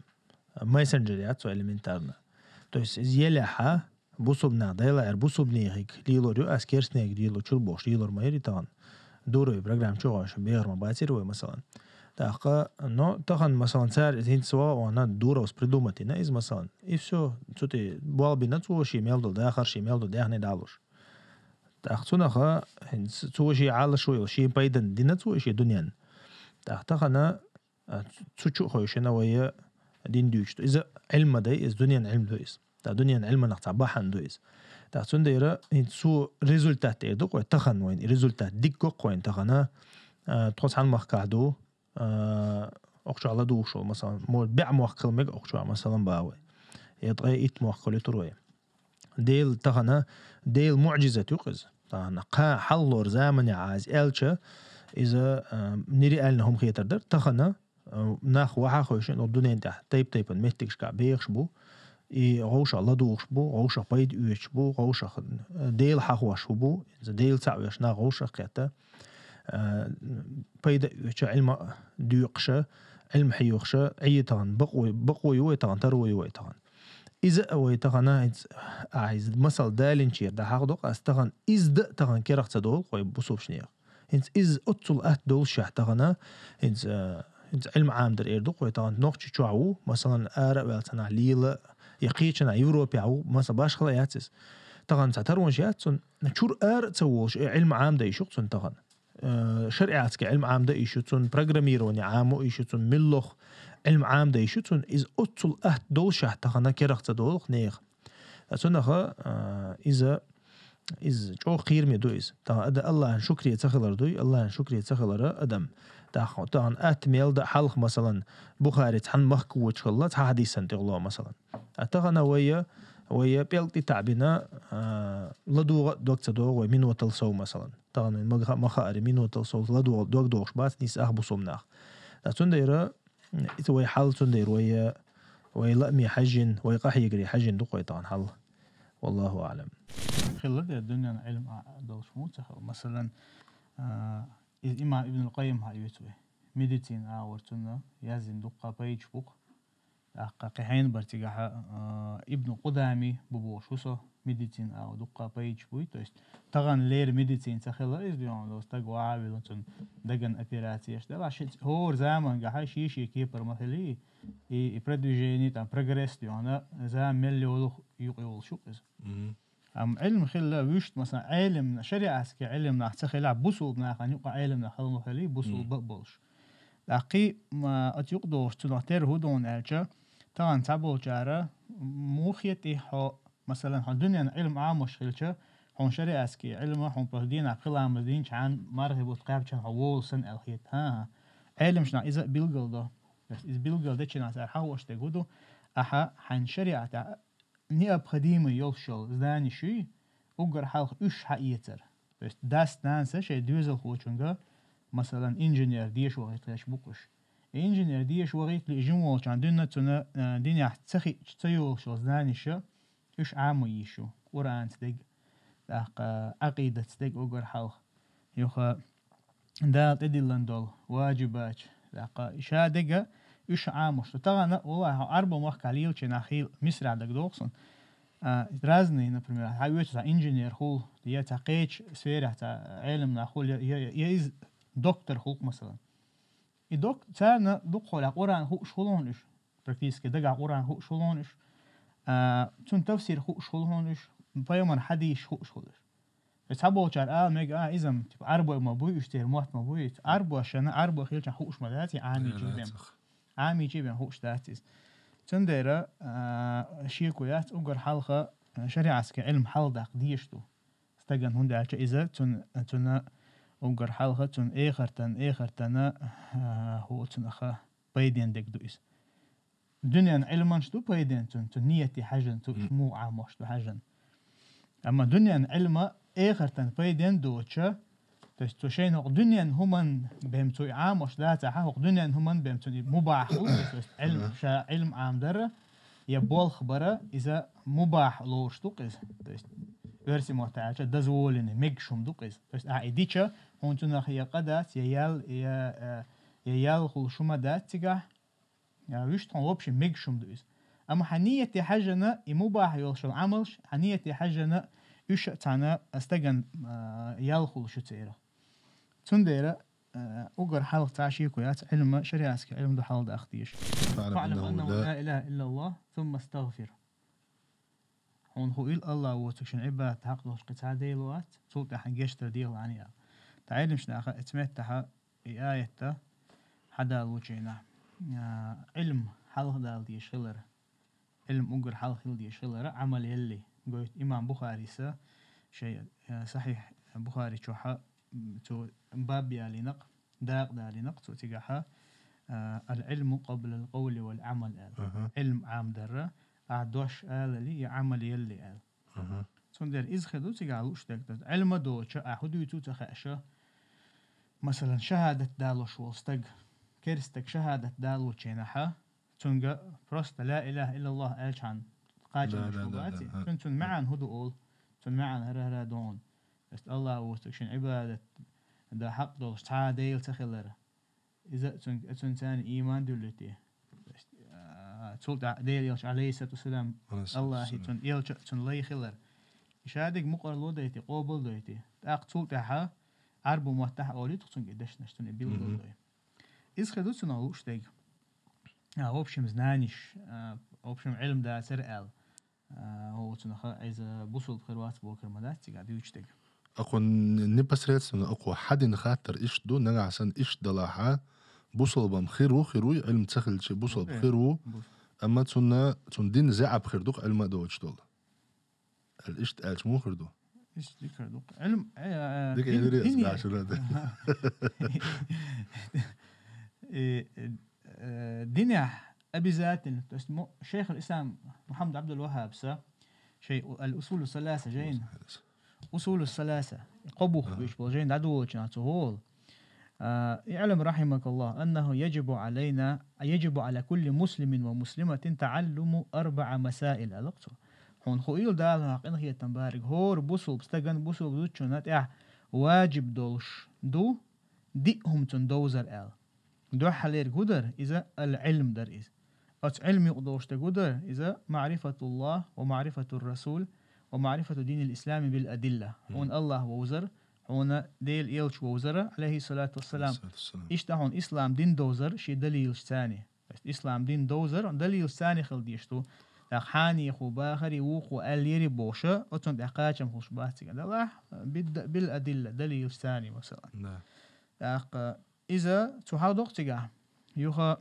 мессенджер яц вай элементарно. То есть иза елехьа, бусулба нах, Делахьара бусулбанехиг лелор ю ас, керстанехиг лело чул бохуш лелор ма яри тахана. Дуравай программа чу гӀой шу бехар ма бацира вай, масалан. ТӀаккха, но тахана, масалан, цара иза хӀинца ваха вахана, дуравс придумать йина иза, масалан. И всё, цу тӀе болх бина цо, шен мел долу дахар, шен мел долу даьхни дӀалуш. ТӀаккха цунаха, хӀинца цо шен Ӏалашо йолу, шен пайдан дина цо и шен дуьненна. ТӀаккха тахана А, цу, цу чу а хойшина вай дин дуьйцуш ду. Иза Ӏилма дай, иза дуьненан Ӏилма ду иза. Та дуьненан Ӏилманах цхьа бахьана ду иза. Та цундела хӀинца цо результат эр ду-кх вай, тахана вайн и результат дика го-кх вайн тахана, а, тхо цхьана махкахь ду, а, окху чохь ладугӀуш волу, масалан, мо-, бӀе мохк хила мега окху чохь, масалан, бан вай. Я ткъе итт мохк хуьлуьйтур вай. Дела тахана, Дела муӀжизат ю-кх иза. Тахана кхана хьалхалора заманехь иза аьлча, иза, а, нереально хӀума хетар дара. Тахана, а, нах ваха а хойшина, оцу дуьнен тӀехь тайп-тайпана меттигашкахь бехаш бу, и гӀовшах ладугӀуш бу, гӀовшах пайда оьцуш бу, гӀовшах, а, Дела хьахош хӀу бу, иза Дела цхьаъ веш нах гӀовшах кхетта, а, пайда оьцуша, Ӏилма доькъуша, Ӏилма хьехуша, Ӏе тахана бакъо, бакъо ю вай тахана, таро ю вай тахана. Иза а вай тахана, хӀинца, а, иза масал далинчера дӀахьахдо-кх ас тахана, иза дан а тахана керах ца долу-кх вай бусулбанех. ХӀинца иза оццул атта доллушехь тахана, хӀинца, а, хӀинца Ӏилма Ӏамадар эр ду-кх вай тахана, нохчи чохь ву, масалан, ара а ваьлла цхьанахь лела, я кхечанахь Европехь ву, масал башхала а яц иза. тахана цхьа таронаш яц цун, чура ара а ца волуш, э, Ӏилма Ӏамаде йиш ю цун тахана. Э, шариатский Ӏилма Ӏамаде йиш ю цун, программирование Ӏамо йиш ю цун, миллох Ӏилма Ӏамаде йиш ю цун, иза оццул атта долушехь тахана керах ца долу нехан. Ткъа цунах, э, иза, иза чӀогӀа кхераме ду иза. Тахана ада Аллахьан шукре ца хилар дуй, Аллахьан шукре ца хилара адам. Тахана, тахана атта мел дан хьалха, масалан, Бухари цхьана махка вочу хилла, цхьа хьадисан тӀехула, масалан. А тахана вайя, вайя пӀелг тӀе таӀбина, а, ладугӀа а дог ца догӀу вай минотал сов, масалан. Тахана вайн ма ха-, ма хаари, минотал сов ладугӀа дог догӀуш бац нийса ах бусулба нах. Ткъа цундела, м, иза вай хьал, цундела вайя, вай лааме хьаьжжина, вай къахьегаре хьаьжжина ду-кх вай тахана хьал. Валлаху аӀлам. Хилла де дуьненан Ӏилма а долуш муха ца хилла. Масалан, а, иза имам Ибн Къаййим хьаоьцу вай. Медицина агӀор цунна яздина дуккха пайдаш бу-кх. ТӀаккха кхин хьенан бара цигахь, а, Ибн Къудами бу бохуш ву со, медицина агӀор дуккха пайдаш буй. То есть тахана леррина медицина ца хилла иза, дуьхьал долу стаг вахьа а вилла, цунна дагана операцеш делахь, ши-, хӀора замангахь шен-шен кепара ма хилий, и, и продвижение, там, прогресс дуьхьал, зама мел йолуш юкъа йолуш ю-кх иза. Мгм. Амма Ӏилма хилла вуьшта, масалан, Ӏелам, шариатский Ӏилма нах ца хилахь, бусулба нахана юкъа Ӏелам нах хила ма хилий, бусулба а болуш. ТӀаккхий, м, оцу юкъа догӀуш цунах тера хӀун ду аьлча, тахана цхьаболчара муха тӀе хьо, масалан, хьо дуьненан Ӏилма Ӏамош хилча, хьуна шариатский Ӏилма, хьуна просто дийнахь пхи ламаз динчхьана, мархи бутт кхаьбчхьана хьо волуш санна аьлла хета. ХӀан-хӀа. Ӏеламаш нах иза а билгал до. Иза билгал дечу нах цара хьахош дерг хӀун ду, ахьа хьайн шариатехь необходимый йолуш йолу знаниш юй, уггар хьалха уьш хьаэцар. То есть дас-нанас шайн доьзалхочуьнга, масалан, инженер деша вахийта хезаш бу-кх уьш. И инженер деша вахийта лиъна жима волчохь дуьйна цунна, а, динехь ца хиъча ца йолуш йолу знаниш, уьш Ӏамо йиш ю, Къуръанца дерг, тӀаккха Ӏакъидатца дерг уггар хьалха. Юха Дала тӀедиллина долу ваджибаташ, тӀаккха ша дерг уьш Ӏамош ду. Тахана, валлахӀи, хьо Ӏарбойн махкахь лелачу нах хила, Мисрахь дагадогӀу суна. А, разный, например, хьан оьцу цхьа инженер хуьлу, я цхьа кхечу сферехь цхьа Ӏелам нах хуьлу, я, я, я иза доктор хуьлу-кх, масалан. И док-, царна дукхахьолахь Къуръан хууш хуьлу хьуна уьш. Практически дагахь Къуръан хууш хуьлу хьуна уьш. А, цунна тафсир хууш хуьлу хьуна уьш. Пайхамаран хьадисаш хууш хуьлу уьш. Цхьаболчара ала мега, а, иза-м, типа, Ӏарбой ма буй, уьш церан мотт ма буй. Ӏарбошна, Ӏарбой хилчахь хууш ма дац и Ӏамичий бен. Ӏамичий бен хууш дац иза. Цундела, а, шеко яц, уггар хьалха, а, шариатский Ӏилма хьалхадаккха дезаш ду стагана, хӀунда аьлча иза цун-, цунна уггар хьалха, цунна эхартан, эхартана, а, хӀу цунах пайден дерг ду иза. Дуьненан Ӏилманаш ду пайден цунна, цунна нияте хьаьжжина, цу уьш муха Ӏамош ду хьаьжжина. Амма дуьненан Ӏилма эхартан пайден доцуш, то есть цу шайна хӀокху дуьненан хӀуманна бен цу и Ӏамош дацахь, хӀокху дуьненан хӀуманна бен цунна и мубахь хуьлу, то есть Ӏилма, ша Ӏилма Ӏамдар, я болх бар, иза мубахь лоруш ду-кх иза. То есть оьрсийн маттахь аьлча, дозволенный, мегаш хӀума ду-кх иза. То есть ахь и дича, хьуна цунах я къа дац, я ял, я, э, я ял хуьлуш хӀума дац цигахь, а, вуьшта хьуна вообще мегаш хӀума ду иза. Амма хьан нияте хьаьжжина и мубахь йолуш йолу Ӏамалш, хьан нияте хьаьжжина уьш а цхьана стагана, а, ял хуьлуш ю церан. Цундела, а, уггар хьалха цхьа шеко яц, Ӏилма, шариатский Ӏилма ду хьалхадаккха дезаш. فاعلم فاعلم أنه أنه لا لا إله إلا الله ثم استغفر. Хьуна хуийла АллахӀ воцург шен Ӏибадат хьакъ долуш кхин цхьа Дела вац, цул тӀаьхьа гечдар дехалахьа аьлла. ТӀаккха Ӏеламнаха оцу меттехь и аят хьадалучу хенахь, а, Ӏилма хьалхадала дезаш хилар, Ӏилма уггар хьалха хила дезаш хилар Ӏамал ялале гойту. Имам Бухарис шайн, а, Сахьихь Бухари чохь, м, цо баб ялийнакъ, дакъа далийнакъ цо цигахь, а, «Ал-Ӏилму къабла ал-къавли вал-Ӏамал», аьлла. Ӏилма Ӏамдар, ахь дош алале я Ӏамал ялале аьлла. Цундела иза хир ду цигахь лууш дерг. Ӏилма доцуш ахь хӀун дуьйцу ца хууш, масалан, шахӀадат далош волу стаг, керста стаг шахӀадат далочу хенахь, цуьнга просто «Ла илаха иллаллах» аьлчхьана кхачамаш хӀун бац и? Цуьнан, цуьнан маьӀна хӀун ду олу? Цуьнан маьӀна хӀара-хӀара догӀу. Просто АллахӀ воцург шен Ӏибадат дан хьакъ долуш цхьа а Дела ца хилар. Иза цуьнга, цуьнан царна ийман дуьллуьйтий? То есть, а, цул тӀаьхьа Делан элча, алейхиссалату вассалам, АллахӀи цуьнан элча, цуьнан лай хилар. И шадерг мукъарло дайтий, къобал дайтий? ТӀаккха цул тӀаьхьа Ӏарбу маттахь олуьйту цуьнга и дешнаш, цуьнан и билгал дой. Иза хир ду цунах лууш дерг. А, в общем, знаниш, а, в общем, Ӏилма дацара аьлла. А, хӀо цунах иза бусулба хир вац бохар ма дац цига дуьйцуш дерг. Акхо н-, непосредственно акхо хьадина хаттар иштта ду, нагахь санна иштта далахьа, бусулба хир ву, хир вуй, Ӏилма ца хилча бусулба хир ву, амма цунна, цун дин заьӀап хир ду-кх Ӏилма а доцуш долу. Аьлла иштта аьлча муха хир ду? Иштта дика хир ду-кх. Ӏилма, э, э, Дика дин, элира ас дин башара да. Э, э, э, динехь обязательно, то есть мо-, Шейхул Ислам Мухаммад Абдул Ваххабса, шей у-, Ал-Усулу Саласа жайна. Усулу Саласа. Кхо бух Ага. виш бол жайна дӀадолучу цу гӀолу. А, «اعلم رحمك الله أنه يجب علينا، يجب على كل مسلم ومسلمة تعلم أربع مسائل», аьлла цо. Хьуна хуийла Дала хьан къинхетам бариг, хӀора бусулба стаган, бусулба зудчунна тӀехь ваджиб долуш ду, диъ хӀума цунна довзар аьлла. Дуьххьалерг хӀу дара, иза ал-Ӏилм дара иза. Оцу Ӏилма юкъа долуш дерг хӀу дара, иза маърифатуллах ва маърифатур-расул ва маърифату динил ислами бил адилла. Хьуна Аллах вовзар, хьуна Дела элча вовзара, алейхиссалату вассалам. Иштта хьуна ислам дин довзар ши далилаш цани. То есть ислам дин довзар далилаш цани хила деш ду. ТӀаккха хьанеху бахари, вукху аьллери бохуша, оцунна тӀехь кхачам хуш бац цига далахь, бил адилла, далилаш цани, масалан. ТӀаккха иза цу хьал доккху цигахь. Юха,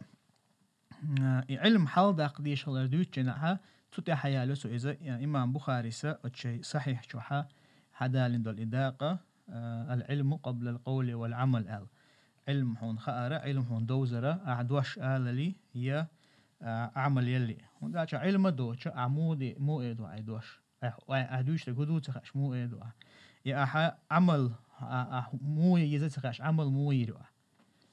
а, и Ӏилма хьал даккха деш хилар дуьйцучу нахьа, цу тӀехь хьаялу цу иза, а, имам Бухариса оцу шайн сахьихь чохьа хьадалина долу и дакъа, а, «Ал-Ӏилму къаблал къовли вал Ӏамал» аьлла. Ӏилма хьуна хаара, Ӏилма хьуна довзара, ахьа дош алали, я, а, Ӏамал ялли. ХӀунда аьлча Ӏилма доцу, ахьа муха де-, муха эр ду ахьа и дош. Ахь, ахь, ахь дуьйцург хӀу ду ца хаьаш муха эр ду ахь. Я ахьа Ӏамал, а-, ахь муха еза ца хаьаш, Ӏамал муха йир ю ахь.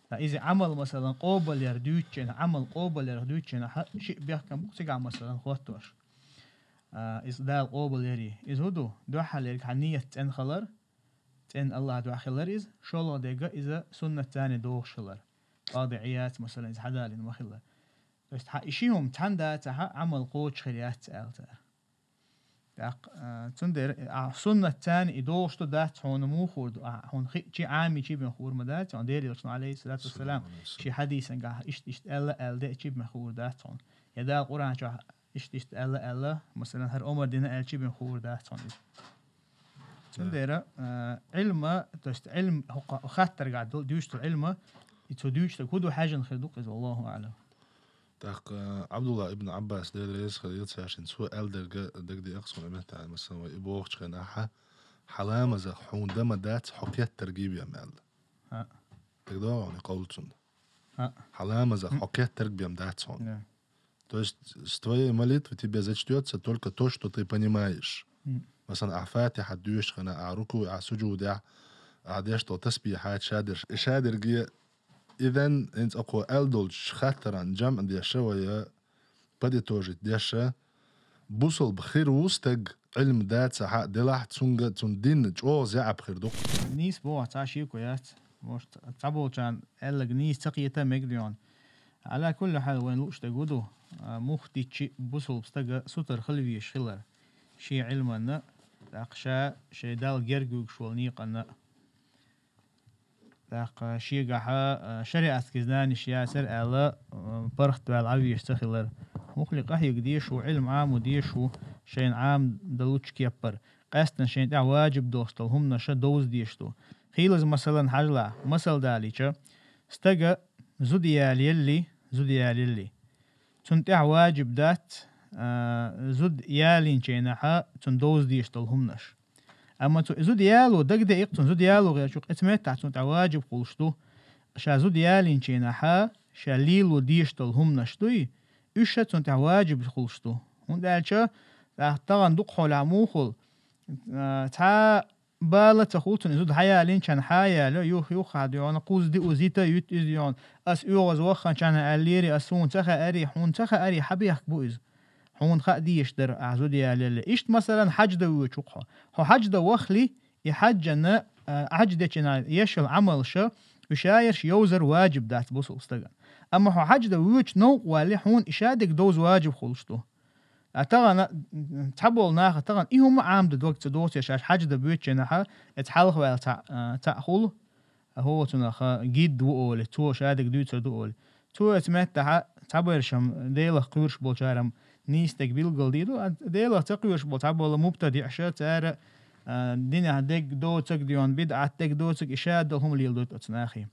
Ткъа иза Ӏамал, масалан, къобалъяр дуьйцучу хенахь, Ӏамал къобалъярх дуьйцучу хенахь, шиъ бехкам бу-кх цигахь, масалан, хоттош. А, иза Дала къобалъярий. Иза хӀу ду? Дуьххьалерг хьан ният цӀена хилар, цӀена Аллах дуьхьа хилар иза, шолгӀа дерг иза суннат цани дохуш хилар. Къади Ӏияц, масалан, иза хьадалина ма хилар. То есть хьан и ши хӀума цхьаьна дацахьа, Ӏамал кхочуш хир яц аьлла цара. ТӀаккха, а, цундела, а, суннат цани и дохуш ду дац хьуна муха хуур ду, а, хьуна хи-, чи Ӏами чи бен хуур ма дац, хьуна Дела элчано, алейхиссалату вассалам, ши хьадисан гахь иштта-иштта аьлла, аьлла де чи бен хуур дац хьуна. Я Дала Къуръан чохь иштта-иштта аьлла, аьлла, масалан, хӀара омар дина аьлла чи бен хуур дац хьуна иза. Цундела, а, Ӏилма, то есть Ӏилма, хӀокху хаттаргахь ду-, дуьйцу Ӏилма, и цу дуьйцург хӀу ду хьаьжжина хир ду-кх иза, валлаху аӀлам. ТӀаккха Ӏабдулла ибн Ӏаббас, Дела реза хилла цаьршинна, цо аьлла дерг дагадеа-кх суна, меттахь, масалан, вай и бохучу хенахь, хьан ламазах хьуна дан ма дац хьо кхеттарг бен аьлла. ХӀаъ. ДагадогӀу хьуна и къовл цуьнан? ХӀаъ. Хьан ламазах хьо кхеттарг бен дац хьуна. Да. То есть с твоей молитвы тебе зачтётся только то, что ты понимаешь. Масалан, ахь Фатихьат доьшучу хенахь, ахь рукуӀехь, ахь сужудехь, ахь деш долу тасбихьат, шадерш, и шадерге, иза, хӀинца акхо аьлла долчу хаттаран жамӀ деш вай, подытожить деш, бусалба хир ву стаг, Ӏилма дацахь а делахь, цуьнга, цуьнан дин чӀогӀа заьӀап хир ду-кх. Нийса боху, цхьа шеко яц. Может, цхьаболчарна аьлларг нийса ца кхета а мегар ду хьуна. Ӏала кулли хьал, вайна лууш дерг хӀу ду, а, муха дичи бусалба стага сутара хила везаш хилар. Шен Ӏилманна, тӀаккха ша шайн Далла герга вуьгуш волу некъанна. ТӀаккха шегахьа, а, шариатский знанеш яцара аьлла, а, паргӀатваьлла Ӏан везаш ца хилар. Муххале къахьега дезаш ву, Ӏилма Ӏамо дезаш ву, шайна Ӏамадалучу кеппара. Къаьсттина шайна тӀехь ваджиб долуш долу хӀуманаша довза дезаш ду. Хийлаза масалан хьажалахь, масал далийча, стага зуда ялаелли, зуда ялаелли. Цунна тӀехь ваджиб дац, а, зуда ялийначу хенахьа цунна довза дезаш долу хӀуманаш. Амма цу зуда яло дагадеа-кх цунна, зуда яло гӀерташ ву-кх, оцу меттехь цунна тӀехь ваджиб хуьлуш ду, ша зуда ялийначу хенахьа, ша лело дезаш долу хӀуманаш дуй, уьш ша цунна тӀехь ваджиб хуьлуш ду. ХӀунда аьлча, тӀаккха тахана дукха хьолахь муха хуьлу, а, цхьа бала а ца хуьлу цунна, и зуда хьаялийначхьана хьаялайо, юх-юххехь дуьйхьуна, кхузза диъазза йита а йуьту иза дуьйхьуна. Ас оьгӀаз вахханчхьана аьллерий, ас суна ца хаьарий, хьуна ца хаьарий, хьан бехк бу иза? Хьуна хаа дезаш дара ахь зуда ялаелли. Иштта, масалан, хьаьж дан воьдуш ву-кх хьо. Хьо хьаьж дан ваххале, и хьаьжжана, а, хьаьж дечу хенахь еш йолу Ӏамалша, уьш яйраш йовзар ваджиб дац бусалба стагана. Амма хьо хьаьж дан воьдуш новкъа валале, хьуна и шадерг довза ваджиб хуьлуш ду. А тахана, цхьаболу наха тахана и хӀума Ӏамадан дог ца доцуш, шаьш хьаьж дан боьдучу хенахьа, оцу хьалха ваьлла цхьаъ, а, цхьаъ хуьлу, хӀо цунах гид ву олий, цо шадерг дуьйцур ду олий. Цо оцу меттехьа цхьаберш-м, Делах кхоьруш болчара-м, нийса дерг билгал дийду, а Делах ца кхоьруш болу цхьаболу мубтадиъаша, цара, а, динехь дерг доцург дийна, бидӀат дерг доцург, и шадолу хӀума леладо оцу нахе.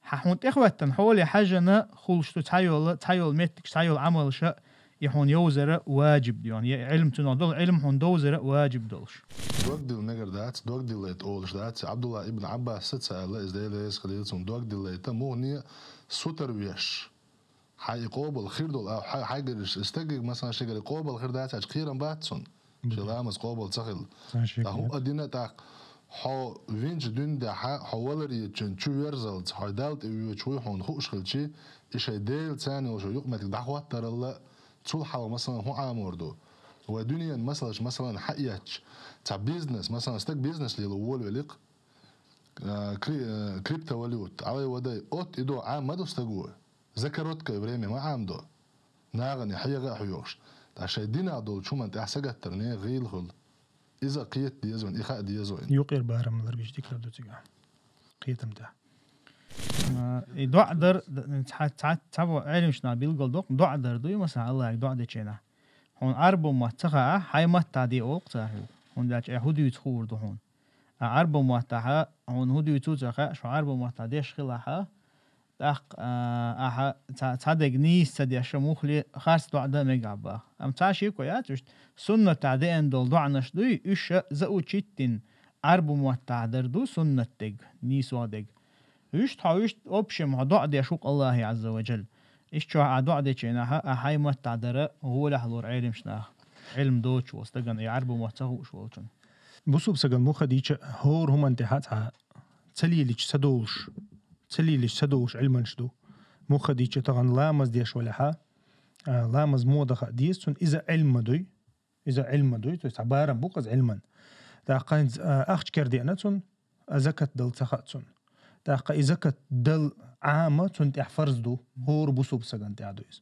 Хьан хьуна тӀехӀоьттина хьоле хьаьжжина хуьлуш ду цхьайолу, цхьайолу меттигаш, цхьайолу Ӏамалша, и хьуна йовзара ваджиб дийна, я Ӏилма цунах долу, Ӏилма хьуна довзара ваджиб долуш. Дог дилла мегар дац, дог диллайта олуш дац. Абдулла ибн Аббаса ца аьлла, иза Дела реза хилийла цунна, дог диллайта мухӀане сутара веш. Хьан и къобал хир долу, а, хьан, хьайгарш и стаге, масалан, шегара къобал хир дац аьлча, кхерам бац цунна. Шен ламаз къобал ца хилла. Ца шек Ткъа хӀуъа дина тӀаккха хьо винчу дуьнен тӀехь, хьо валаречун чу верзалц, хьо Далла тӀе воьдуш вуй хьуна хууш хилчи, и шайн Дела царна йолу шун юкъаметтиг дӀахӀоттаралла, цул хьалха, масалан, хӀун Ӏамор ду? Вай дуьненан масалаш, масалан, хьаэцча, цхьа бизнес, масалан, стаг бизнес лело волавеликх, а, кри-, а, криптовалюта, Ӏалай вадай, отта и до Ӏама ма ду стаго. За короткое время ма Ӏамадо. Нахана хьега а хьоьхуш. Ткъа шайн динах долчу хӀуманна тӀехь сагаттар нехан гӀийла хуьлу. Иза а кхета деза вайн, и хаа деза вайн. Юкъера барам лар биш дикар ду цигахь. Кхетам тӀехь. А, и доӀа дар, д-, цхьа, цхьа, цхьа бо-, Ӏеламнаха билгал доккху, доӀа дар дуй, масала, Аллахье доӀа дечу хенахь. Хьуна Ӏарбо матта ца хаьа, хьайн матта дӀа де олу цара хьуна. ХӀунда аьлча хӀун дуьйцу хуур ду хьуна. А Ӏарбо маттахьа, хьуна хӀун дуьйцу ца хаьа, шу Ӏарбо маттахь деш хилахьа, тӀаккха, а, ахьа ца-, цхьа дерг нийса ца деш, муххале харц доӀа дан мегахь баха. Амма цхьа шеко яц, уьш суннатахь деана долу доӀанаш дуй, уьш ша заучить дина, Ӏарбу маттахь дар ду суннат дерг, нийсо дерг. Уьш тхьо, уьш, в общем, хьо доӀа деш ву Аллахье Ӏазза ва Джалла. Иштта чохь а доӀа дечу хенахь, а хьайн маттахь дара гӀолехь лора Ӏеламнаха. Ӏилма доцуш волу стагана, и Ӏарбу мотт ца хууш волчун. Бусулба стагана муха дийча, хӀора хӀуманна тӀехь а цхьа ца лелича ца долуш, ца лелича ца долуш Ӏилманаш ду. Муха дийча тахана ламаз деш валахьа, а, ламаз муха даха а деза цунна, иза Ӏилма дуй. Иза Ӏилма дуй, то есть цхьа барам бу-кх иза Ӏилман. ТӀаккха хӀинца, а, ахча кер деана цунна, а, закат дал ца хаьа цунна. ТӀаккха и закат дал Ӏама цунна тӀехь фарз ду, хӀора бусулба стагана тӀехь ду иза.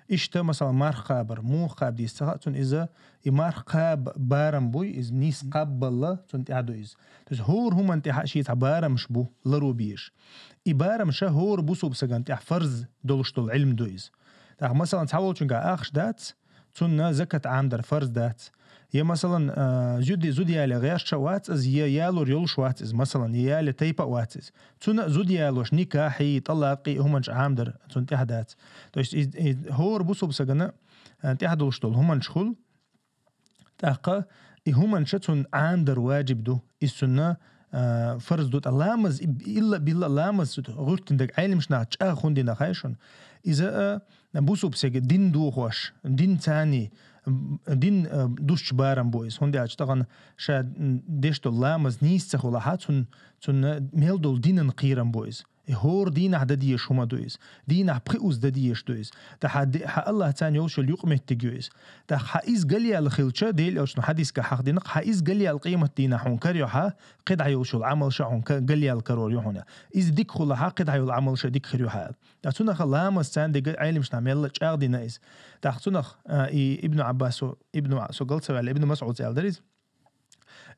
Иштта, масала, марха кхабар, муха кхаба деза ца хаьа цунна, иза и марха кхаба барам буй, иза нийса кхаббалла цунна тӀехь ду иза. То есть хӀора хӀуманна тӀехь а шен цхьа барамаш бу, ларо безаш. И барамаш хӀора бусулба стагана тӀехь фарз долуш долу Ӏилма ду иза. ТӀаккха, масала, цхьаволчуьнга ахча дац, цунна закат Ӏамадар фарз дац. Я, масалан, а, зуди-, зуда яле гӀерташ а вац иза, я ялор йолуш вац иза, масалан, я яле тайпа а вац иза. Цунна а зуда ялош никахьий, тӀалакъий, хӀуманаш Ӏамадар цунна тӀехь дац. То есть и, и хӀора бусулба стагана, а, тӀехь долуш долу хӀуманаш хуьлу. ТӀаккха и хӀуманаш цунна Ӏамадар ваджиб ду. Иза цунна, а, фарз ду. ТӀа ламаз, и-, илла-билла ламаз, гӀуьртина дерг Ӏеламнаха чӀагӀ хӀунда дина хаьий шуна? Иза, а, бусулба стеган дин дохош, дин царний, м, дин, а, дусчу барам бу иза. ХӀунда аьлча тахана ша, м, деш долу ламаз нийса ца хуьлахьа, цун-, цунна мел долу динан кхерам бу иза. И хӀора дийнахь дан дезаш хӀума ду иза. Дийнахь пхи уз дан дезаш ду иза. ТӀа хьан де-, хьан Аллахь царна йолуш йолу юкъаметтиг ю иза. ТӀаккха хьан иза галъяьлла хилча, Дела элчано хьадисгахь хьахдина-кх, хьан иза галъяьлла къематдийнахь хьуна карайо хьан, кхидӀа йолуш йолу Ӏамалша хьуна ка-, галъяьлла карор ю хьуна. Иза дика хуьлахьа, кхидӀа йолу Ӏамалша дика хир ю хьан. ТӀаккха цунах ламаз царна дерг Ӏеламнаха мелла чӀагӀдина иза. ТӀаккха цунах, а, и Ибн Ӏаббасо, Ибн Ӏа-, со гал ца ваьлла, Ибн МасӀуда аьлла дара иза.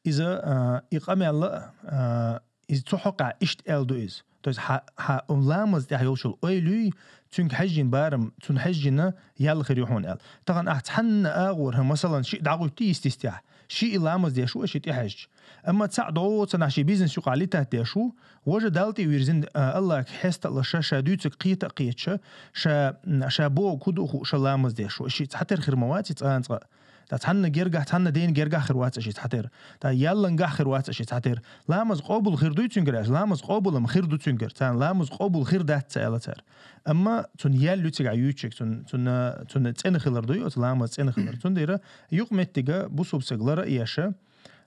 Иза, а, и къамел а, а, иза цу хьокъехь иштта аьлла ду иза. То есть хьан, хьан ламаз тӀехь йолуш йолу ойла юй, цуьнга хьаьжжина барам, цунна хьаьжжина ял хир ю хьуна аьлла. Тахана ахь цхьанна агӀор, хьан, масалан, шиъ дӀагӀуьттий йисте-йистехь, шиъ ламаз деш ву, шиъ тӀехьаьжча. Амма цхьаъ дӀо цхьанахь шен бизнес юкъахь летать деш ву, важа Далла тӀе вирзина, а, Аллахьга хьеста а лаша, ша дуьйцург кхета а кхеташа, ша, м, ша бохург хӀун ду хууша ламаз деш ву. Шиъ цхьатерра хир ма вац и цкъа а цкъа. ТӀа цхьанна гергахь, цхьанна дена гергахь хир вац аша цхьатера. ТӀа яллангахь хир вац аша цхьатера. Ламаз къобул хир дуй цуьнгара аша? Ламаз къобулам хир ду цуьнгара. Царна ламаз къобул хир дац ца аьлла цара. Амма цунна ял ю цигахь юьйцург, цунна, цунна, цунна цӀена хилар дуй, оцу ламаз цӀена хилар. Цундела юкъаметтига бусулба стаг лара а еша,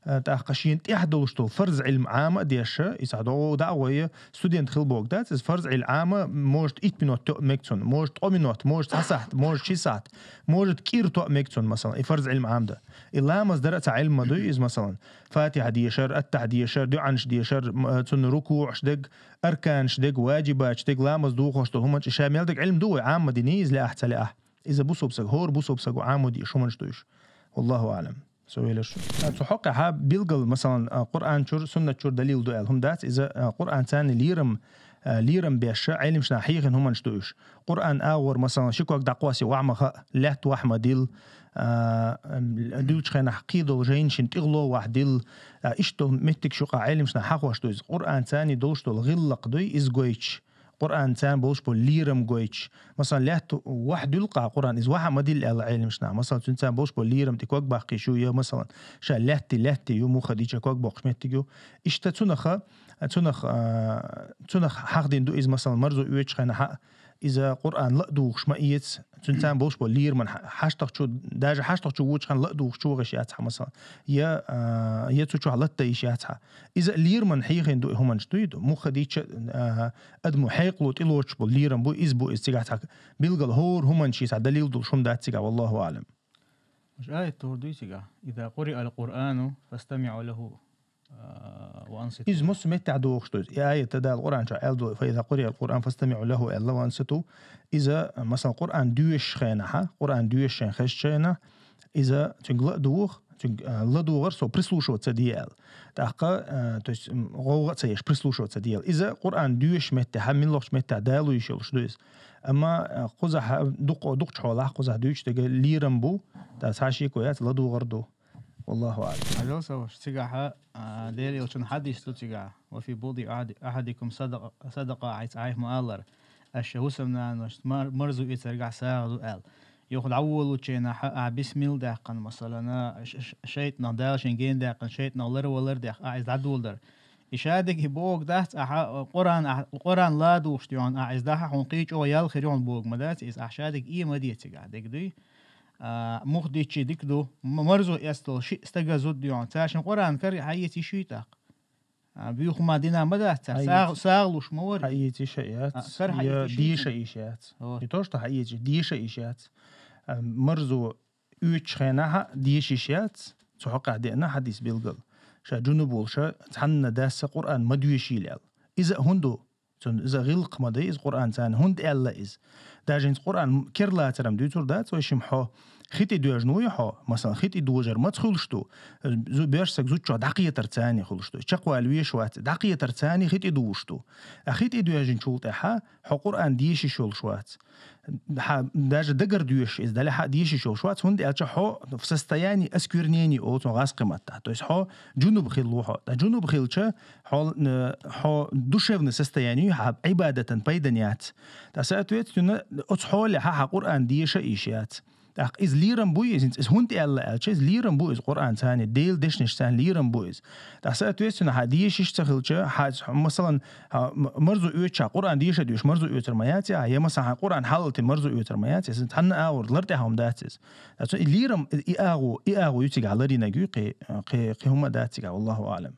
а, тӀаккха шена тӀехь долуш долу фарз Ӏилма Ӏама а деша, иза дӀа а гӀой, студент хила бохург дац, иза фарз Ӏилма Ӏама, может, итт минот тоъа мега цунна, может, ткъо минот, может, цхьа сахьт, может, ши сахьт, может, кӀира тоъа мега цунна, масалан, и фарз Ӏилма Ӏамадан. И ламаз дар а цхьа Ӏилма ма дуй иза, масалан, Фатихьа дешар, аттахьа дешар, дуьӀанаш дешар, м-, цунна рукуъаш дерг, арканаш дерг, ваджибаташ дерг, ламаз духуш долу хӀуманаш, ша мел дерг Ӏилма ду вай, Ӏама диний иза, лаахь ца лаахь. Иза бусулба стаг, хӀора бусулба стаго Ӏамо дезаш хӀуманаш ду уьш. Валлаху аӀлам. Со велаш. А, цу хьокъехьа билггал, масалан, а, Къуръан чуьра, суннат чуьра далил ду аьлла хӀума дац, иза, а, Къуръан царна лерам, а, лерам беш, Ӏелимаш наха хьехина хӀуманаш ду уж. Къуръан агӀор, масалан, ши ког дӀакхоссе вахь ма хаьа, лаьтта вахь ма дилла, а, м, дуьллача хенахь кхыдолу жайна шин тӀехула вахь дилла, а, иштта долу меттигаш юкъахь Ӏелимаш наха хьахош ду иза. Къуръан царний долуш долу гӀиллакх дуй, иза гойтуш. Къуръан царна болуш болу лерам гойтуш. Масалан, лаьтта вахь дуьллу-кх Къуръан, иза вахь а ма дилла аьлла Ӏелимаш наха. Масалан, цуьнан царна болуш болу лерам тӀе ког баккхийш ю, я, масалан, ша лаьтта, лаьтта ю, муха дийча ког боккхуш меттиг ю. Иштта цунах, цунах, а, цунах хьахдина ду иза, масалан, марзо оьцучу хенахь а, иза Къуръан ла а дугӀуш ма эца, цуьнан царна болуш болу лераман хьаштагӀчу, даже хьаштагӀчу вочу хенахь ла а дугӀуш чу вахаш яц хьа, масалан. Я, а, я цу чохь латта йиш яц хьа. Иза лераман хьехина ду и хӀуманаш дуй ду. Муха дийча, а, адамо хьекъало тӀелоцуш болу лерам бу, иза бу, иза цигахь цхьа билггал хӀора хӀуманаш цхьа далил долуш хӀума дац цигахь, валлаху аӀлам. Уж аят тур дуй цигахь: «Иза къуриъал Къуръану фастамиӀу лаху, а, ва анситу». Иза массо меттехь догӀуш ду иза. И аят Дала Къуръан чохь аьлла ду: «Фа иза къуриъал Къуръан фастамиӀу лаху», аьлла, ва анситу. Иза, масалан, Къуръан доьшуш хенахь, Къуръан доьшуш хенахь хезчу хенахь, иза цуьнга ла а дугӀу, цуьнга, а, ла дугӀар со, прислушиваться де аьлла. ТӀаккха, а, то есть, м, гӀовгӀа а ца еш, прислушиваться де аьлла. Иза Къуръан доьшуш меттехь, миллахчу меттехь далуш йолуш ду иза. Амма, а, кхузахь, дукха, дукхачу хьолахь кхузахь дуьйцуш дерг лерам бу, ткъа цхьа шеко яц, ла дугӀар ду. Валлаху аӀлам. Хьажал сан ваша, цигахь, а, Делан Элчанан хьадис ду цигахь: «Ва фи будъи ахьади-, ахьадикум садакъа-, садакъа», хьайца Ӏайха ма-аллара, аша хӀусамнаношна мар-, марзо эцаргахь сагӀа ду аьлла. Юха дӀаволучу хенахь ахь бисмилла даьккхина, масалана, ш-, ш-, шайтӀанах, Дала шен гена даьккхина шайтӀанах ларвалар а даьккхина, ахь иза дӀадоладар. И шадерг и бохург дац, ахьа Къуръан, ахь, Къуръан ладугӀуш дуьйхьа, ахь иза дахьа хьуна кхин чӀогӀа ял хир ю хьуна бохург ма дац иза, ахь шадерг и ма де цигахь, дерг дуй. А, муха дийча дика ду, м-, марзо эцна долу шиъ стага зуда дуьйхьа, цара шен Къуръан кара хьаэца йиш юй тӀаккха. А, буьйху ма дина ма дац цара, хьаэца. СагӀ-, сагӀа луш ма вара. Хьаэца йиш а яц, а, кара хьаэца я йиш юй деша цигахь? Йиш яц. Вот. Не то, что хьаэца, деша йиш яц. А, марзо оьцучу хенахь а деша йиш яц, цу хьокъехь деана хьадис билггал. Ша жунуб волуша цхьанна дас а Къуръан ма доьшийла аьлла. Иза а хӀунда ду? Цуьнан иза гӀиллакх ма дай иза Къуръан царна. ХӀунда аьлла иза? Даже хӀинца Къуръан керлацар-м дуьйцур дац вай шимма хьо. Хи тӀе доьжна вуй хьо, масалан, хи тӀе дожар маца хуьлуш ду? Зу-, боьрша саг зудчохь дӀакхетар царний хуьлуш ду. Чекхваьлла вешан вац, дӀакхетар царний хи тӀе дужуш ду. Ткъа хи тӀе доьжначул тӀаьхьа хьо Къуръан деша йиш йолуш вац. Хьан даже дагара доьшуш иза далехь а деша йиш йолуш вац, хӀунда аьлча хьо в состоянии осквернения олу цунах гӀазкхийн маттахь. То есть хьо жунуб хилла ву хьо. Ткъа жунуб хилча, хьо, э, хьо душевный состояние, хьан Ӏибадатан пайдан яц. Ткъа, соответственно, оцу хьолехь хьан Къуръан деша а йиш яц. ТӀаккха иза лерам буй иза, иза хӀунда аьлла аьлча, иза лерам бу иза Къуръан царна, Делан дешнаш царна лерам бу иза. Ткъа, соответственно, хьан деша йиш ца хилча, хьан, масалан, хьан м-, марзо оьцуча Къуръан деша а доьшуш, марзо оьцур ма яц ахь, я, масалан, хьан Къуръан хьалалти марзо оьцур ма яц, иза цхьанна агӀор лар тӀехь хӀума дац иза. Ткъа цу и лерам, и агӀо, и агӀо ю цигахь ларинарг ю, кхин, кхин, кхин хӀума дац цигахь, валлаху аӀлам.